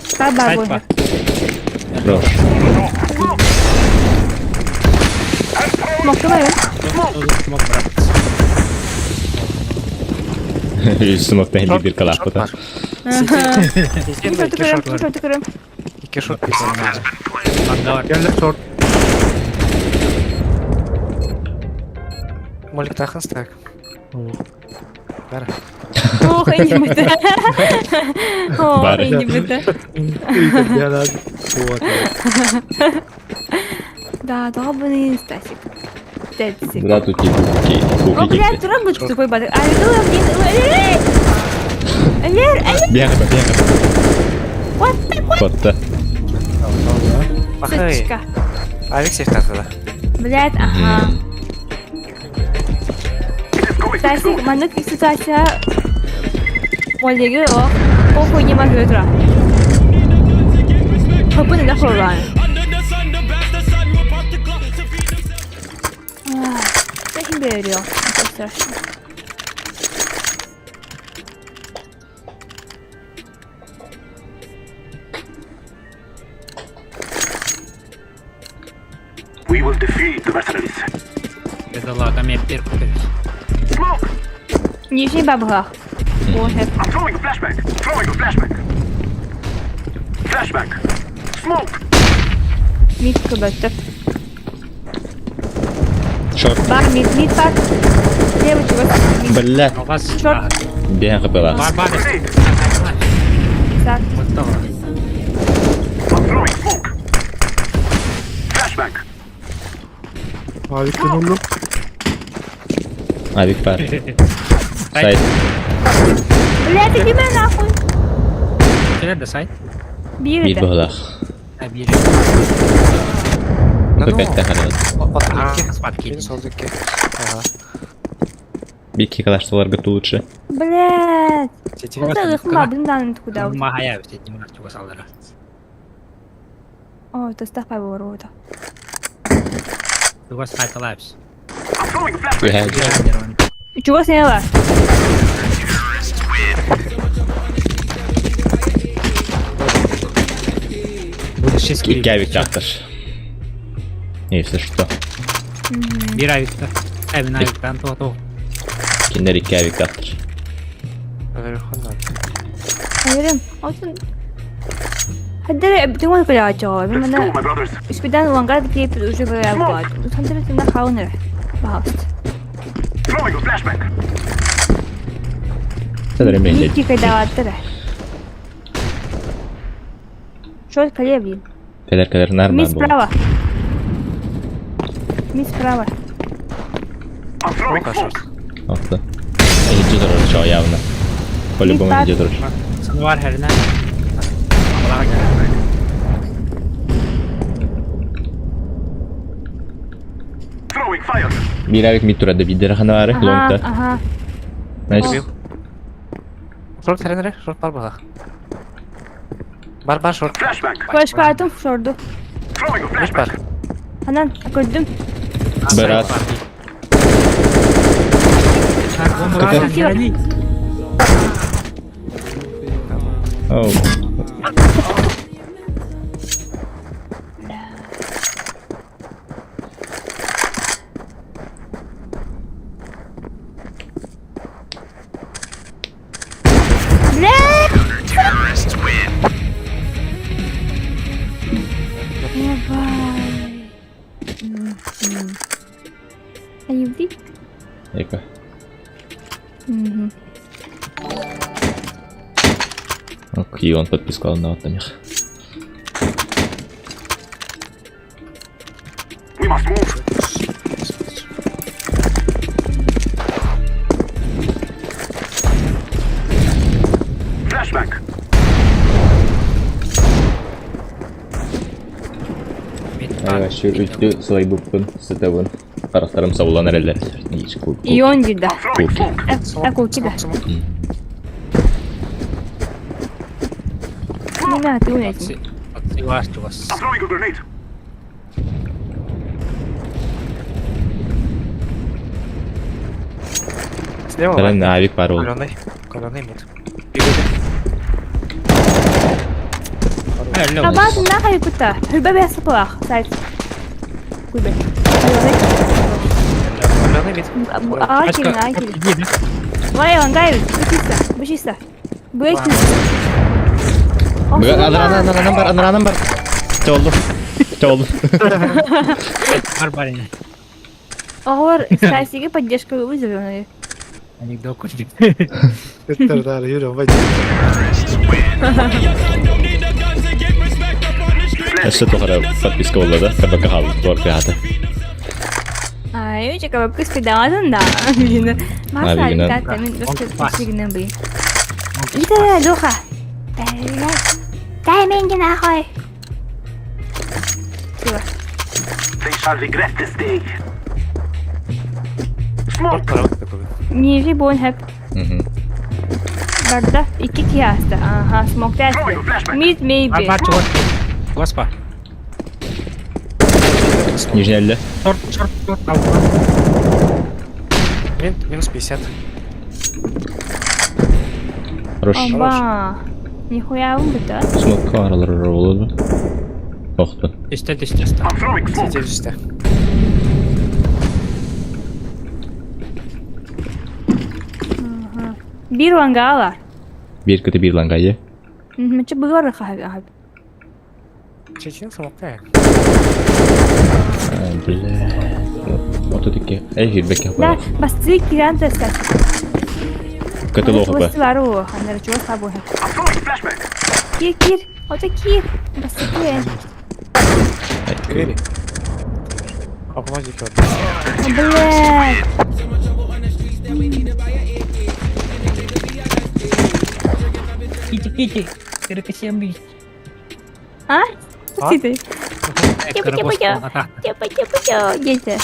Старт бар Сайт бойы. бар. Хорош. Смокты бар, Смок брат. Смоктан bir калапы. Бар. Мен шорты көрөм, мен шорты көрөм. Икки шот. Манна бар. Кэллэ шорт. Молик тахын стак. Бар. Ох, иннибитэ. Ох, Бар. иннибитэ. Ыйтар Вот. Да, долбаный Стасик. Тетсик. Куда тут не куки? О, Куки блядь, туран будет тупой бадык. А, это блин, Лер, Лер, Бегай, бегай. what the Вот да. Махай. сучка. Авик сейфтарды да. Блядь, ага. Стасик, маннык ситуация Олеги, о, похуй не могу утра. Хопын на хоран. Таким берёл. Это страшно. Это ладно, мен бир көтөбүз. Нижний бабгах. Боже. Мид көбөттө. Шорт. Бар, мид, мид бар. Левый чего? Мид. Блядь. Ногас. Шорт. Бегай, была. Бар бар. Так. Авик тынуллум. Авик бар. Сайт. Блядь, иди меня нахуй. Келер да сайт. Бир Бир это. быһылаах. Бир. Да ну. Опять тахарат. Оттон икки. Спад Мин киин. сол икки. Ага. Бикки калаштыларга лучше. Блядь. Сети. Это их мабын данын куда. Махая бит не мурат чугас алдыра. О, это стахпай ворота. Чугас кайталайбыз. Түһэ. Чего сняла? Будущий скрип. Икки авик тахтар. Если что. Бир авикта. Эбин авиктан то Киндер икки авик тахтар. Наверху надо. Hayırım. Olsun. Хаддere түңөл кылаачоо. Мен мана үспүдэн улангар кип уже было. Хаддere түнэ хаунер. Баст. Сәдір мен Микки кайдаваттыр. Шот калеби. Кэлэр кэлэр нормально Ми справа. Ми справа. Ока шорт. Алты. Иди дұрыр, чо явно. По-любому Так. иди дұрыр. Саны бар херинен. Алага келер. Бир авик мид турады, бидер хана бары, Ага, лонгта. ага. Найс. Шорт херинере, шорт бар бала. Бар бар шорт. Флешка атым шорду. Үш бар. Анан көрдүм. Брат. Бомба Оу. Бля! Давай. Аюби? Эко. Мгм. Окей, он подписку на оттамих. Вообще үтті солай бұппын, сытабын. Қарақтарым саулан әрелер. Ион да. Куки. Акулки да. Не надо, ты унять. Отсылаш чугас. Слева. Кэлэн авик бар ол. Каленый. Каленый мид. Абат нахай кута. Хүбэ бэсэ палах. Сайт. Куйбэ. Каленый мид. Акил, акил. Вай, он гайд. Бычиста, бычиста. Бычиста. Анранан бар, анранан бар. Чолду. Чолду. Бар бар ини. Оҕолор Стасига поддержка вызовем. Анекдот курдук. Ыттардаар юра бай. Өссө тухары подписка болла да, кабакка хаалбыт туор кыһата. Ай, үчү кабакка спидалатын да. Маса алитата мен өстө бый. Ите, Леха. Дай менге нахуй. Чего? Нижний бон хэп. Барда икки киаста. Ага, смок тесты. Mid maybe. Бар чего? Госпа. Нижний әлле. Шорт, шорт, шорт. Минус 50. Хорош. Оба. Нихуя он бы, да? Смок аралар болду. Охту. Үстэ түстэ үстэ. Сидели үстэ. Бир лангаалар. Бир кыты бир лангайы. Мчы быгар хахаб. Чечен смокта. Бля. Вот таки. Эй, хирбек Да, басты киран теста. Кыты лоху ба. Бару, хандар чего сабу. Кир, кир. Ото кир. Басты киран. Двери. А помогите. Бля. Кити, кити. Перекосемби. А? Ты. Типа, типа, типа. Типа, типа, типа. Гейте.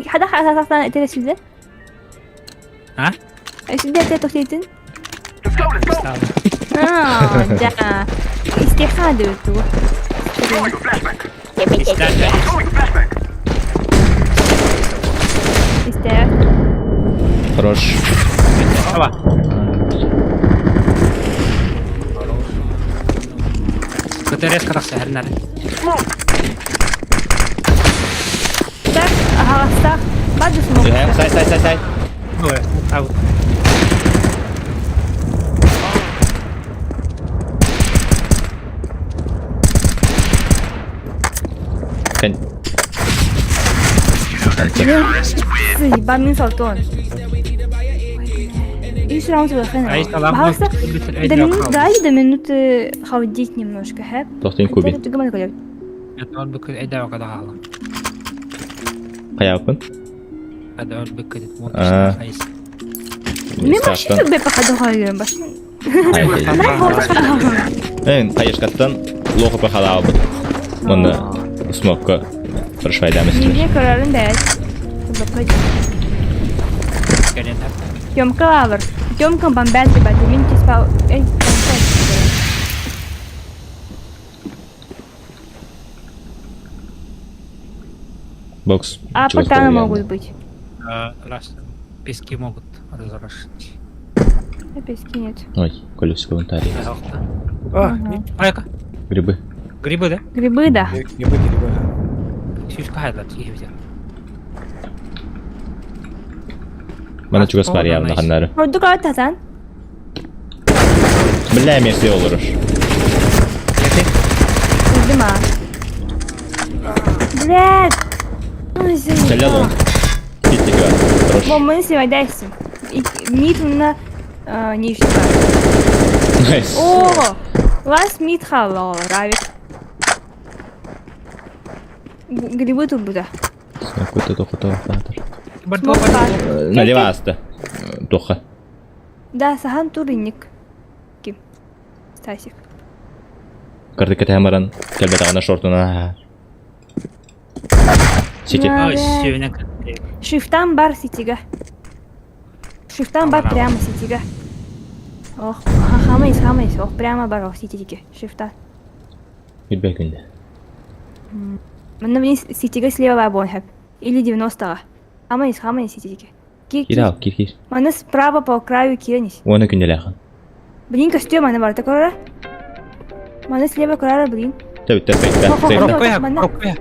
Хада хада хада этер сюда. А? Сюда ты тохтейтин. А, да. Истихады ту. Типа, типа, типа. Истер. Хорош. Ава. Кыты резко тахса хэрнэр. Так, ага, так. Баду смог. Сай, сай, сай, сай. Ой, ау. Кань. Заебал Салтон. И раунд Ай, салам. Пожалуйста, до минут, дай до минуты холодить немножко, хэп. Тохтын куби. Это он быкы эйдә вакыта хала. Каяпын. Это он быкы А. Мен машина бе походу хайгырым башын. Эн, кайышкаттан лоху пахала албыт. Мында смокка прошвайдамыз. Неге көрөрүн да. Тёмка лавр. Тёмка бомбят, ребята. Мин спал. Эй, Бокс. А порталы могут быть. Раз. Пески могут разрушить. А пески нет. Ой, колес комментарий. А, Айка. Грибы. Грибы, да? Грибы, да. Грибы, грибы. Сүүскэ хайдат киһи Мана чугас бар явно ханнары. Ордук атасан. Бля, месте олорор. Үздүм а. Блядь. Стрелял он. Хиттик бар. Хорош. Бомбаны севайдайсың. Мид на нижний бар. Найс. О, лас мид халал, Равик. Грибы тут буде. Какой-то тоха Смок Налево аста. Тоха. Да, сахан туринник. Ким? Стасик. Карды кэтэмаран. Кэлбэтаҕына шортуна. Сити. Ой, сүүнэ. Шифтан бар ситига. Шифтан бар прямо ситига. Ох, хамайс, хамайс. Ох, прямо бар, ох, ситиге. Шифтан. Билбей күндө. Мында вниз ситига слева бар бон хэп. Или 90-ға. Хамайс, хамайс ситиге. Кир, Кир кир. ал, кир, кир. Маны справа по краю киренис. Уона күнделээхэн. Блин, костюм маны бар, такора. Маны слева крара, блин. Төбүттэ сейфтэ. Хо-хо-хо. Сейфтэ. Рукоя, Мана. рукоя.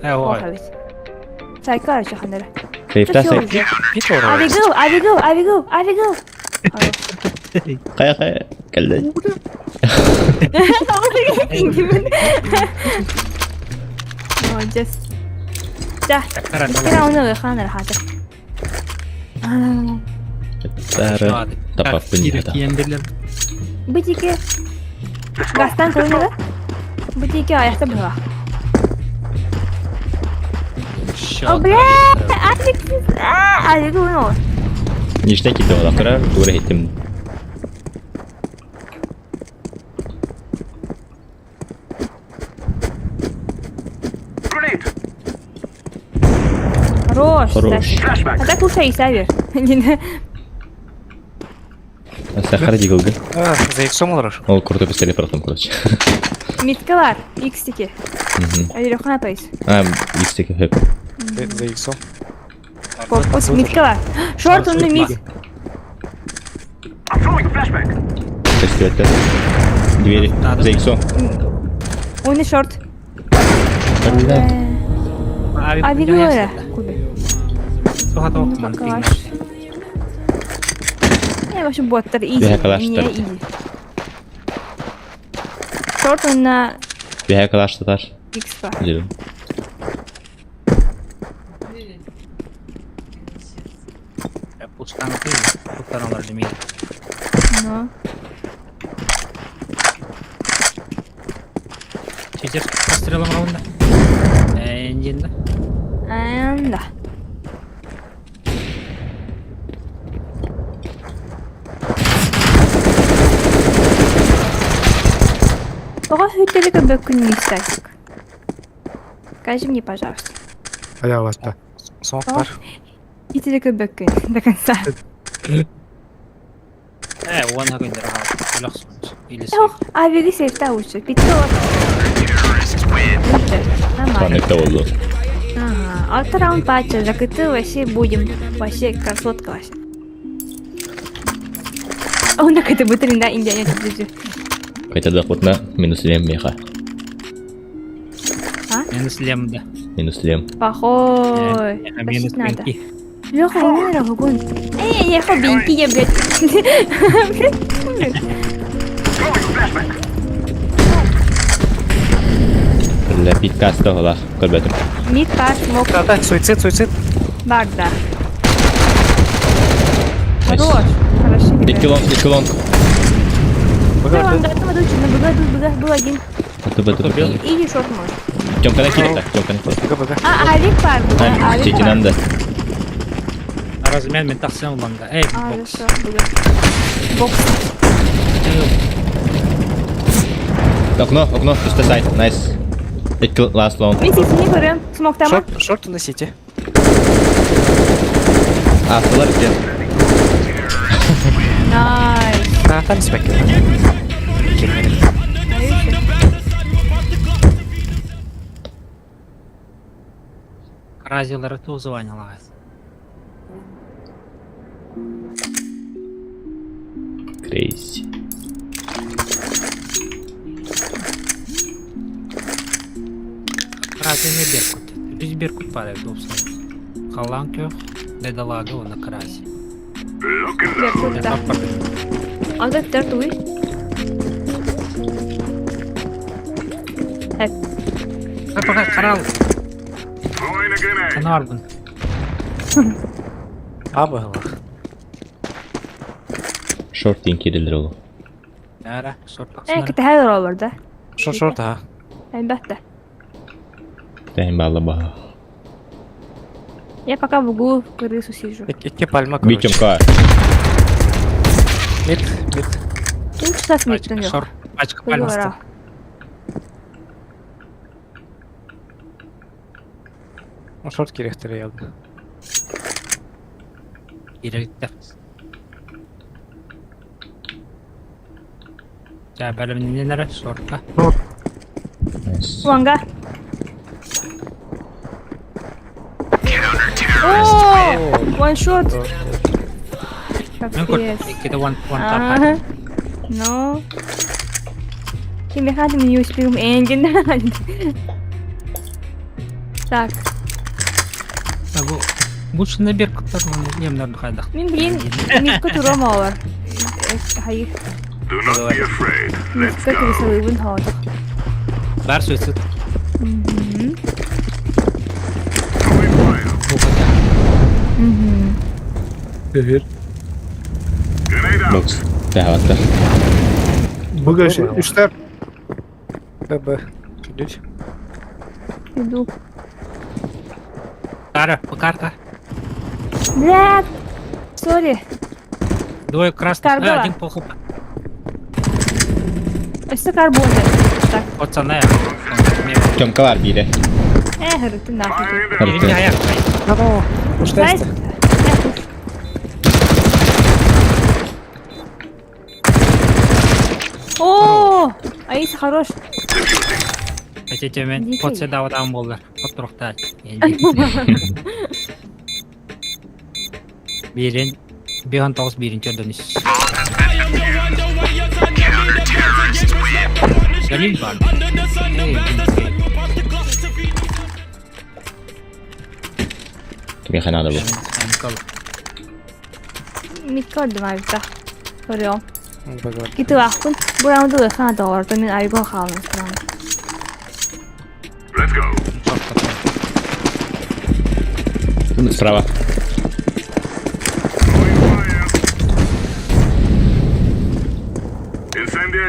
Э, Ох, ой. ведь. Сайкар еще ханера. Сейфтэ, сейф. Пит орор. Авигыл, авигыл, авигыл, авигыл. Хайа-хайа, кэллэ. Молодец. Да, икки раунду хаан эрэ хаата. Тары тапаппын диэхэ. Бу диэки гастан көрүнэ Бу диэки айахта быһа. О, бля, Алекс, Алекс, ну. Нижний киtte олақтыра, тура хеттим. Хорош. Хорош. А так лучше и савер. Сахар дигалга. За иксом олорор. Ол крутой пистолет потом, короче. Миткалар, икстики. Алихан апайс. А, икстики хэп. За иксом. Попус миткалар. Шорт он мид. Костюм Двери. За иксом. Он и шорт. А видно Кубе. Я вообще боттер изи. Не изи. Шорт он на Биһэ калаш татар. X2. Дедим. Ну. Чечер пострелом раунда. Энджинда. Да. Тоҕо сүүттэри көрбөккүн мистасик. Скажи мне, пожалуйста. Пожалуйста. Смок бар. Итили көрбөккүн до конца. Уон хагындыр Или Ох, авиги сейфта лучше. Питто. Нормально. Паникта болду. Ага. Алта раунд патча. Закыты вообще будем. Вообще красотка вообще. Он так это бытрин, да, индианец. Хотя да хотна минус лем меха. Минус лем, да. Минус лем. Плохой. Минус Тащить надо. бинки. Леха, не надо, гон. Эй, я бинки, я, блядь. Бля, питкаста гола. Көрбөтүм. Мид пас мог. Да, да, суицид, суицид. Баг, да. Хорош. Хорошо. Икки лонг, икки лонг. Был один. Или шорт может. Тёмка на кире, так, Тёмка на кире. А, авик пар. А, сити надо. Размен мен тахсен ланга. Эй, бокс. Бокс. Окно, окно, пусто сайт, найс. Икки last long. Мен сесіне көрем. Смок там. Шорт, шорт на сити. А, солар где? Найс. Да, там спеки. Разилары тузыванилар. Крейзи. Крази не Беркут. Біз Беркут бар еді Халан көх, бедалага оны крази. Беркут, да. А вот это туй. Пока карал. Канарбын. Абы Шорт кирилер ол. Яра, шорт. Э, кете олар да. Шорт, шорт, а. Әлбәттә. Тәһин бала ба. Я пока в углу в крысу сижу. Икки пальма, короче. Битем ка. Мид, мид. Тут часа мид Шорт, пачка пальма. Ну, шорт керектер ялды. Кирилтер. Ja, бәлемнелер шортка. Найс. Ланга. О, one shot. Мен Капец. көрдüm. One one tap. Ага. Но. Ким хадым не успеем энджин. Так, Бу бу шында бер куттар немнер хайдак. мен блин, митко тура олар. Хайы. Миска крысалыыбын хоотох. Бар суицид. Эфир. Бокс. Тэхаватта. Быга үстэр. ББ. Идут. Иду. Кара, карта. Бля! Сори. Двое красных. Каргова. Один пол хп. Өссө карбон. Так. Пацаны. Тёмка бар биирэ. Э, ты нахуй. Харты. Ну, Знаешь? О, Аис хорош. Хотите мен Дикий. под седа там болдыр. Оттурукта. Бирин 1.9 бирин чөрдөнүс. Галил бар. Эй, Кимиэхэ наада бу? Мид көрдүм айбыта. Көрüyorum. БГ. Китилаахпын. Бу раунду ыхан доҕорто мин айго хаалын сырам. Справа.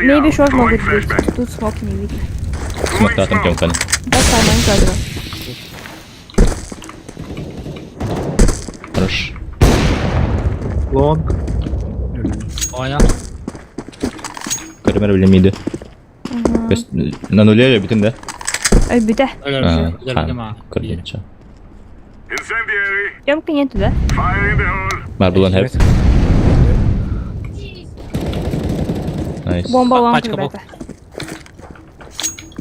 Maybe short могут быть. Тут смок не видно. Смоктаатым Тёмканы. Да, нормально көрдүм. Хорош. Лонг. Понял. Көрүмэр билимиди. На нуле бүтүн да? Өлбүтэ. Көрдүнчө. Тёмка нету, да? Бар булан хеп. Найс. Бомба лонг, Пачка ребята.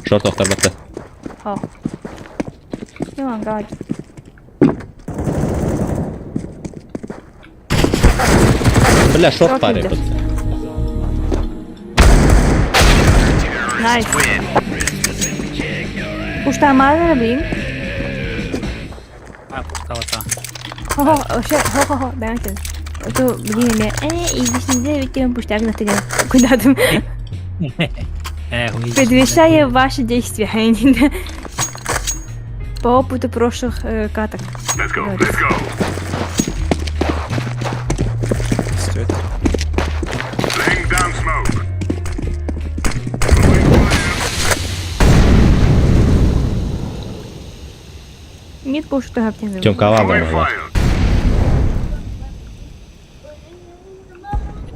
Шорт охтар батта. О. Не лонга. Бля, шорт Шорт пары. идет. Найс. Уштамары, блин. А, пускалата. Хо-хо, вообще, хо-хо-хо, давайте. А то, блин, я, иди сюда, ведь пуштак на тебя. Куда там? Предвещая ваши действия. По опыту прошлых каток. Let's go, let's go. Стоит. Laying down smoke. Мид пушту хаптен. Тёмка алар Throwing бар.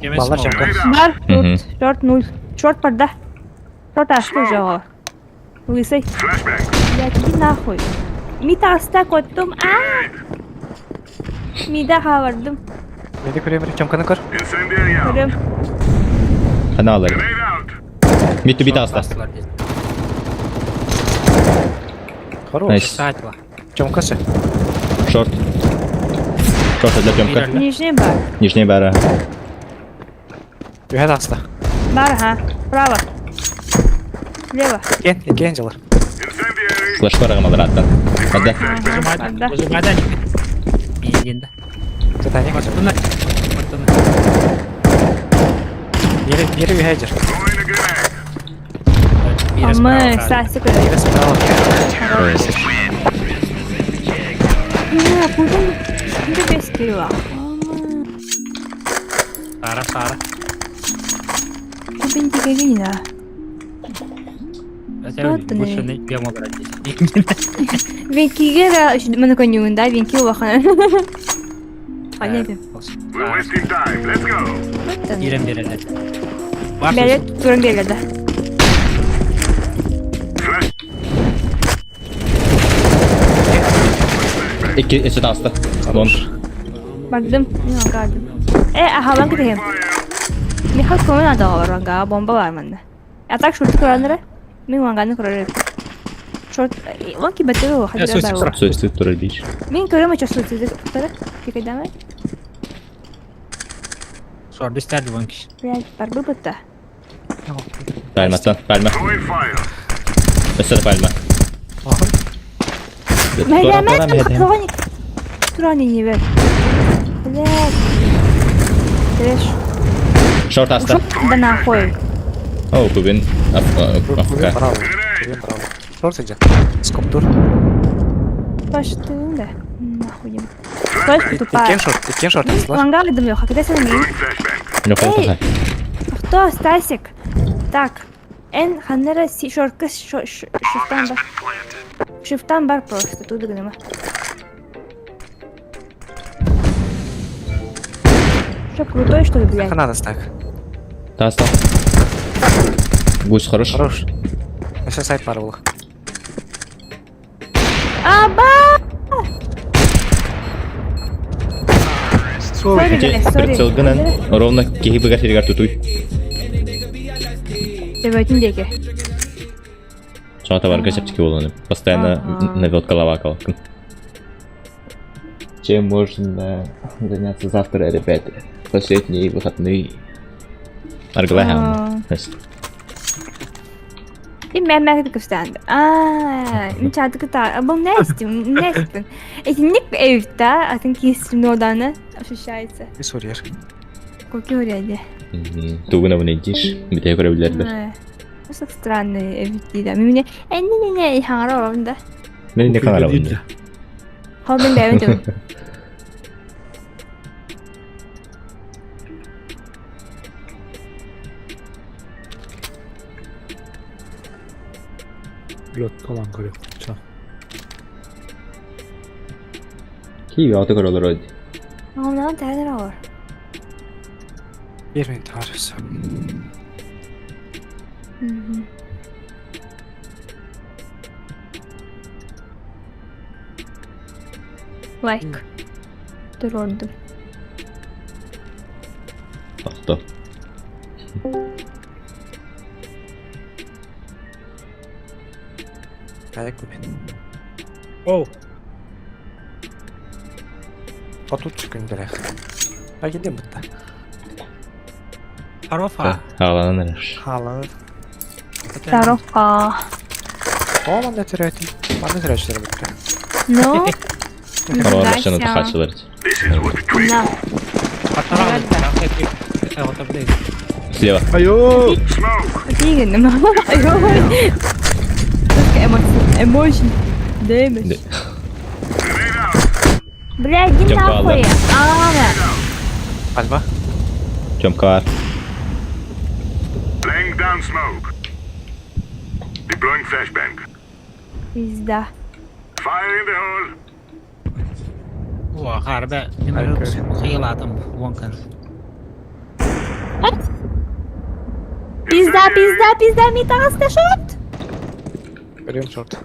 fire. Баллар Тёмка. Бар, Мгм. тут, шорт нуль. Шорт бар, да. Шорт ашты уже. Лысый. Flashbang. Блядь, иди нахуй. Мид аста коттум. А! Мида хавардым. Мени көрөм, Тёмканы көр. Incendiary out. Көрөм. Хана алар. Grenade out. Мид бит аста. Хорош. Найс. Тёмкасы. Шорт. Шорт для Тёмка. Нижний бар. Нижний бара. Үһәт аста. Бар, ха. Право. Лево. Кен, кен жылар. Incendiary. Флеш барагым алар аттан. Хада. Ага, бар, да. Титаник. Бири, бири үһә жыр. Throwing a grenade. А мы, Сасик. Бири справа. Не, куда? Куда без килла? Сара, Сара. Кубин дигегина. Больше не пьем обратись. Венкигера, маны конюнда, венки улахан. Понятно. We're wasting time. Let's go. Ирем берелер. Берет, туран берет, да. Flash. Икки эсет аста. Лонг. Бардым, не гардым. Э, аха, ланг дегем. Михал көмөн ада бар, бомба бар манда. А так шорт көрөнөрө. Мен ванганы көрөр. Шорт, ванки бетер хадыр бар. Суицид турар бич. Мен көрөм өчө суицид турар. Пикайдамы? Шорт истерди ванки. Блядь, барбы бытта. Пальматтан, пальма. Throwing fire. Өссө пальма. Мэлэмэт турани. Турани не бер. Блядь. Трэш. Шорт аста. Ушел да нахуй. О, Кубин. Афка. Браво. Браво. Шорт сидят. Скоптур. Пошли, да. Нахуй. Флешка тупая. Иккен шорт, иккен шорт. Лангали дым Леха, когда сен мин? Эй! Кто, Стасик? Так. Эн ханнера си шорка шифтан бар. Шифтан бар просто, тут гыныма. Что, крутой, что ли, блядь? Надо так. Таста. Гусь хорош. Хорош. Сейчас сайт пара было. Аба! Sorry, guys, sorry. Прицелгынан ровно киһи быгар сиригэр тутуй. Төбөтүн диэки. Соңа товарга септики болуну. Постоянно наведка лавакал. Чем можно заняться завтра, ребята? Последние выходные. Аргылай И мэмэк көстәнд. Аа, мен чадык та. Бұл нестим, нестим. Этинник эвта, атын кисим ноданы ощущается. Сурьер. Коки уряде. Тугуна вон идиш, бите көрө билердер. Просто странный эвти да. Мен не не не хаңара орында. Мен не хаңара орында. Хол мен бәбин Лёт колан көрө. Ча. Ки аты көрөлөр өдü. Онан тәдер ауыр. Bir minute var. Лайк. Турордум. Ахта. Kaya kubin. Оу. Отут күндерэх. Агидем бутта. Харофа. Хааланан Хаалан. Тарофа. О, манна төрөтү. Манна төрөчүлөр бутта. Ну. Хааланан тахачылар. На. Слева. Айо! Тигин. Айо. Эмоции. Эмоции. Дэмэдж. Бля, иди нахуй. А, Альба. Тёмка. Laying down smoke. Deploying flashbang. Пизда. Fire in the hole. О, харбе. Хилатым. Вонкан. Пизда, пизда, пизда, ми тагаста шорт. Берем шорт.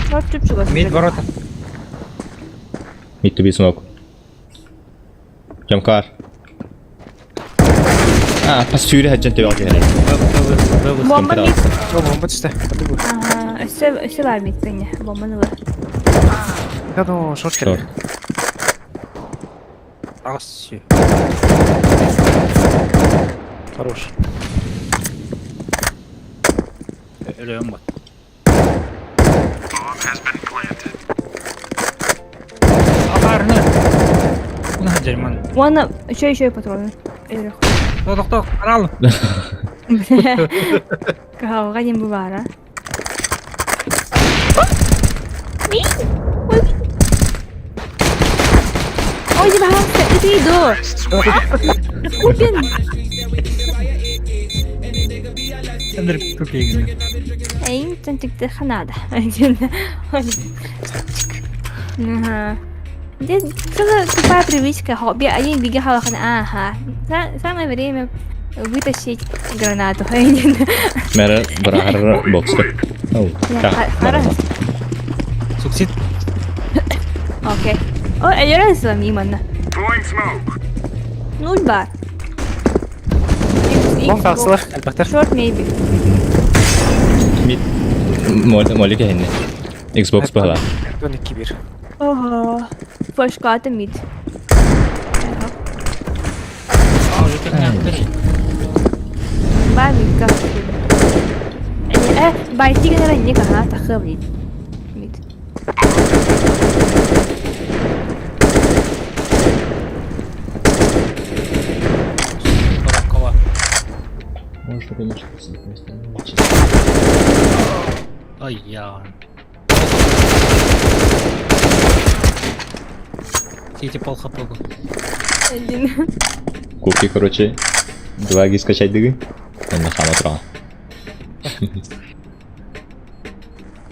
Шорт чүп Мид ворота. Mid to be smoke. Тёмка. А, пас сүүрэ хаджан төбө алты Бомба мид. О, бомба түсті. Ага, өсө өсө бар мид пене. Бомбаны бар. Я думал, шорт керек. Асы. Хорош. Өлөм бар. Апарны. Уна хаджарман. Уана еще еще патроны. Ток ток, арал. Кауга дем бара. Ой, бахамса, иди до. Купин. Эндер купигин. Эйн тантикте ханада. Ага. Здесь что тупая привычка, хобби, один беги халахана, ага. Самое время вытащить гранату. Мэрэ барахар бокста. Хорошо. Суксит. Окей. О, я раз мимо. Нуль бар. Лонг тақсылар, әлбәттер. Short maybe. Мид моль кэһинне. Xbox баһала. 12-1. Ого. Флешка это мид. Бар мид как Э, байти генера не кага тахы мид. Мид. Хорошо, конечно, с одной стороны. Ой, я. Сити пол хп был. Один. Куки, короче, 2 ги скачать дыгы. Он на хама трава.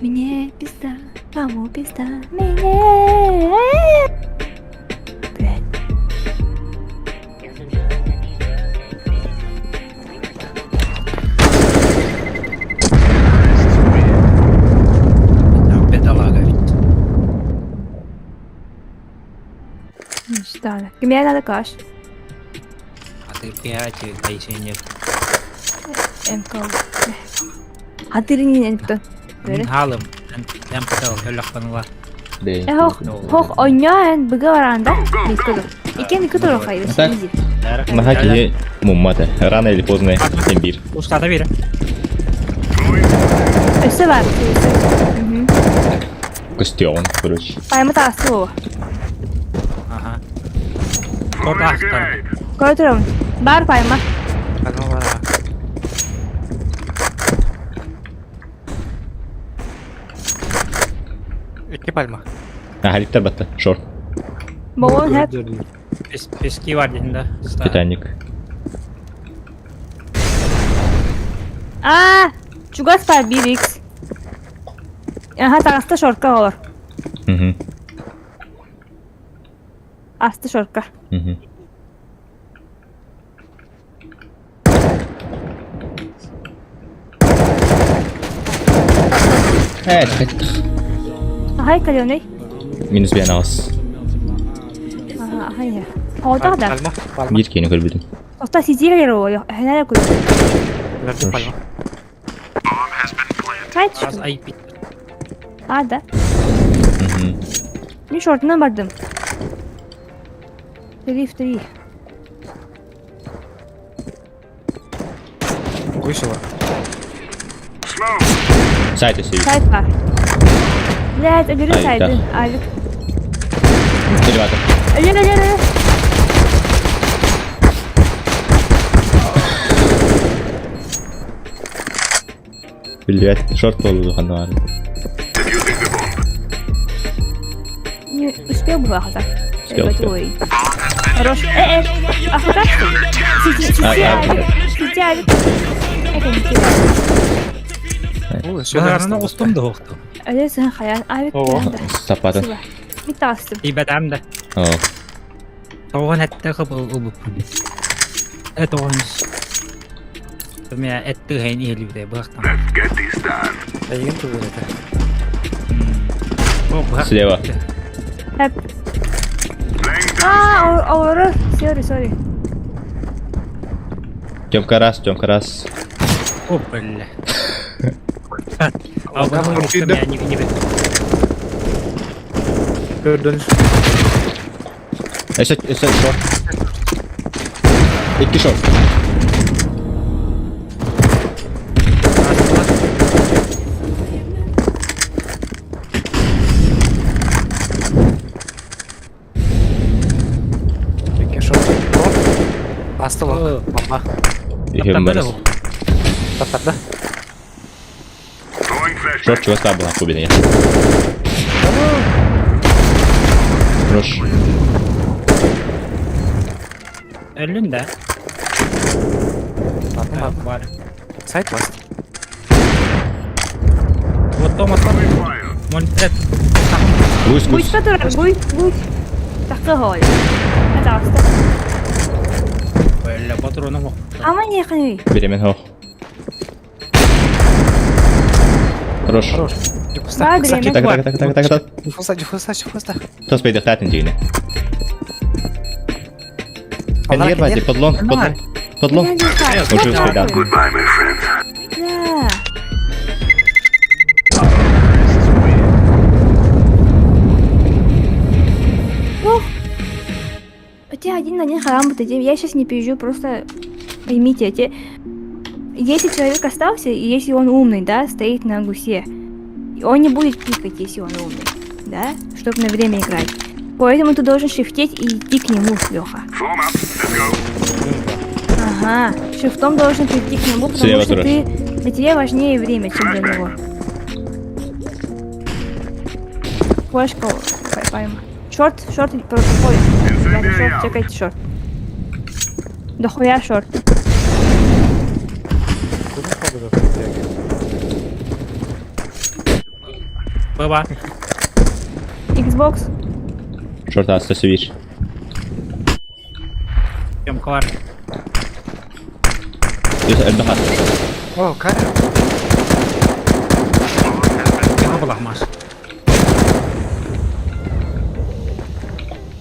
Мне пизда, кому пизда, мне. Блядь. Бедолага ведь. Мечтала. Мне надо каш. А ты пять, да если нет. МК. А ты не это. Халым. МПТ, өлөх паныла. Хох, хох, ойнян, быга баранда. Икен күтөр хайы. Так. Наха киһи муммата. Рано или поздно имбир. Устата бир. Өссө бар. Костюм, короче. Пойма тасу. Ага. Торт ахтар. Көрөтөрөм. Бар пойма. Пальма бар. Икки пальма. А, Халиктар батта. Шорт. Боон хеп. Пески бар дедин да. Титаник. А, чугас бар 1x. Аха, тагаста шортка олор. Угу. Асты шортка. Угу. Э, Ахай каленый. Минус бен ас. Ага, ахай. Ода да. Пальма, пальма. Бир кени көрбүдүм. Оста сидели ро. Хәнә күр. Верди пальма. Кайт. Аз айпит. А, да. Угу. Мин шортына бардым. Три в три. Вышла. Smoke. Сайт өсөй. Сайт бар. Блядь, өлөрү Ай, сайды. да. Авик. Элеватор. Өлөр, өлөр, өлөр. Билбет. Шорт болду ханвар. Defusing the bomb. Не успел бы так. Успел, успел. Ой. Хорош. Э, э. А куда что? Сиди, сиди, А, а, авик. Сиди, авик. Это не тебя. Ул, Барарына устум да оқту. Өлөр сен хаян. Авик. Ого. Сапатын. Митастым. Ибәтәм да. О. Тоғын әтті қып ұлып. Э, тоғын. Мен әтті хәйін елі бұқтан. Let's get this done. Әйген түгел это. О, бұрақ. Слева. Хеп. Laying down. А, оры. Sorry, sorry. Тёмка раз, Тёмка раз. О, бля. А бұны устум я не не Көрдөн. Өсө, өсө, шорт. Икки шорт. Икки шорт. Асты лок. Бомба. Ихем барыс. Таптарды. Throwing flashbang. Шорт чугас была кубина. Хорош. Өлін да. Ладно, Бар. Сайт басты. Вот том, вот том. Fire. Монтрет. Гусь, гусь. Гусь турар, гусь, гусь. Такы хол. Это асты. Бля, патроны мог. Ама не ханы. Беремен хох. Хорош. Хорош. Бар беремен. Так, так, так, так, так, так. Диффуза, диффуза, диффуза. Тос бейдехтатын дигине. Энер бади, подлон, подлон. Подлон. Уже успел, да. Goodbye, my friend. Да. Ух. У тебя один на один харам будет. Я сейчас не пизжу, просто поймите, эти... Если человек остался, и если он умный, да, стоит на гусе, он не будет пикать, если он умный, да, чтобы на время играть. Поэтому ты должен шифтеть и идти к нему, Леха. Form up. Let's go. Ага. шифтом должен прийти к нему, потому Слева что тоже. ты для тебя важнее время, чем для него. Флешка пойма. Short, short, проходит. Ребята, short, чекайте short. Дохуя short. Баба. Xbox. Short аста свич. Тёмка бар. Элбэх ат. О, камера. Кема булах Маш.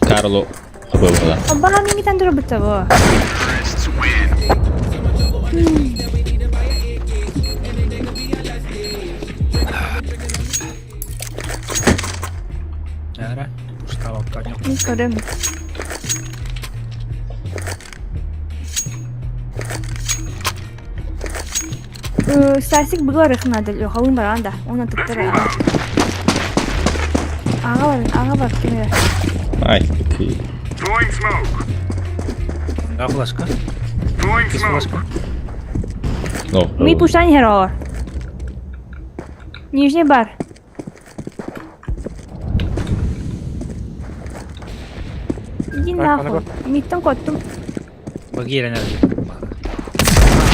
Карло хабы була. Оба мимитан дурбыта во. Ара. Устава конек. Көрөм. Стасик быгар надо, халын баран да. Оны туттар. Ага бар, ага бар кемере. Ай, окей. Throwing smoke. Да, флешка. Throwing Кис smoke. флешка. Ну, Ми пушан херор. Нижний бар. Иди нахуй. Миттан коттум. Багира не.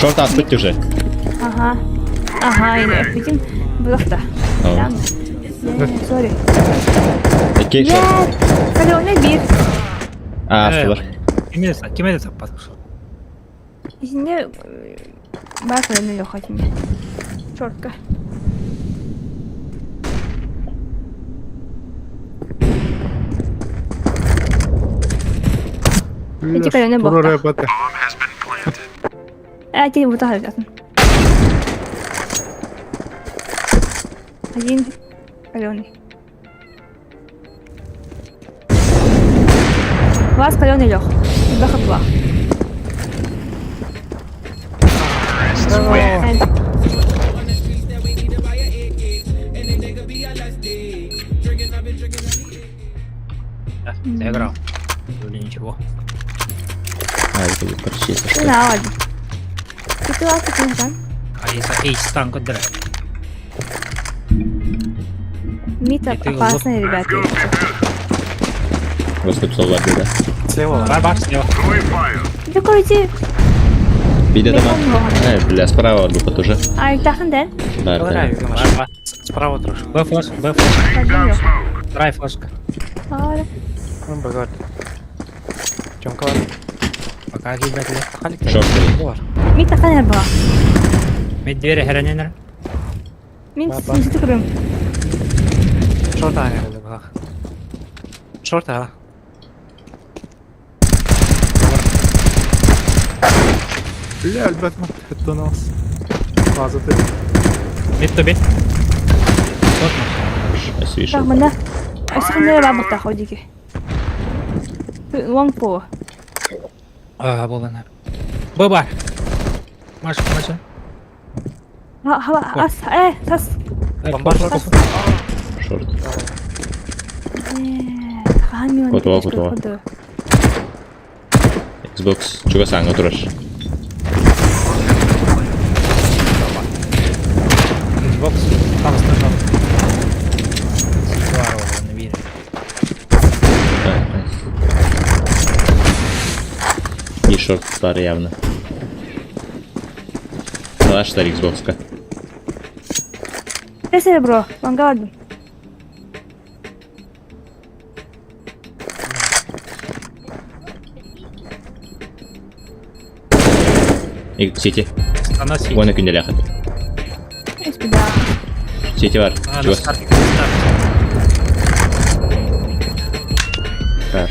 Short аспыт уже. Ага. Ага, или видим. Бұлақта. Ау. Сори. Окей, short. Нет. Каленый бир. А, астылар. Киме киме таппат. Исинде бар каленый лёха тиме. Шортка. Эти каленый Турар бохта. бата. А, тебе вот так вот. Один каленый. Вас каленый лег. Баха два. Да, заиграл. Или ничего. А, это будет прочесть, что. На, ладно. Ты ласка кунтан. А если эйс танк отдирай. Мид И ты опасные ребята. Господи, да. Слева. Бар, бар, слева. Throwing fire. Такой иди. Биде дома. Ай, бля, справа дупа тоже. Ай, тахын да? Да, да. Бар, Бар, бар. Справа трош. Б флешка, Б флешка. Laying down smoke. Вторая флешка. Ара. Он багар. Тёмка бар. Пока гибели. Халик. Шорт. Бар. Мид тахын ба. Мид двери храненер. Мин Ба, ба. синти көрөм. Шорт ага. Бах. Шорт ага. Бля, альбәт McDonald's. База ты. Мид туби. Вот нахуй. Свиша. Так, мына. Асхын ба бата ходики. Лонг по. А, болана. Б бар. Маша, Маша. Ха, ха, ас, э, тас. Бомба шорт. Шорт. Хаан Готово, готово. Xbox. Чуга саңга турар. Xbox. Там стажал. Здорово, на вире. Да, найс. И шорт стар явно. Калаш стар Xbox-ка. Тесер бро, вангардым. И Сити. Она сидит. Вон күнделі ақыт. Господа. Сити бар. А, на Чуга. старте, на старте. Бар.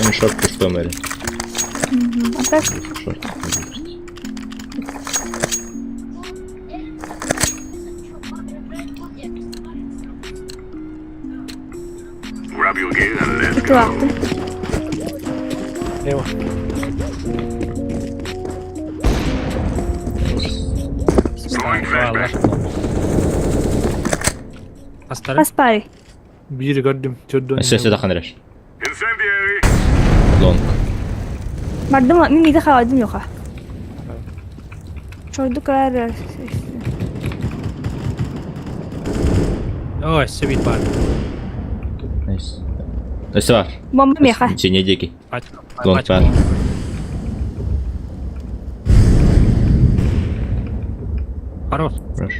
Ну, шорт пустой, Мэри. А так, Шорт. Grab your gear and let's ити go. бақтым. Лево. Throwing flashbang. Хастары. Хаспай. Биири көрдүм. Төрдөн. Өссө өссө тахан эрэр. Incendiary. Лонг. Бардым, мин миги халадым yoka. Чорду кырар. Ой, өссө биир баар. Найс. Өссө бар. Бомба меха. Сине диэки. Пачка. Лонг Пачка. бар. Хорош. Хорош.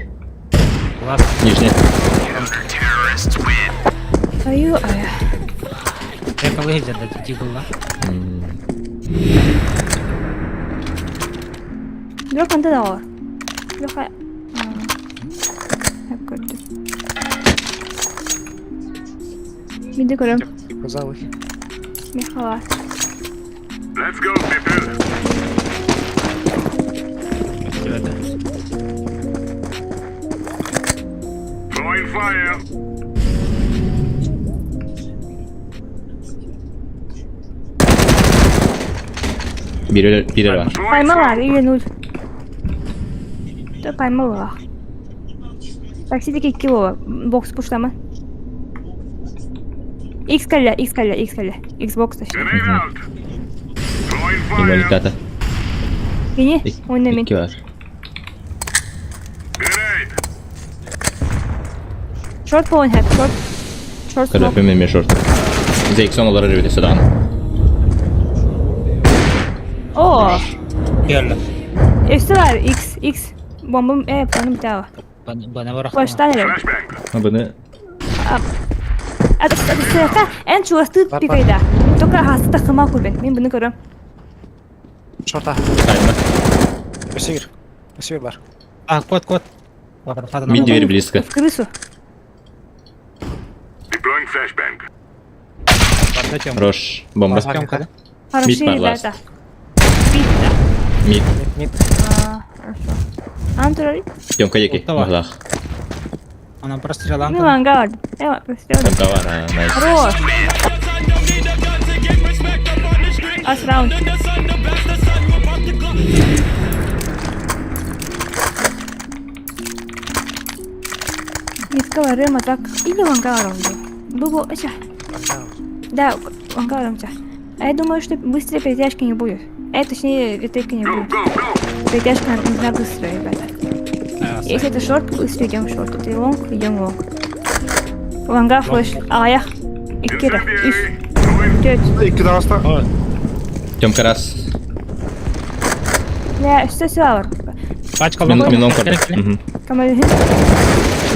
Класс. Нижний. Аю, ая. Экалы да дигла. Yok анда да бар. Yok. Hep көрдүм. Миди көрөм. Казалось. Михала. Let's go, people. Throwing fire. Бире бире бар. Throwing Поймала, smoke. или нуль. То поймала. Такси кило. Бокс пуштама. X кэллэ, X кэллэ, X кэллэ. Xbox точнее. Grenade out. Throwing fire. Иммунитета. Кини, уонна мин. Икки бар. Grenade. Short pull head, short. Short smoke. Көрөпүм эме шорт. Зейксон олар эребит садан. О, Келді. өссө бар, X, X. Бомбам, планым битаwa. Бана бар. Флаштан эрэ. Flashbang. Быны Атыска, эн чугастыы пикайда. Только хаста хыма курбен. Мин буну көрөм. Шорта. кайма. Өсігір. Өсігір бар. А, кот, кот. Мид дверь близко. В крысу. Deploying flashbang. Рош. Бомба. Тёмка, да? Хорошие Мид бар, ребята. Бит, да. Мид. Мид. А, хорошо. Антурали? Тёмка еки. Оттава. Махлах. Она прострела. Мен ланга бардым. Прострел. Тёмка бар. а, Найс. Хорош. Ас раунд. Митка барым, а так или ланга барым. Бу бу, ача. Да, ланга барым, А я думаю, что быстрее перетяжки не будет. Точнее, ретейка не Go, будет. go, go. Перетяжка нужна быстрая, ребята. Если это шорт, быстро идем в шорт. Это лонг, идем в лонг. Ланга флеш. Аях. Иккира. Үс. Incendiary. Throwing Төрт. Икки таҕыста. Тёмка раз. Да, все все бар. Пачка Мин лонг. мин лонг көрдүм. Мгм. Камалин.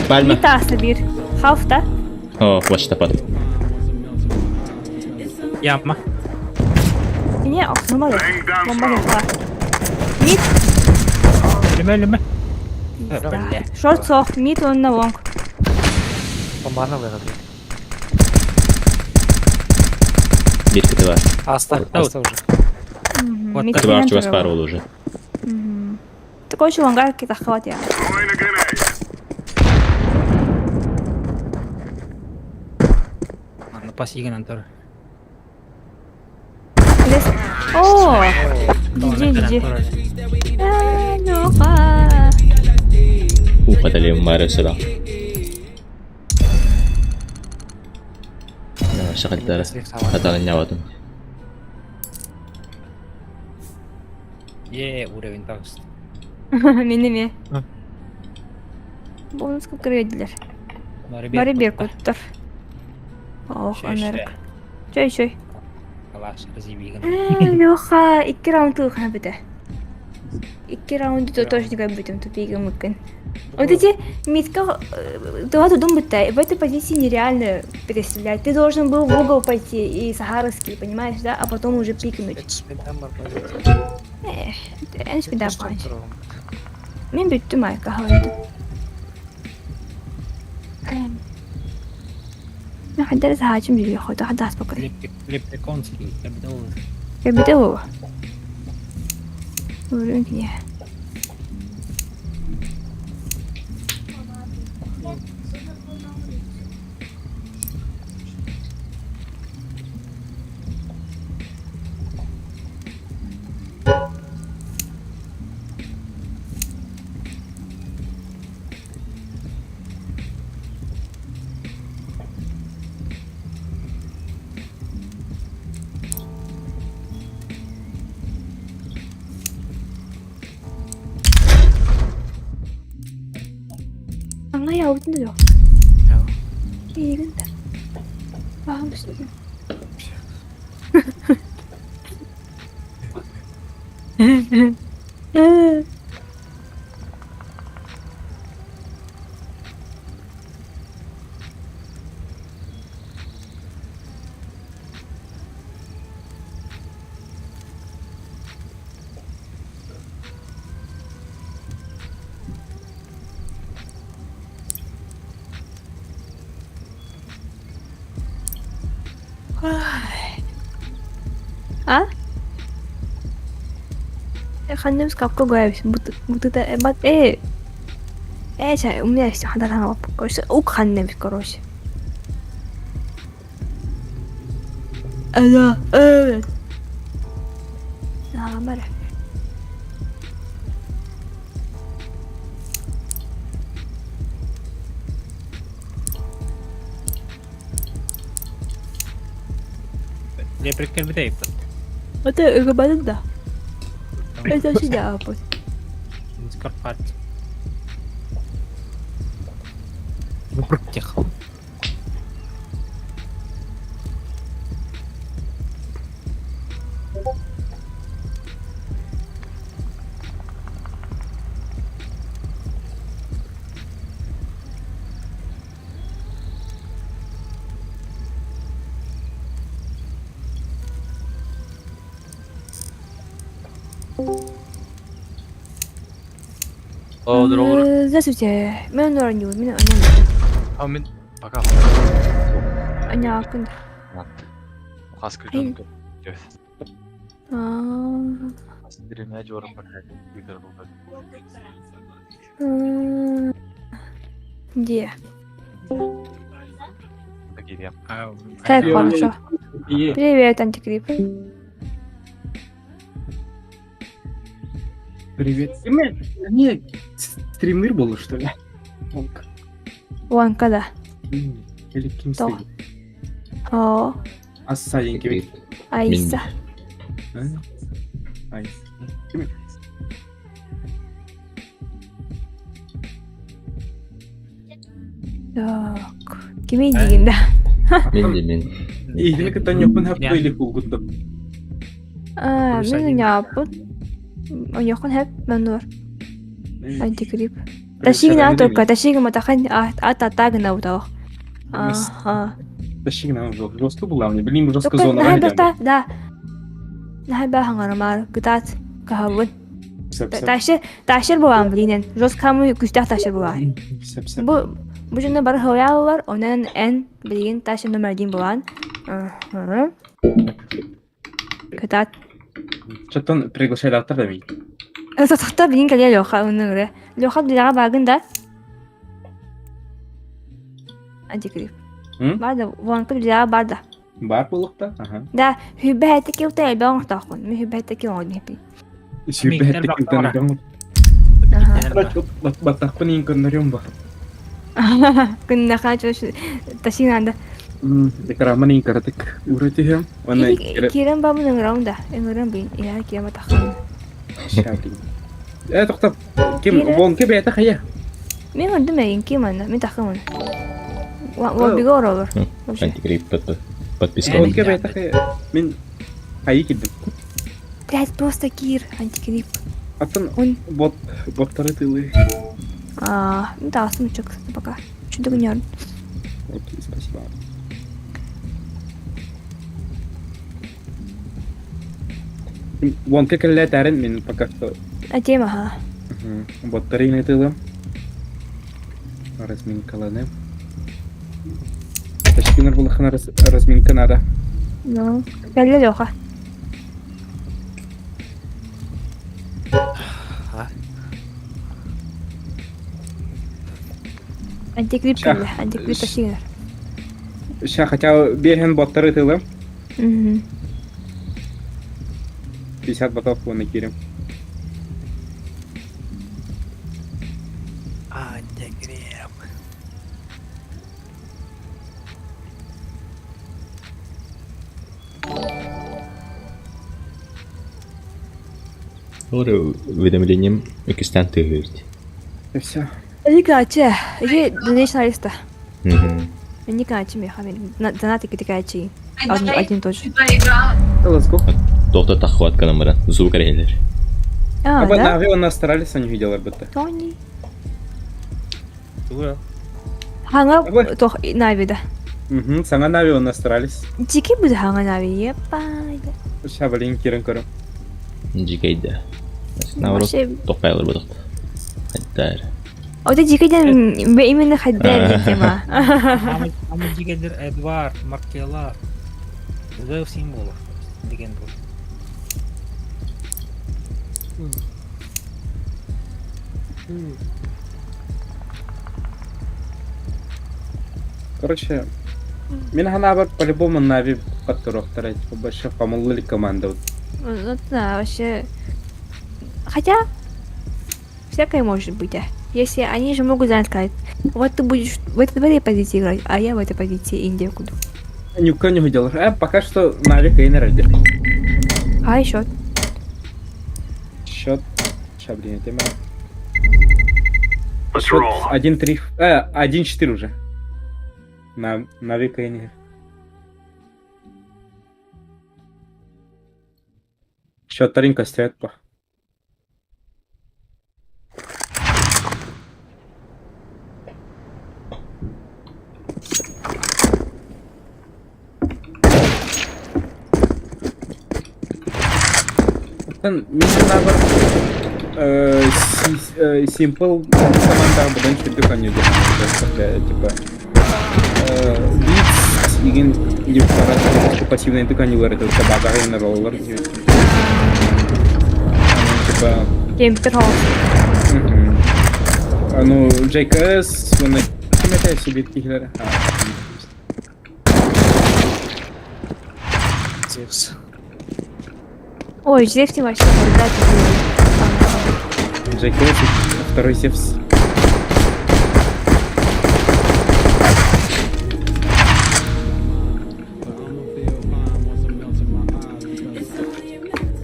Пальма. Bir таасы бир. Халфта. О, флеш тапат. Яма. Не, оксунмады. Laying down Бомба smoke. var. Mid. Лүмө, лүмө. Short soft. Mid онна лонг. Бомбаны выгодли. Бир кыты бар. Аста, аста уже. Вот Mid так. Кыты бар чугас бар ол уже. Такой еще лонга китахват я. Throwing a grenade. Аны пас иген антор. Лес. О! GG, GG. Алоха. Ухатали Марио сюда. Шахальдара. Хатаны няватым. Е, уровень тағыс. Мени ме. Бонус көп кіргеділер. Бары беркуттар. Ох, анарык. Чөй, чөй. Алаш, разъебиган. Леха, икки раунд тухан бите. Икки раунд то тоже не бүтүм тупиге мүмкүн. Вот эти митка два тудум бутта, в этой позиции нереально перестрелять. Ты должен был в угол пойти и сахаровский, понимаешь, да? А потом уже пикнуть. Эх, беда Мен бүттүм айка хавайды. Хаддар сахачым жүрү ходу хадас бакыр. Лепреконский, капитал. Капитал. Урын не. Аңа yaabытын да жоқ. Эйигин да. Баҕам үстүн. А? Ханным скапка гоябис. Бутыта бат э. Э, чай, у меня есть хандарана короче, ук ханным, короче. Да, э. А, мара. Леприк кэлбитэ Это ыгыбатын да. Это сидя аппыт. Скарпат. Тех. Здравствуйте. Мен Нураню. Мен А мен пока. Аня күн. Хас Ай. күн. А. Стримә жорым бар. Компьютер булды. Где? Такие. Так, хорошо. Привет, антикрип. Привет. Не, стример был, что ли? Вон, когда? Или ким Тоқ. О, Асса енкебек. Айса. Айс. Так. Кими дигин да? Мен де мен. Игини кытта ньоппун хап или кулгутта. А, Плюс мен один. яппыт. Оньохон хэп манур. Антикрип. Ташигна только, ташигна матахан ат атагна утах. Ага. Ташигна жестко была мне. Блин, жестко Только зона. нахай да. Нахай бахангармар гытат кахабын. Ташир, ташир булан блинен. Жестко мы күстях ташир булан. Бу бу жөнө бар хыяллар, онан эн билген ташир номер 1 булан. Ага. Кытат. Чаттан приглашали автор да мен. Сатахта билген келе Леха өнүгүрэ. Леха дилага багын да. Антикрип. М? Барда, вон дилага барда. Бар булыкта. Ага. Да, хүбэхэтики ута элбэ оҥортоохпун. Мин хүбэхэтики оҥордум хэппи. Сүүрбэһэттик Аха. Баттахпын иин көннөрүм ба. Күннэхэ ташинаанда. Экрамын иин каратык үрөтүһөм. Уонна Кирен бабын ыҥырам да. Ыҥырам бин. Иһэ киэм атаххын. Э, тоқтап. Ким вон ке бэйэтэ хайа. Мин көрдүм эйин ким анна. Мин таххын. Уа бигэ оролор. Антикрип подписка. Вон ке бэйэтэ хайа. Мин хайы кирдим. Блять, просто Кир, антикрип. Аттан Он бот боттары тылы. А, ну да, сумочек пока. Чудо гнёр. Окей, спасибо. Вон ке кэллэ тәрин мин пока что А тема, ха. Боттары ине тылым. Разминкаланы. Ташкинер булахана разминка надо. Ну, кэллэ Леха. Антикрип Ща. кэллэ, антикрип ташигнер. Ща хотя бehen боттары тылым. Мгм. 50 ботов вон накирим. Антикрип. Олар уведомлением Экистан тыгырт. И все. Никаче, иди донейшн ареста. Никаче меха, донат икки Один тот же. Let's go. Доктор тахват канамара, звук релер. А, Аба да? Нави он старались они видела будто. Тони. Туга. Ханга тох Нави да. Угу, саңа Нави он старались. Дикий будет ханга Нави, епа. Шабалин кирен көрөм. Дикейде. Наоборот, тохпайлар будут. Хайдар. О, это дикийден именно хайдар тема. Ама дигендер Эдвард, Маркела. Зеу символов деген бул. Короче, мен ханабар по-любому Нави подтуроктар, типа больше помолыли команду. Ну да, вообще. Хотя, всякое может быть, а. Если они же могут знать, сказать, вот ты будешь в этой позиции играть, а я в этой позиции Индию буду. Никто не видел. Пока что Нави Кейнер один. А еще? Счет. Сейчас, блин, тема. Счет 1-3. 1-4 уже. На Нави Кейнер. Счет Таринка стоит по. Мен Simple команда бұдан чүрдік аны типа Blitz деген деп пассивный дыхание это базаға роллар типа Кемпер холл. Ну, JKS, оны ким это себе кихлер? Зевс. Ой, Зевс вообще JKS, второй Зевс.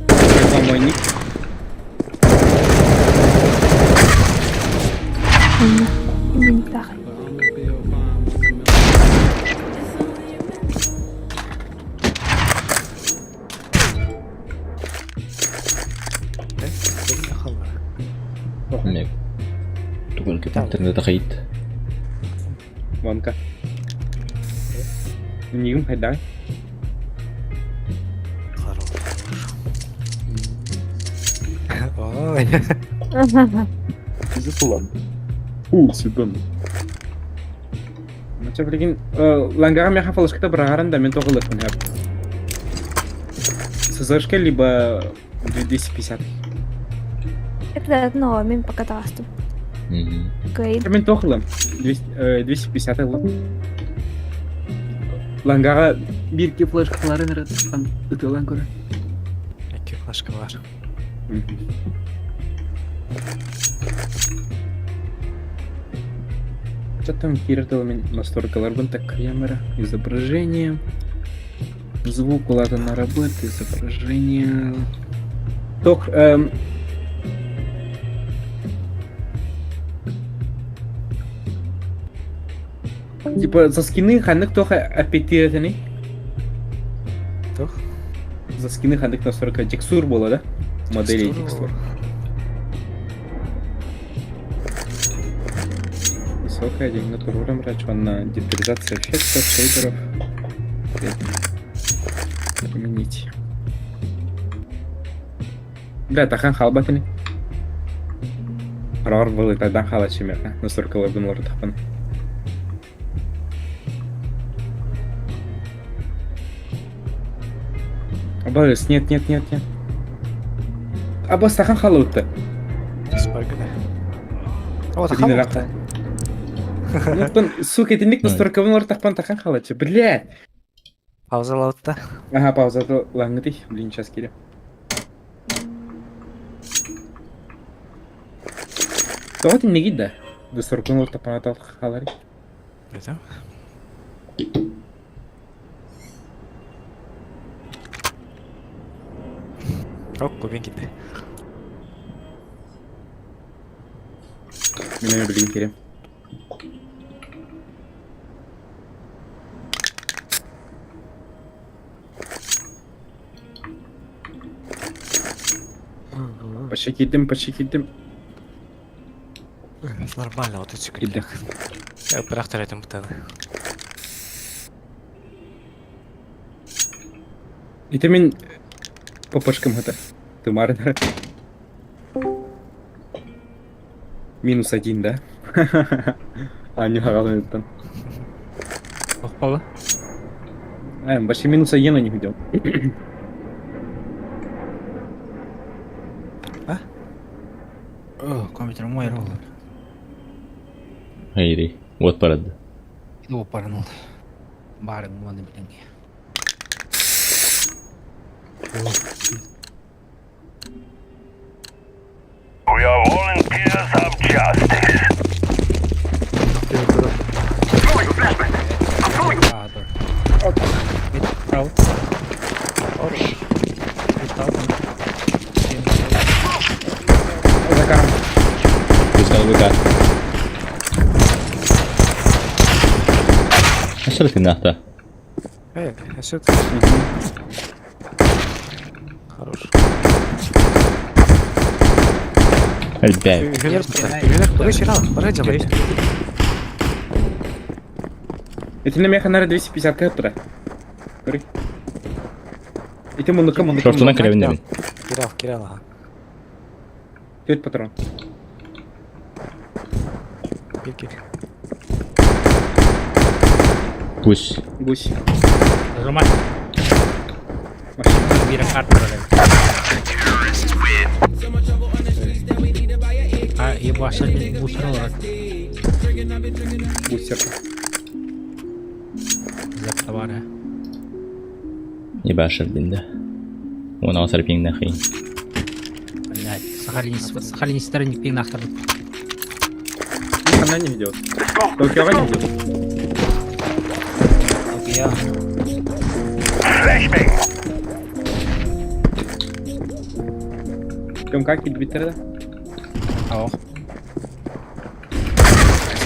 Как вам мой ник? Интернет хайт. Вонка. Нигім хайдай. Ой. Засулан. У, сюдан. Ну, чё, прикинь, лангара мяха фалышката брагаран да мен тоғылық міне. СЗшка либо 250. Это одно, мен пока тастым. Мен тоғылым. 250 лы. Лангара бирки флешкаларын ырытқан ытылан көрі. Эки флешка бар. Что там кирдыл мен настройкалар так камера, изображение, звук ладно на работе, изображение. Тох, типа за скины ханнык тоха аппетитный. Тох? За скины ханнык настройка текстур было, да? Модели текстур. Высокая день на детализация эффектов, шейдеров. Применить. Бля, тахан халбатыны. Рор был тогда халачимеха. Настолько лабын лордахпан. Абас, нет, нет, нет, нет. Абас, тахан халутта. Спаргана. О, тахан халутта. Ну, сука, это ник настолько лордахпан тахан халачи. Бля. Пауза лаутта. Ага, пауза лангты. Блин, сейчас кире. Тоҕо тиннигит да? Досоркун ортапанатал халари. Это? О, кубин китте. Мин эмэ билигин кириэм. Почти киирдим, почти киирдим. Нормально, вот эти Киирдим. Бырахтар этим бутаны. Ити мин ППшкам это. Ты Марина. Минус один, да? А, не хагалыттан. Охпала. А, вообще минус один у них идет. Компьютер мой ролл. Hayri. Вот парад. Иду паранул. Барын муаны билинги. We are volunteers of justice. Throwing a flashbang. I'm throwing А, да. Право. Закарм. Пускал ВК. А что ты нахта? Эй, а что ты? Хорош. Альбек. Бары Это на меха на 250 каптра. Көрүй. Ити мунука мунука. Шортунан киребин Кирал, Кирал, ага. Төрт патрон. Кир, кир. Пусть. Гусь. Нажимай. Вообще. Бира карта бар. А, ебаша, бусер алар. Бустер. Зап товары. Ебашыр динде. Он алсар пиң нахи. Блять, Сахалинистер не пин ахтар. Она не ведет. Токио не ведет. Окей, flashbang. Кем как килбиттер да? Ау.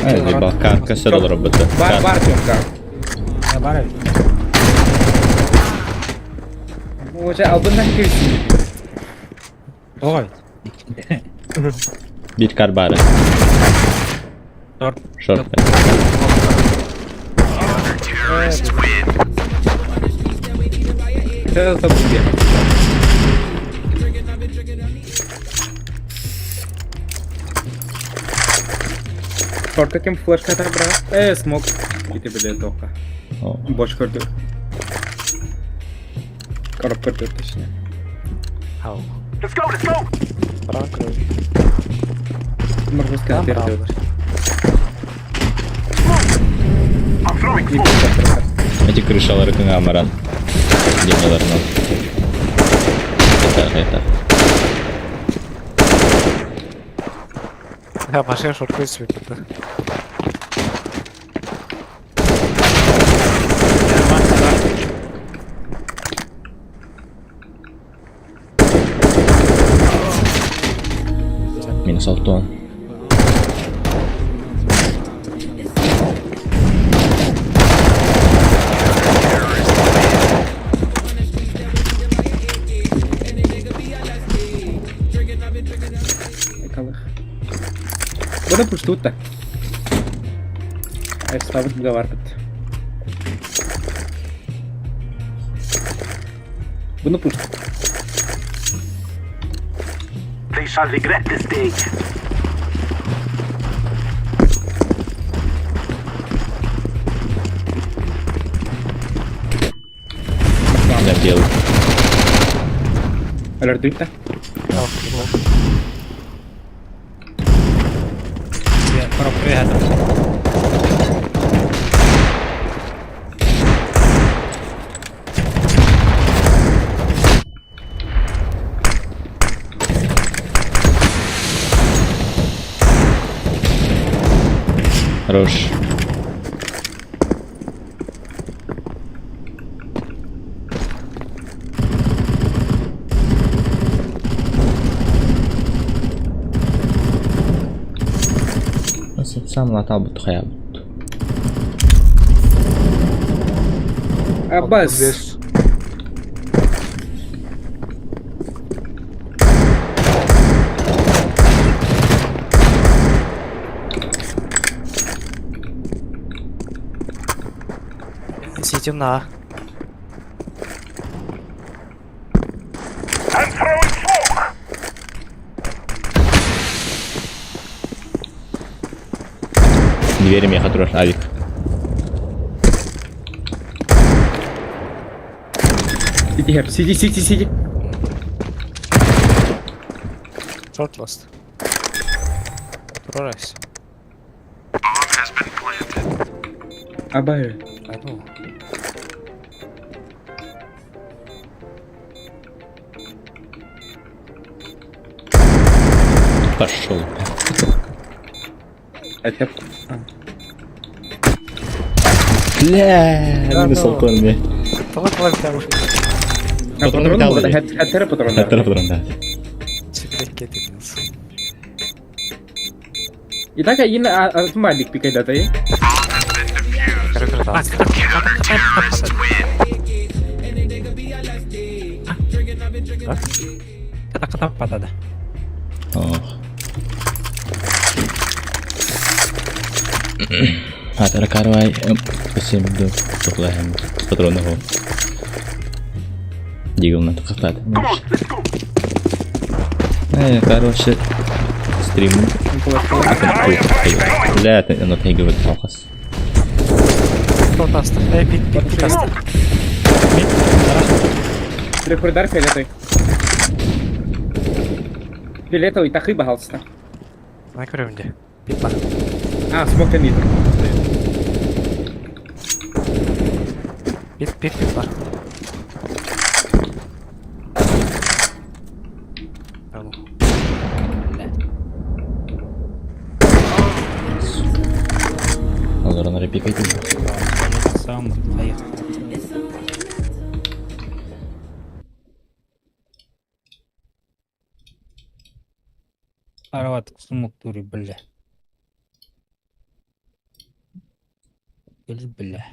Ай, Балкан кассадал робота. Бар бар Тёмка. Я бар. Уже албындан кирсин. Ой. Бир карбары. Шорт. Шорт. Это тебе. Шорт кем флешка брал? Смог. И ты блядь тока. О. Бош көрдү. Коробка көрдү, точнее. Ау. Let's go, let's go. Брал, крови. Моргуска тердү. I'm throwing smoke. Эти крышалары кыңа амаран. Демаларынан. Это, это. Я пошел шорткой свет. Минус алтон. Экалых. Буду пуштута. Айстабыт биле Буду пуштут. They shall regret this day. Я белый. Алердуйта. Я коробка это. Хорош. Сам латаабыт хайаабыт. Аббас. Ситим на. I'm throwing smoke. Двери меха турар, авик. Сиди, Хеп, сиди, сиди, сиди. Short last. Турарайс. Абай. А ну. Пошел. Это... Бля, минус алкоголь. Тоҕо талар битэ уж. Патрон Патрон металл. был, это патрон. Хаттара патрон, да. Секретке тетинс. Итак, ин автоматик пикайдата. Ката-ката патада. Ох. Хаттара карвай. Спасибо, тухлаем. Патроны го. Дигл на тухтат. Come on, let's go. Короче, стрим. Бля, это оно тегивает алхас. Шорт аста. Эй, пик, пик, пик аста. Трехудар фиолетовый. Фиолетовый, тахы багалста. На көрөмде. Пик бар. А, смок не Пик, пик, пик бар. А ну. Алар аны пикайте. Сам поехал. Арват смок тури, бля. Или бля.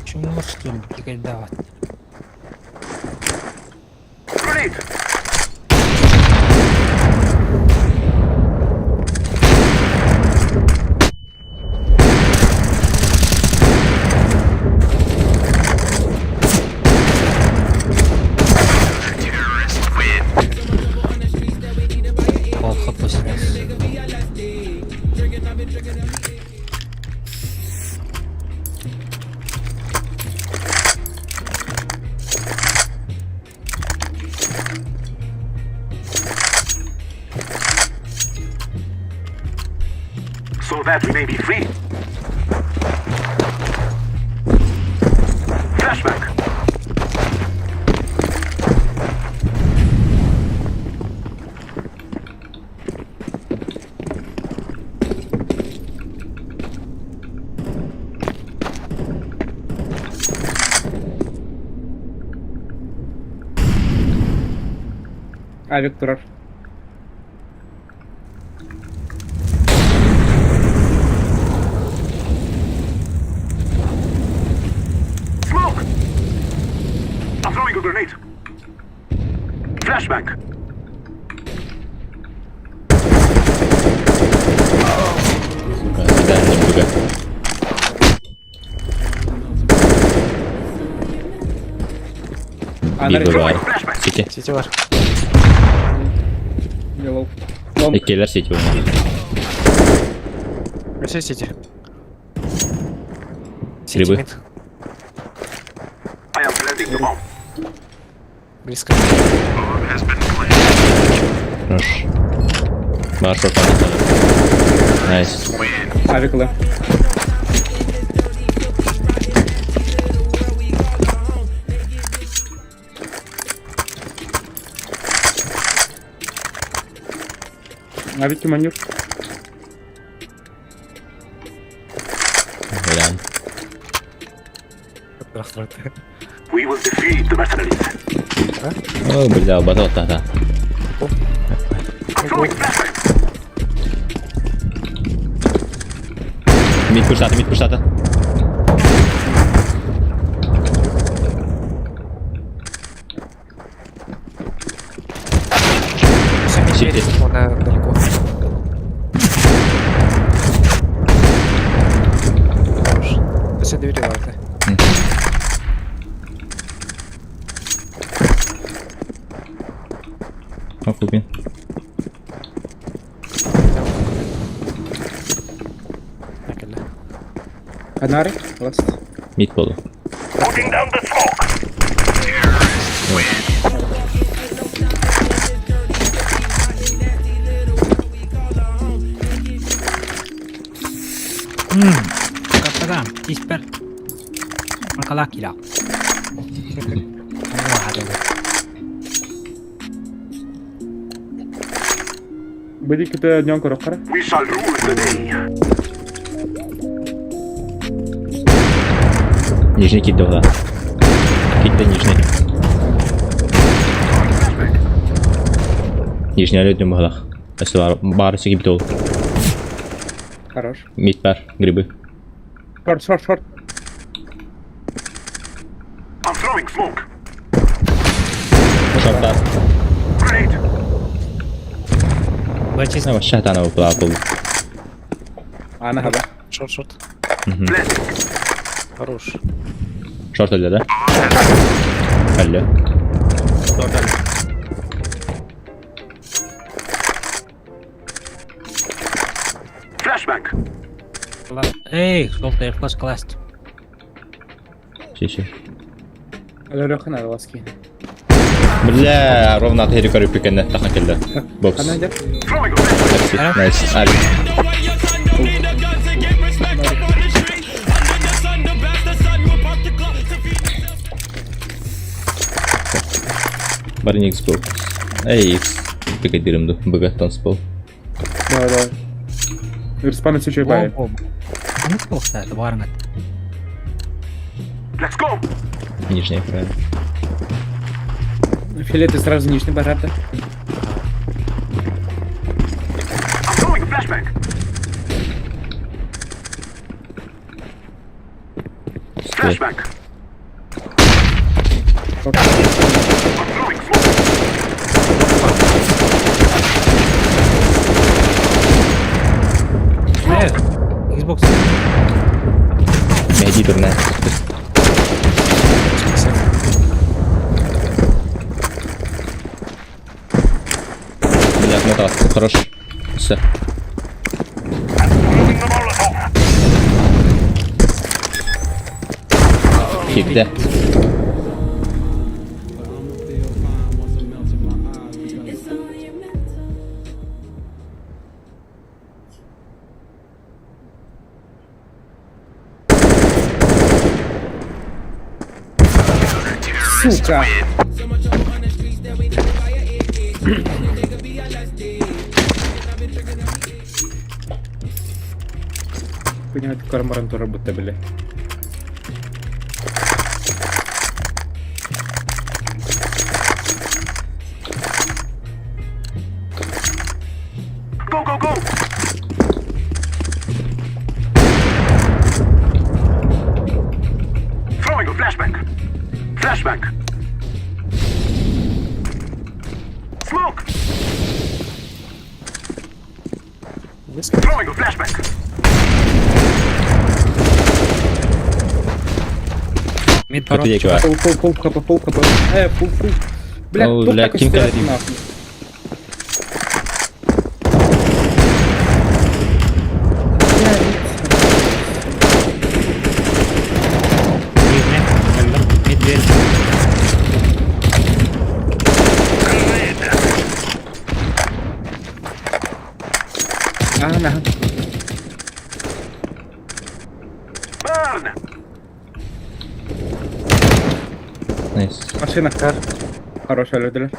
Чему что ли, блядь, давать? Grenade. Пол хп снес. So that we may be free. Flashback. Авик турар. Smoke. I'm throwing a grenade. Flashbang. Сука, да, немного. А, Би на бывает. Сити. Сити бар. Yellow. Лонг. Эккелер сити у Все сити. Грибы. мид. I am planting the bomb. Близко. Хорош. Бар шорт Найс. Авик Л. Авики манюр. Вариант. We will defeat the mercenaries. О, бля, батал та-та. I'm throwing flashbang. Мид пуштата, мид пуштата. Сити. Она далеко. Хорош. Все двери лайты. Окупин. Канары, ласт. Мид полу. Putting down the smoke. Каппада, тиспер. Макалакила. Были какие-то днем корохара? We shall rule the day. Нижний кит да. Кит да нижний. Нижний алё дүм бахалах. Өсө бар өсө кибит ол. Хорош. Мид бар, грибы. Шорт, шорт, шорт. I'm throwing smoke. Шорт бар. Grenade. Бачис. Вообще та на выпала пол. Ана хаба. Шорт, шорт. Blessing. Хорош. Шорт өлді, да? Алло. Flashbang. Эй, желтая флешка ласт. Чеши. Алёха ласки. Бля, ровно от Эрика Рюпикена таха келді. Бокс. Она идет. Throwing a flashbang. Найс. Аль. Барин X был. Эй, X. Бригадирымды. БГ танцпол. Давай, давай. Респаун все бай. Ну, сколько это барнет. Let's go. Нижняя, правильно. Филеты сразу нижний барата. I'm throwing a flashbang. Стой. Flashbang. I'm throwing smoke. Эй, Xbox. Мehdi турне. Бля, смотал. Хорош. Все. Throwing the Molotov. Кигде. Сука! Понимаю, корморан тоже будто, бля. Go, go, go. Throwing a flashbang. Flashbang. Smoke. Throwing a flashbang. Мид Это я чувак. Пол, пол, пол, хп, пол, хп. Пул, пул. Бля, О, кто бля, так кем стреляет, говорит? нахуй? Нижний. Мид дверь. А, на. Burn. Найс. Машина. Хорошая, люди.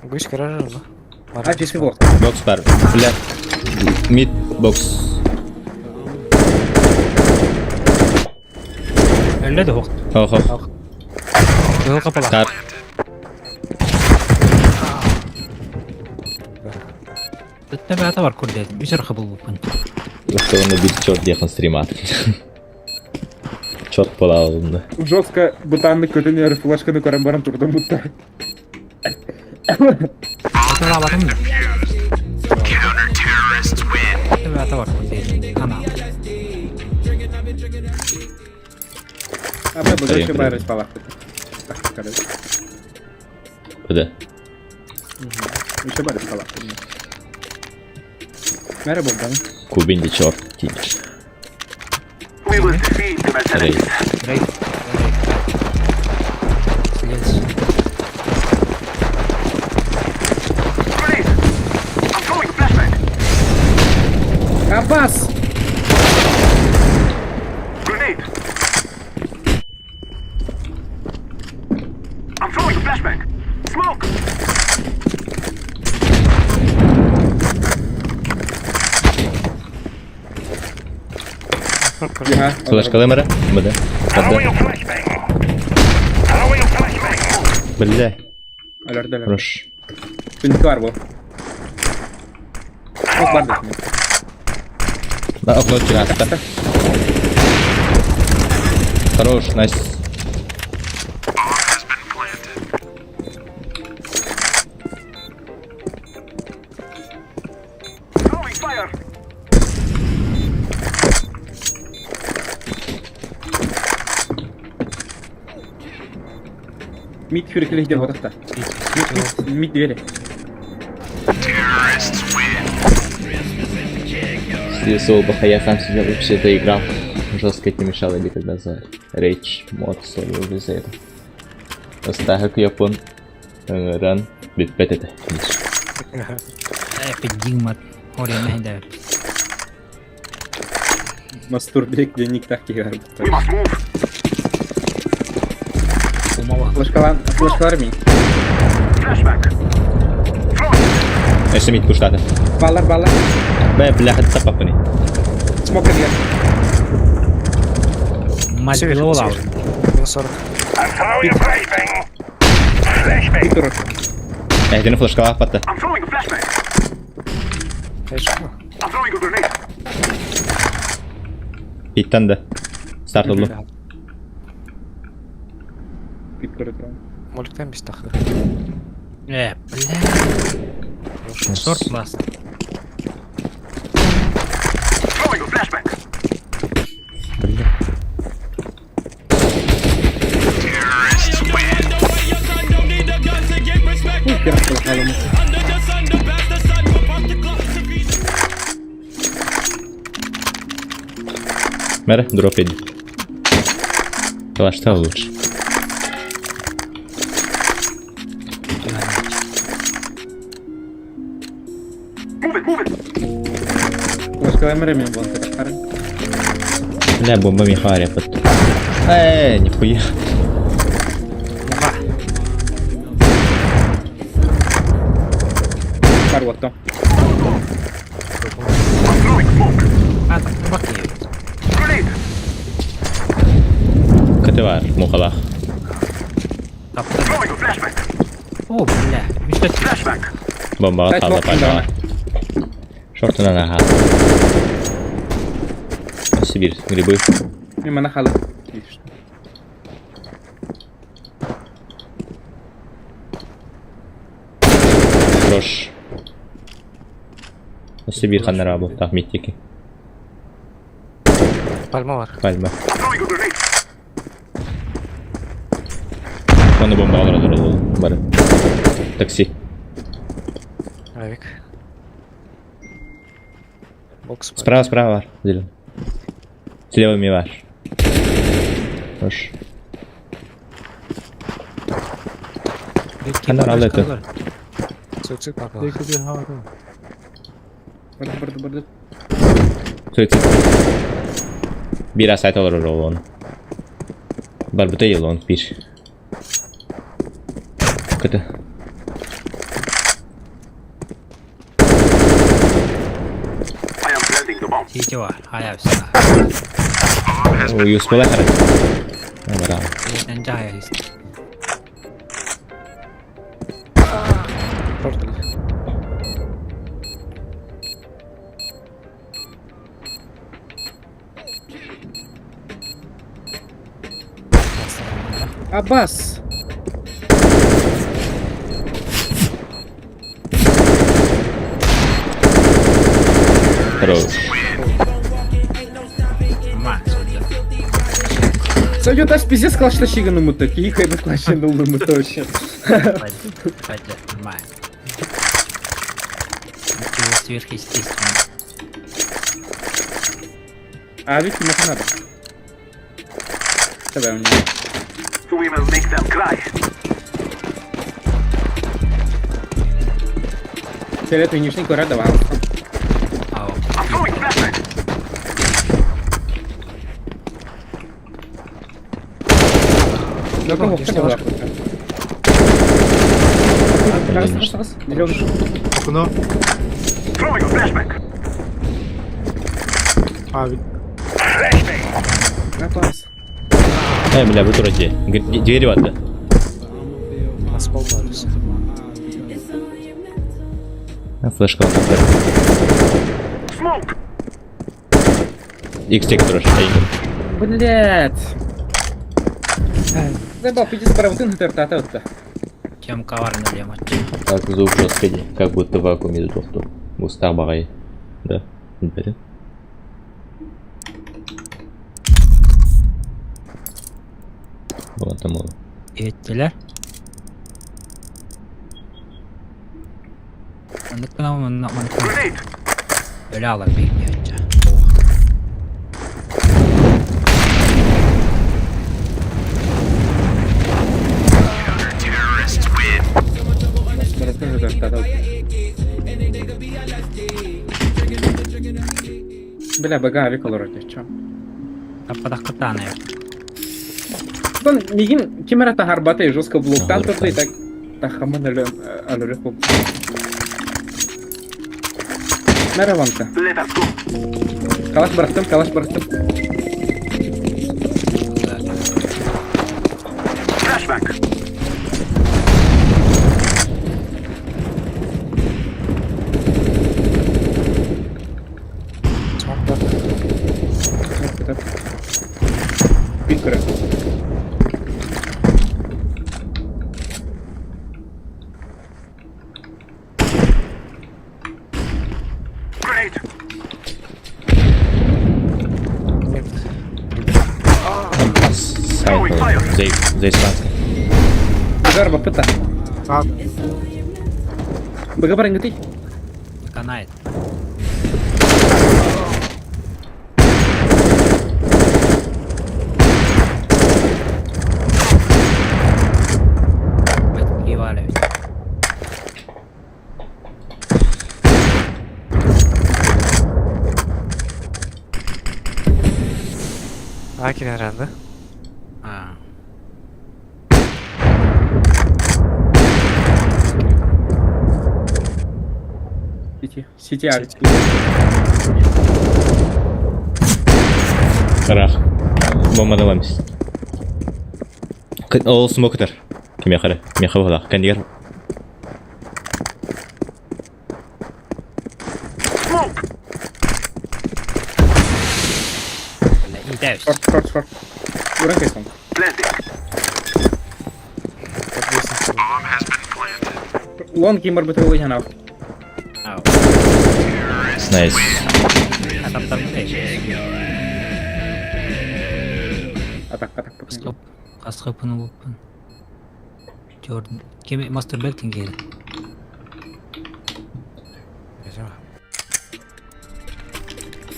Гусь гаража, да? А, здесь его. Бокс бар. Бля. Мид бокс. Өллө да хуох. Ох, ох. Кыһыл капала. Тар. Тытта бэйэтэ бар курдет. Үс эрэ булбуппун. Уктугунна бир черт диэхин стримат. Черт буолаалынна. Жестко бытааннык көтөн иһэр флешканы көрөн баран турдум бутта. Аталаабатым да. Тытта бэйэтэ бар курдет. Ана. А мы бы зачем байрать палатку? Короче. Куда? Еще байрать палатку. Мэрэ Богдан. Кубинди черт тинч. We will defeat them as Рейд. enemies. Рейд. Рейд. Grenade! I'm throwing a flashbang. Аббас! Grenade! I'm throwing a flashbang. Smoke! Ага. Флешка Лемера? Буде. Throwing Буде. a flashbang. Throwing a flashbang. Бля. Алерт, алерт. Хорош. Пинкар был. Вот бардак. На окно 13. Хорош, найс. Throwing fire. Мид хүрекеле деп отақта. Мид, мид, мид двери. Если я сам себе вообще доиграл. Жестко не мешало никогда за рейдж мод соло за это. Остахак Япон. Ран. Бит это. Педигмат. Ория Мастурбек денег так кигар. We must move. Флешкалар, флешкалар ми. Flashbang. Throwing. Если мид куштата. Балар, балар. Бля, бляха, цапапани. Смокер я. Мать Север, была. север. Минус 40. I'm throwing a flashbang. Flashbang. Виктор. Эһдини флешкалаах батта. I'm throwing a flashbang. Конечно. I'm throwing a grenade. Иттан да. Старт oldu. Виктор. Моликтен без тахы. Бля. Шорт ласт. Throwing a flashbang. Бля. Мэр, дроп иди. Калаш лучше. Move it, move it. Флешкалар мен бонты. Бля, бомба Михаря под. Нихуя. Кар вот то. I'm throwing smoke. А, так, баки. Grenade. Катывар, мухалах. Throwing a flashbang. О, бля. Мечтать. Flashbang. Бомба Дай хала смок пальма. Шорты на нога. Сибирь, грибы. Мимо нахала. Хорош. Сибирь ханарабу. Так, миттики. Пальма бар. Пальма. I'm throwing a grenade. Оны бомба алыр алыр Бары. Такси. Авик. Бокс. бар. Справа, справа бар. Зелен. Слева ми ваш. Хорош. Ханар ал это. Суицид бар. Барды, барды, барды. Суицид. Бир асайт алыр ол Бар бутэ елон бир. Кыты. I am planting the bomb. Сити бар. Ая, все. Ой, успела харат. Бэйэтинэн дьаһайар истэ. Аббас! Здорово. Ма, сылдьар. Сойдет аж пиздец клаш тащиган ему такие, хайбы клаш ему вообще. Пойдет, нормально. Ничего сверхъестественного. А ведь не надо. Давай у него. We will make them cry. Фиолетовый нижний давал. Ау. I'm throwing flashbang. Ну кого хотел Раз, раз, раз. Зеленый. Окно. Throwing a flashbang. А, ведь Flashbang. На класс. Эй, бля, вы дураки. Двери в да? Оскол барысы. А, флешка он Smoke. X-тек тоже. Блять. Забыл, пиздец, правотын, это Чем коварно лемать. Так, звук жесткий, как будто в вакууме тохту. Устар багай. Да, блин. Вот там он. Иһиттилэр. Маннык гына манна маннык Grenade. өлө алар биир диэччи. Бля, бага авик олорор чё. Таппатаххытааны. Тон мигин кимера тахарбата жестко блоктан Ага, турды так тахамын өлө өлөрө бу. Мераванка. Let us go. Калаш бырахтым, калаш бырахтым. Flashbang. Пиккөрө. Grenade. Сайт. Зей, зей станция. Гарба пыта. сад. Бага барынгыты. Канает. Приваливать. А, кирен да? А. Сити. Сити авик. Рах. Бомба давамис. Ол смокер. Киме қара. Меха бала. Кандигер. Smoke. Бля, итэвс. Шорт, шорт, шорт. Уран кайсон. Planting. Лонг кимер бутыл янав. Ау. Найс. Атаптар Атак, атак. Стоп. Қасқы пыны болыппын. Jordan. Кеме Мастер Бектин келdi.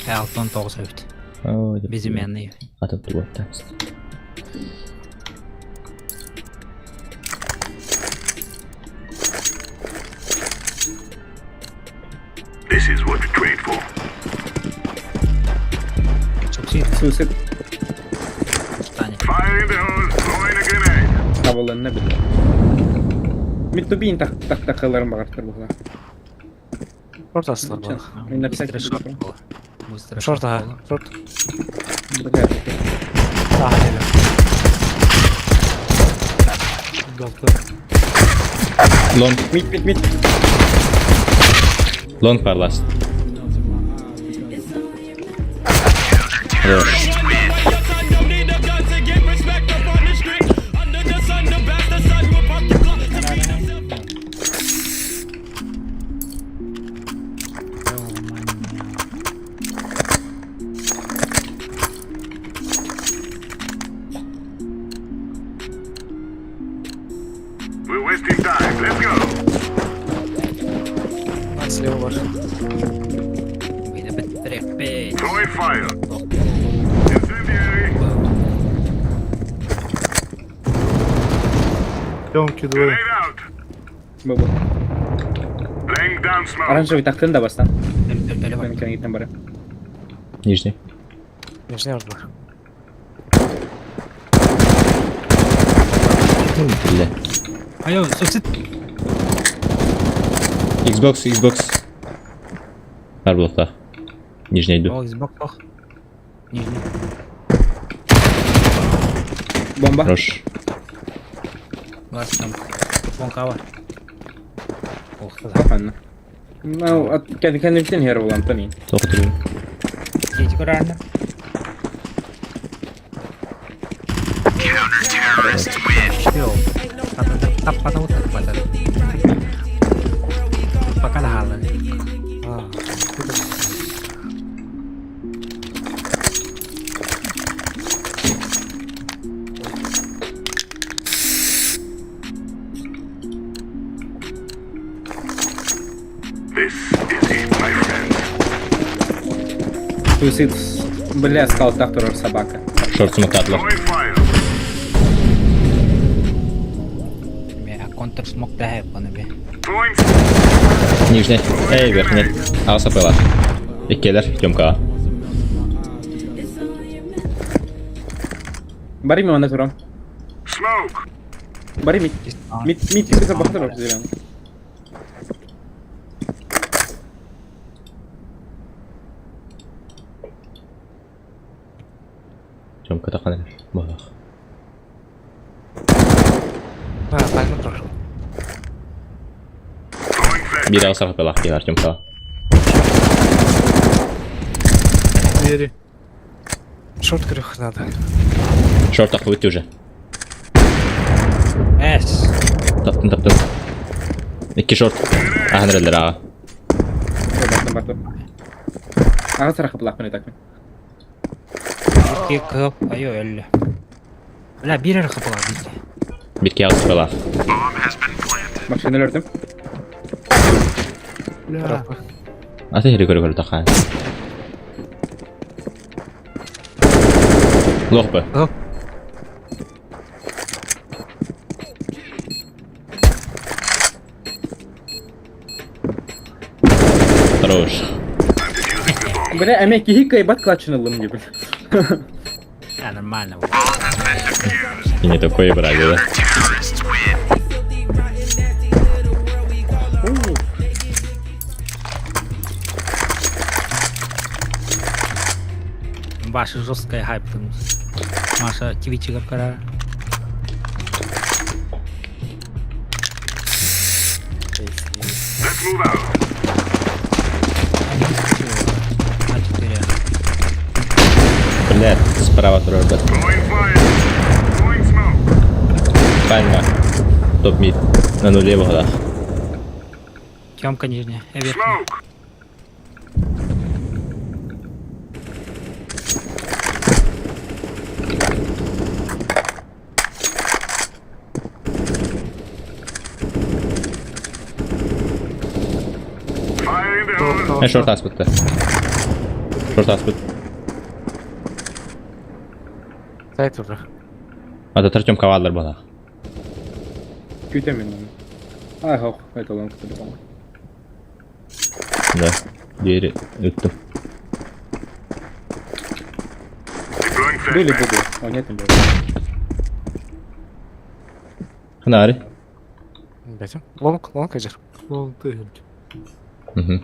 Алтон тоғыз өбүт. Безымянный. Атып тугатта. This is what we trained for. Субсид. Суицид. Штане. Fire in the hole. Throwing a grenade. Табылынна бит. Мин тубин так так такыларым багартыр була. Шорт астылар бар. Мин написать Быстро шорт было. Быстро Шорт, шорт ага. было. Шорт. Бля. А, не. Балта. Long. Mid mid mid. Long var last. Хорош. We're wasting time. Let's go. Слева ваш. Throwing fire. Incendiary. Тёмки двое. Grenade out. Бу бу. Laying down smoke. Оранжевый тахтын да бастан. Мен кеңиттен бары. Нижний. Нижний ордер. Бля. Айо, сосит. Xbox, Xbox. Бар блокта. Нижний иду. О, Xbox ох. Нижний. Бомба. Хорош. Ласт там. Вонкава. Ох, да. Паханна. Ну, кэнниттен хер булан тани. Тоқтыру. Дети көрәрні. Таппата вот таппата. Пока да А, This is it, my friends. Суицид. Бля, скал тахтурар собака. Шорт смокатлар. Throwing fire. Контр смок да хайп бе. Throwing Нижний. Эй, верхний. Аса пыла. Иккелер, Тёмка. Бары ми онда турам. smoke. Бары мид. Мид мид кирсе бахтыр зелен. Тёмка тақаныр. Бах. А, пальма тоже. Throwing flashbang. Бир аса пыла. Келер, Тёмка. Двери. Шорт крюх надо. Шорт тақы өтті уже. Эс. Таптым, таптым. Икки шорт. Аханрелер аға. Бахтым бахтым. Ага сарахы булак мен так. Икки кып, айо өллө. Бля, бир эр кыпыла бир. Бирке аса пыла. Машина өрдүм. Бля. Ата хері көрі көрі таққан. Лох бы. Оп. Хорош. Бля, эме кихи кайбат клачынылым деп. А, нормально. И не такое брали, да? Ваша жесткая хайп там. Маша Твичи карара. Let's move out. А4. Бля, справа турар. Throwing fire. Throwing smoke. Пальма. Топ мид. На нуле бағдақ. Тёмка нижняя. Верхняя. Smoke. Fire in the hole. Э, шорт аспытты. Шорт аспыт. Сайт уже. Ата Тёмка валлар бағдақ. Күтем мен. Ай, хох, это лонг телефон. Да. Двери өттім. Deploying Были flashbang. буду. О, нет, не было. Ханари. Бетим. Лонг, лонг эжер. Лонг ты. Угу.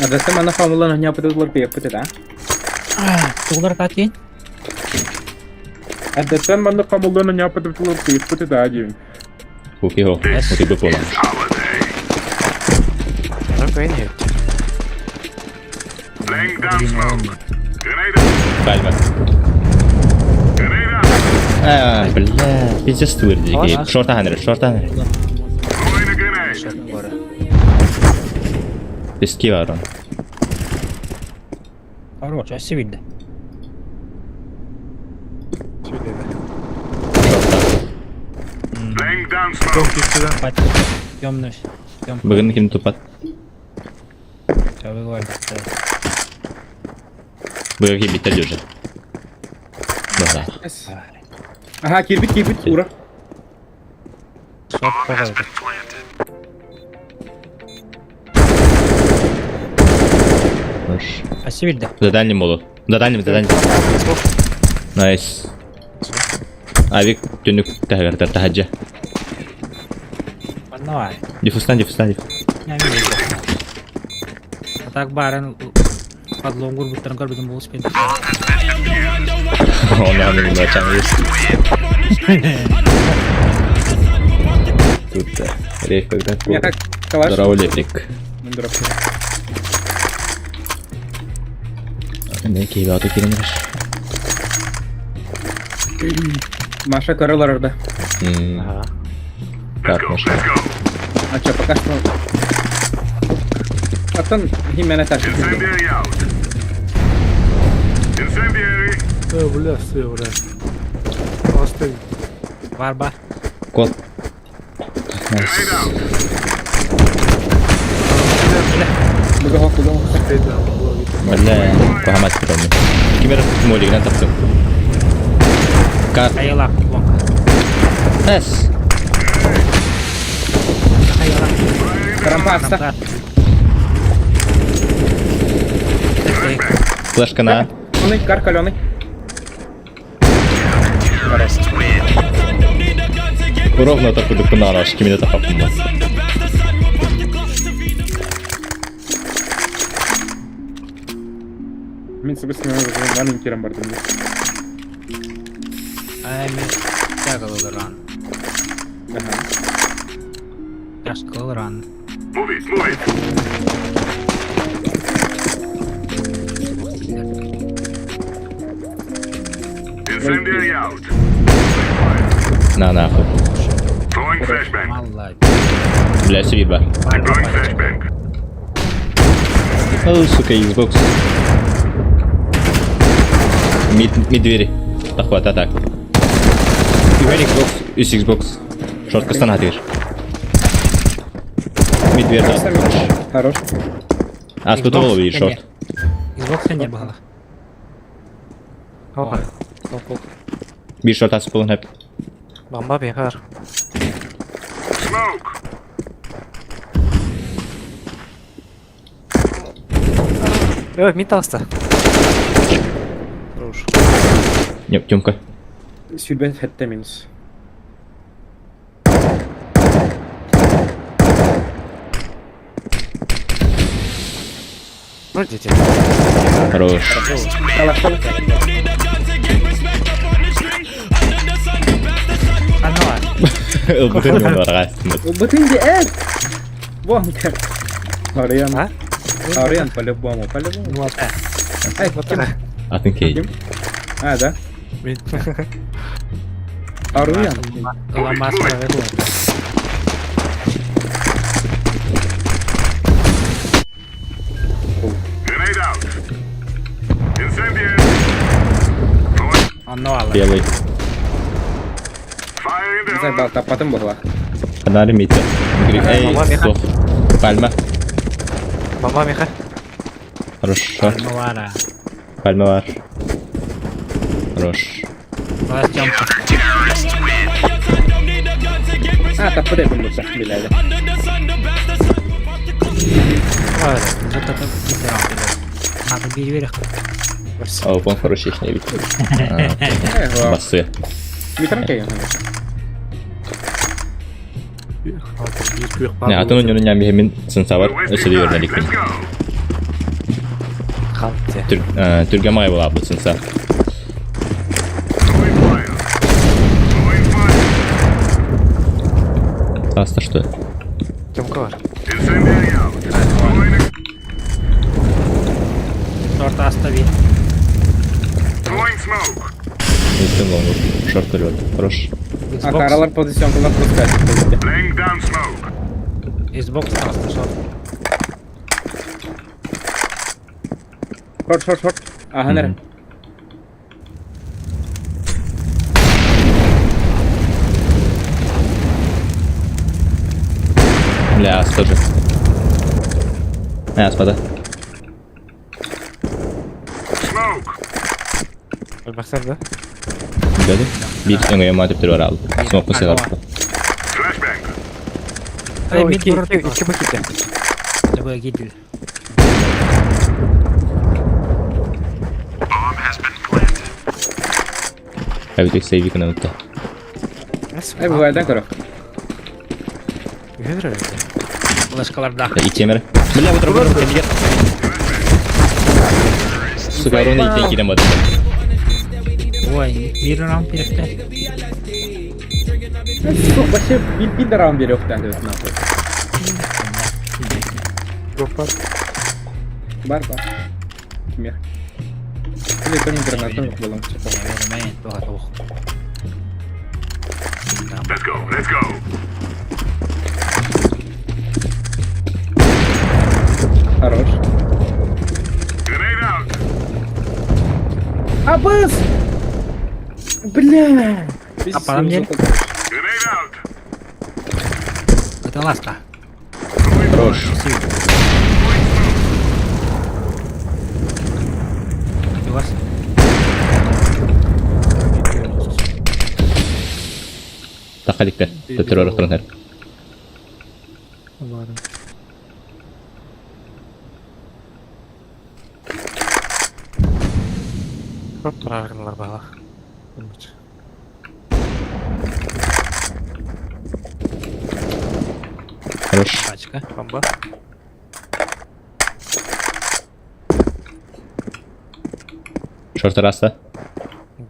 Адасы мана хамылан оñапытылар пиэппит да. Тугулар катин? Адаттан манна хамылан оñапытылар пиэппит да диэн. Куки хо, кути пола. Пальма. А, бля, пиздец твырдики. Шорта ханер, шорта ханер. Пески варон. Хорош, а видно. Темный. Бүгін ким тупат? Бүгін ким биттер уже. Да. Ага, кирбит, кирбит, ура. Хорош. Спасибо, За дальним молот. За дальним, за дальним. Найс. Авик түнүк тәһәгәртер таһаджа. Давай. Дифустан, дифустан, диф. А так баран подлонгур буттарын көрбүтүм бул спин. Оны аны мына есть. Тут рейф когда Меня как калаш. Здорово, Лепик. Не кейбе киренеш. Маша көрөлөр орда. Ага. Так, Маша. А чё, пока что... Аттан химена ташып. Бля, все, бля. Оставь. Барба. Кот. Бля, пахамат кироми. Кимер молигнан тапсым. Кар. Айылак, вонка. Эс. Рампа Флешка на. Кар каленый. Ровно так куда кунара, кимine тапапым. Мен сыбысына маленький рамбардым. Ай, мен тягалылыран. Ага. Тяжкалыран. Move it, move it. Incendiary out. На нахуй. Throwing flashbang. Бля, сриба. Deploying flashbang. О, сука, Xbox. Мид, мид двери. Захват, атак. Үһэн Xbox, үс Xbox. Шортка стана дыр. Мид дверь, да. Хорош. А, спутал видишь, шорт. Xbox не было. Опа. Bir шорт аспылын hep. Бомба бехар. Smoke. Ой, мид алста. Хорош. Нет, Тёмка. Сүлбен хәтта минус. Вроде те. Хорош. Ылбытын барғастын. Ылбытын де әт! Вон как. Ариан. А? Ариан по-любому, по-любому. Ай, кем? Атын кей. А, да? Аруян. Ламас проведу. Grenade out. Incendiary. Онно Белый. Fire in the hole. Заебал, тапатын была. Фонарь мид. Эй, стоп. Пальма. Бомба меха. Хорошо. Пальмовара. Пальма бар. Хорош. Бас Тёмка. А, таппыт этим бутса, биләде. Ой, вот это Надо бери А, он хороший их не видит. Басы. Митранка Не, атын өнүн ням бихемин сенсавар өсөдө Wasting өрнеликпин. time. Let's go. Түргэмай буолаабыт сынса. Аста что? Тёмка бар. Шорт аста бир. Өттен лонгу. Шорт көрүп. Хорош. А каралар позиционкалар пускать. Xbox аста шорт. Шорт, шорт, шорт. Ага, нere. Бля, ас тоже. А, спада. Өлмәктер да? Беди. Бир өңөйө матып түрү бар алды. Смок кысыгар. Эй, мид Икки, бурur. икки, икки бакетте. Б гидил. Әбитек сейви кына үтті. Эй, бывает, көрө. Үһүн Флешкаларда. Итемер. Бля, вот работа, кабинет. Сука, ровно итен кирем бады. Ой, бир раунд биректе. Вообще, бил раунд берет, да, нахуй. Бар. Бар, бар. Мех. Или то не гранату было. Мен туға тоқ. Let's go, let's go. Хорош. Grenade out. Абас! Бля! А потом не- Grenade out. Это ласка. Хорош. У вас? Тақаликте. Төтөр орықтырын. Бар. Шорт бараргыналар бала. Хорош. Пачка. Бомба. Шорт раста.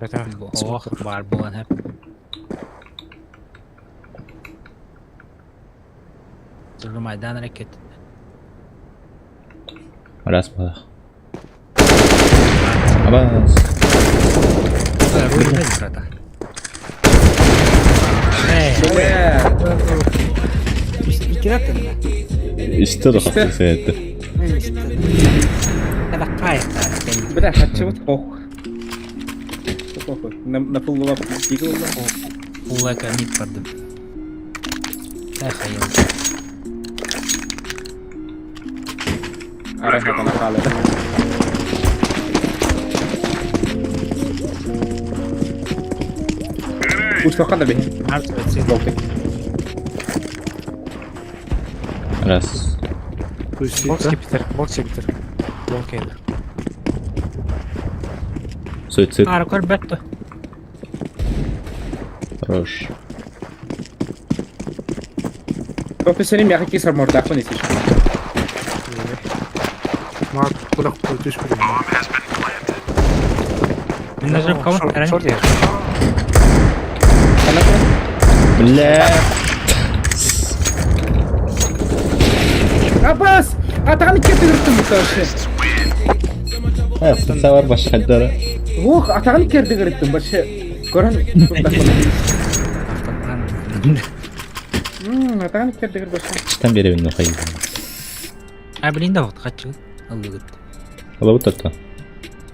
Бәтә. Ох, бар булан хәп. Майдан ракет. Раз балах. Абас. Руйна брата. Эй, Бля! Исте да хапты это. Это кайф. Бля, хочу вот похуй. Похуй. На фул лап дигл. Улака мид бардым. Эх, айыл. Арай хатана халы. Уж да бе. Болтик. Раз. Бокс кипитер, бокс кипитер. Лонг енді. Суицид. Ара көр бәтті. Хорош. Профессионал мягкий кисар мордах понесешь. Мак, курак, түш күрем. Мен кого? Шорт ер. Бля. Абас! Атағаны кетті кірттім бұл вообще. А, сынса бар башка дара. Ох, атағаны керді кірттім вообще. Көрін. Атағаны керді кір вообще. Чтан беребин нохай. А, блин, да вот, хочу. Алыгыт. Ала вот это.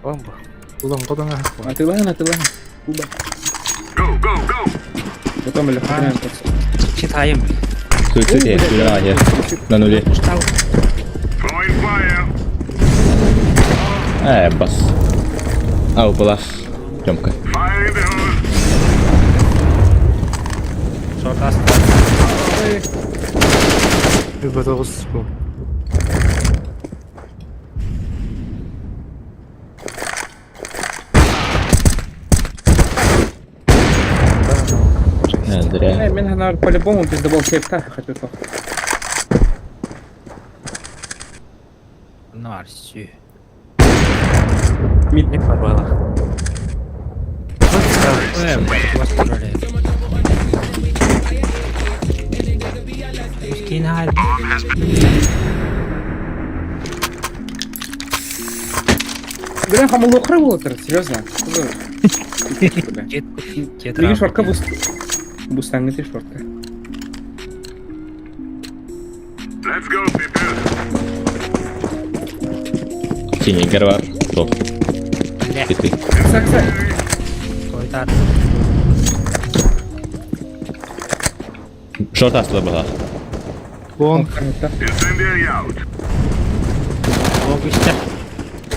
Бомба. Улан кодан Атылан, атылан. Куба. Go, go, go. Потом или Читаем. Суицид я, бля, я. На нуле. Throwing fire. А, бас. Ау, была. Тёмка. Fire in the hole. Шорт аста. Б9 бу. А, зря. Эй, мен ханар по-любому пиздобол сейф та хочу то. Нарсю. Мид. Мид бар быһыылаах. Киин хаайда. Блин, хамыллохра буолтар, серьезно. Миги шортка буст. Бустаңы ты шортка. Let's go, people. Синегер бар. Топ. Кети. Сакса. Тойтар. Шорт астыла была. Вон. Incendiary out. Логистер.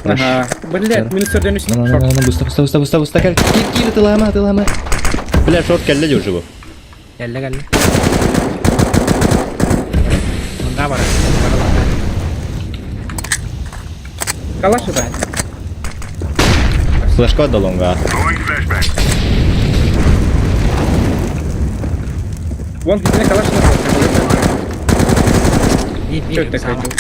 Ага. Блядь, минус 4 На, на, на, на, буста, буста, буста, буста, буста, кел. Кир, кир, тылама, тылама. Бля, шорт кэллэ дии уже бу. Кэллэ кэллэ. Мында бар. Калаш это. Флешка отдал он, га. Throwing flashbang. Вон, где калаш на Биир Чё биир. это такое?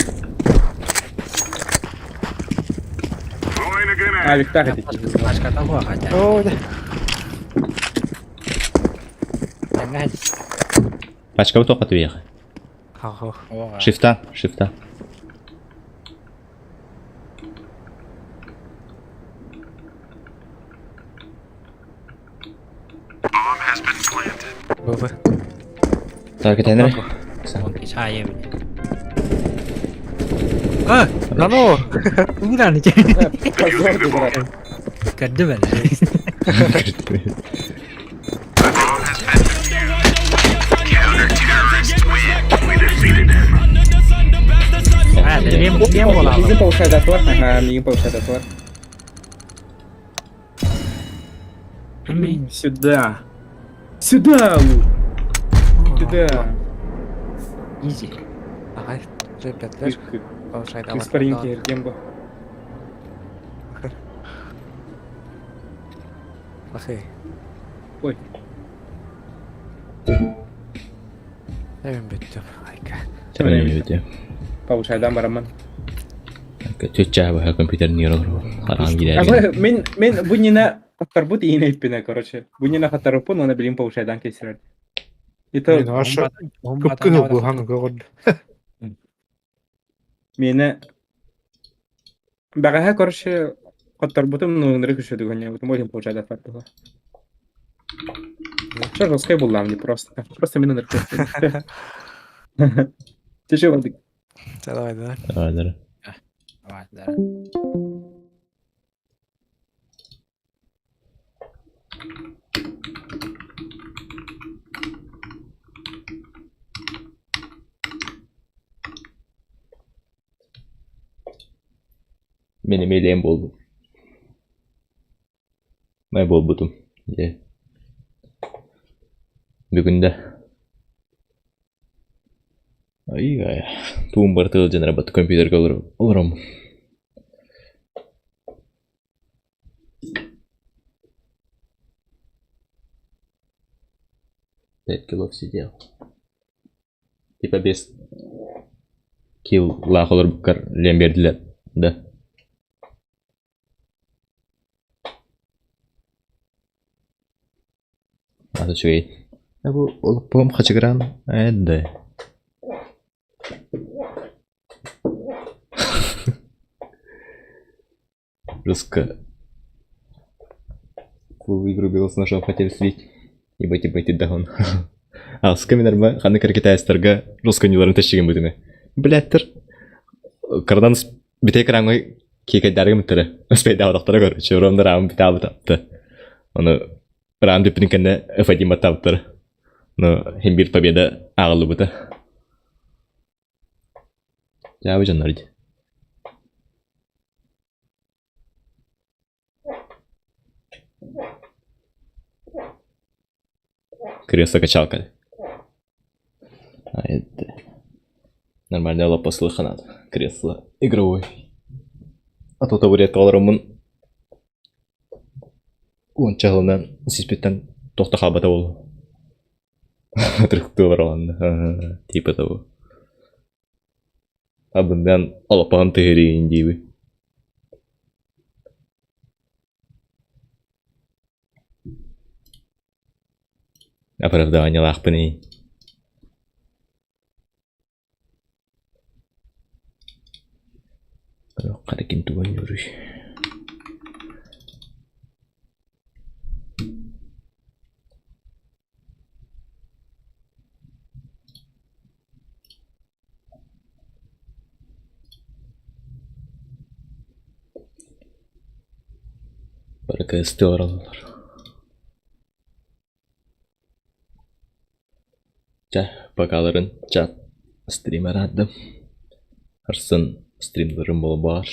Throwing a А, grenade. Виктор это. Флешка того хотя. Оо, дэ. Тэҥҥэ. Пачка тоқ отвех. Хо-хо. Шифта, шифта. Б. Так, это не. Чай А, Да ну! Угран Позор, ты, брат. Көрдүм эле. We defeated them. А, лем лем Мигин буолла. повышает отвар. Ага, мигин повышает отвар. Сюда. Сюда, Лу. Сюда. Изи. Ага, ребят, повышает Испаринки, Гембо. Охей. Ой. Эвен бүттүм. Айка. Повышает бараман. Тетя баха компьютер не Харам А мен мен бу нина хаттарбут иин эппине, короче. Бу нина хаттарбут, но на билим повышает дан кесирер. Это Мин аша кып-кызыл булган көрд. Мене Багаха, короче, хаттарбутум, ну, нры күшөдү гөне, бутум очень повышает отвар было. Что жесткой булла мне просто. Просто мен нры Ты что, Вадик? Давай, да. Давай, да. Давай, да. Мен эмелем болду. Май болбутум. Е. Бүгүн да. Ай, ай. Туум бар тыл жана работа компьютерге олором. 5 килов сидел. Типа без килл лах олор буккар лем бердилер. Да. Аты үчүгэй. Бу олоппом хачыгыран эдде. Жестко. Фу, игру белос ножом хотели слить. Ебать, ебать, ты даун. А, с каменарма ханы китайстарга русского ниларын тәшеген бүтүнө. Блядтер. Кардан бите краңы кекайдарга миттер. Успейда одактара короче, ромдар ам бите абытапты. Оны рам дүпүнүн кенне F1 батаптыр. Но хем бир победа агылы бута. Жабы жаннар ди. Кресло качалка. А это нормально лапа слыханат. Кресло игровой. А то табуретка олороммун. Уонча сылынан сиспиттен тохто хаалбата буолуо. Трыхтыы олорон типа того. Абындан олоппоһун тыһырыын диибин. Оправданиелаахпыный. Харакин тугун юруй. Бары кыыстыы олороллор. Чэ, покаларын чат стример аардым. Арсын стримлерым буолбаар.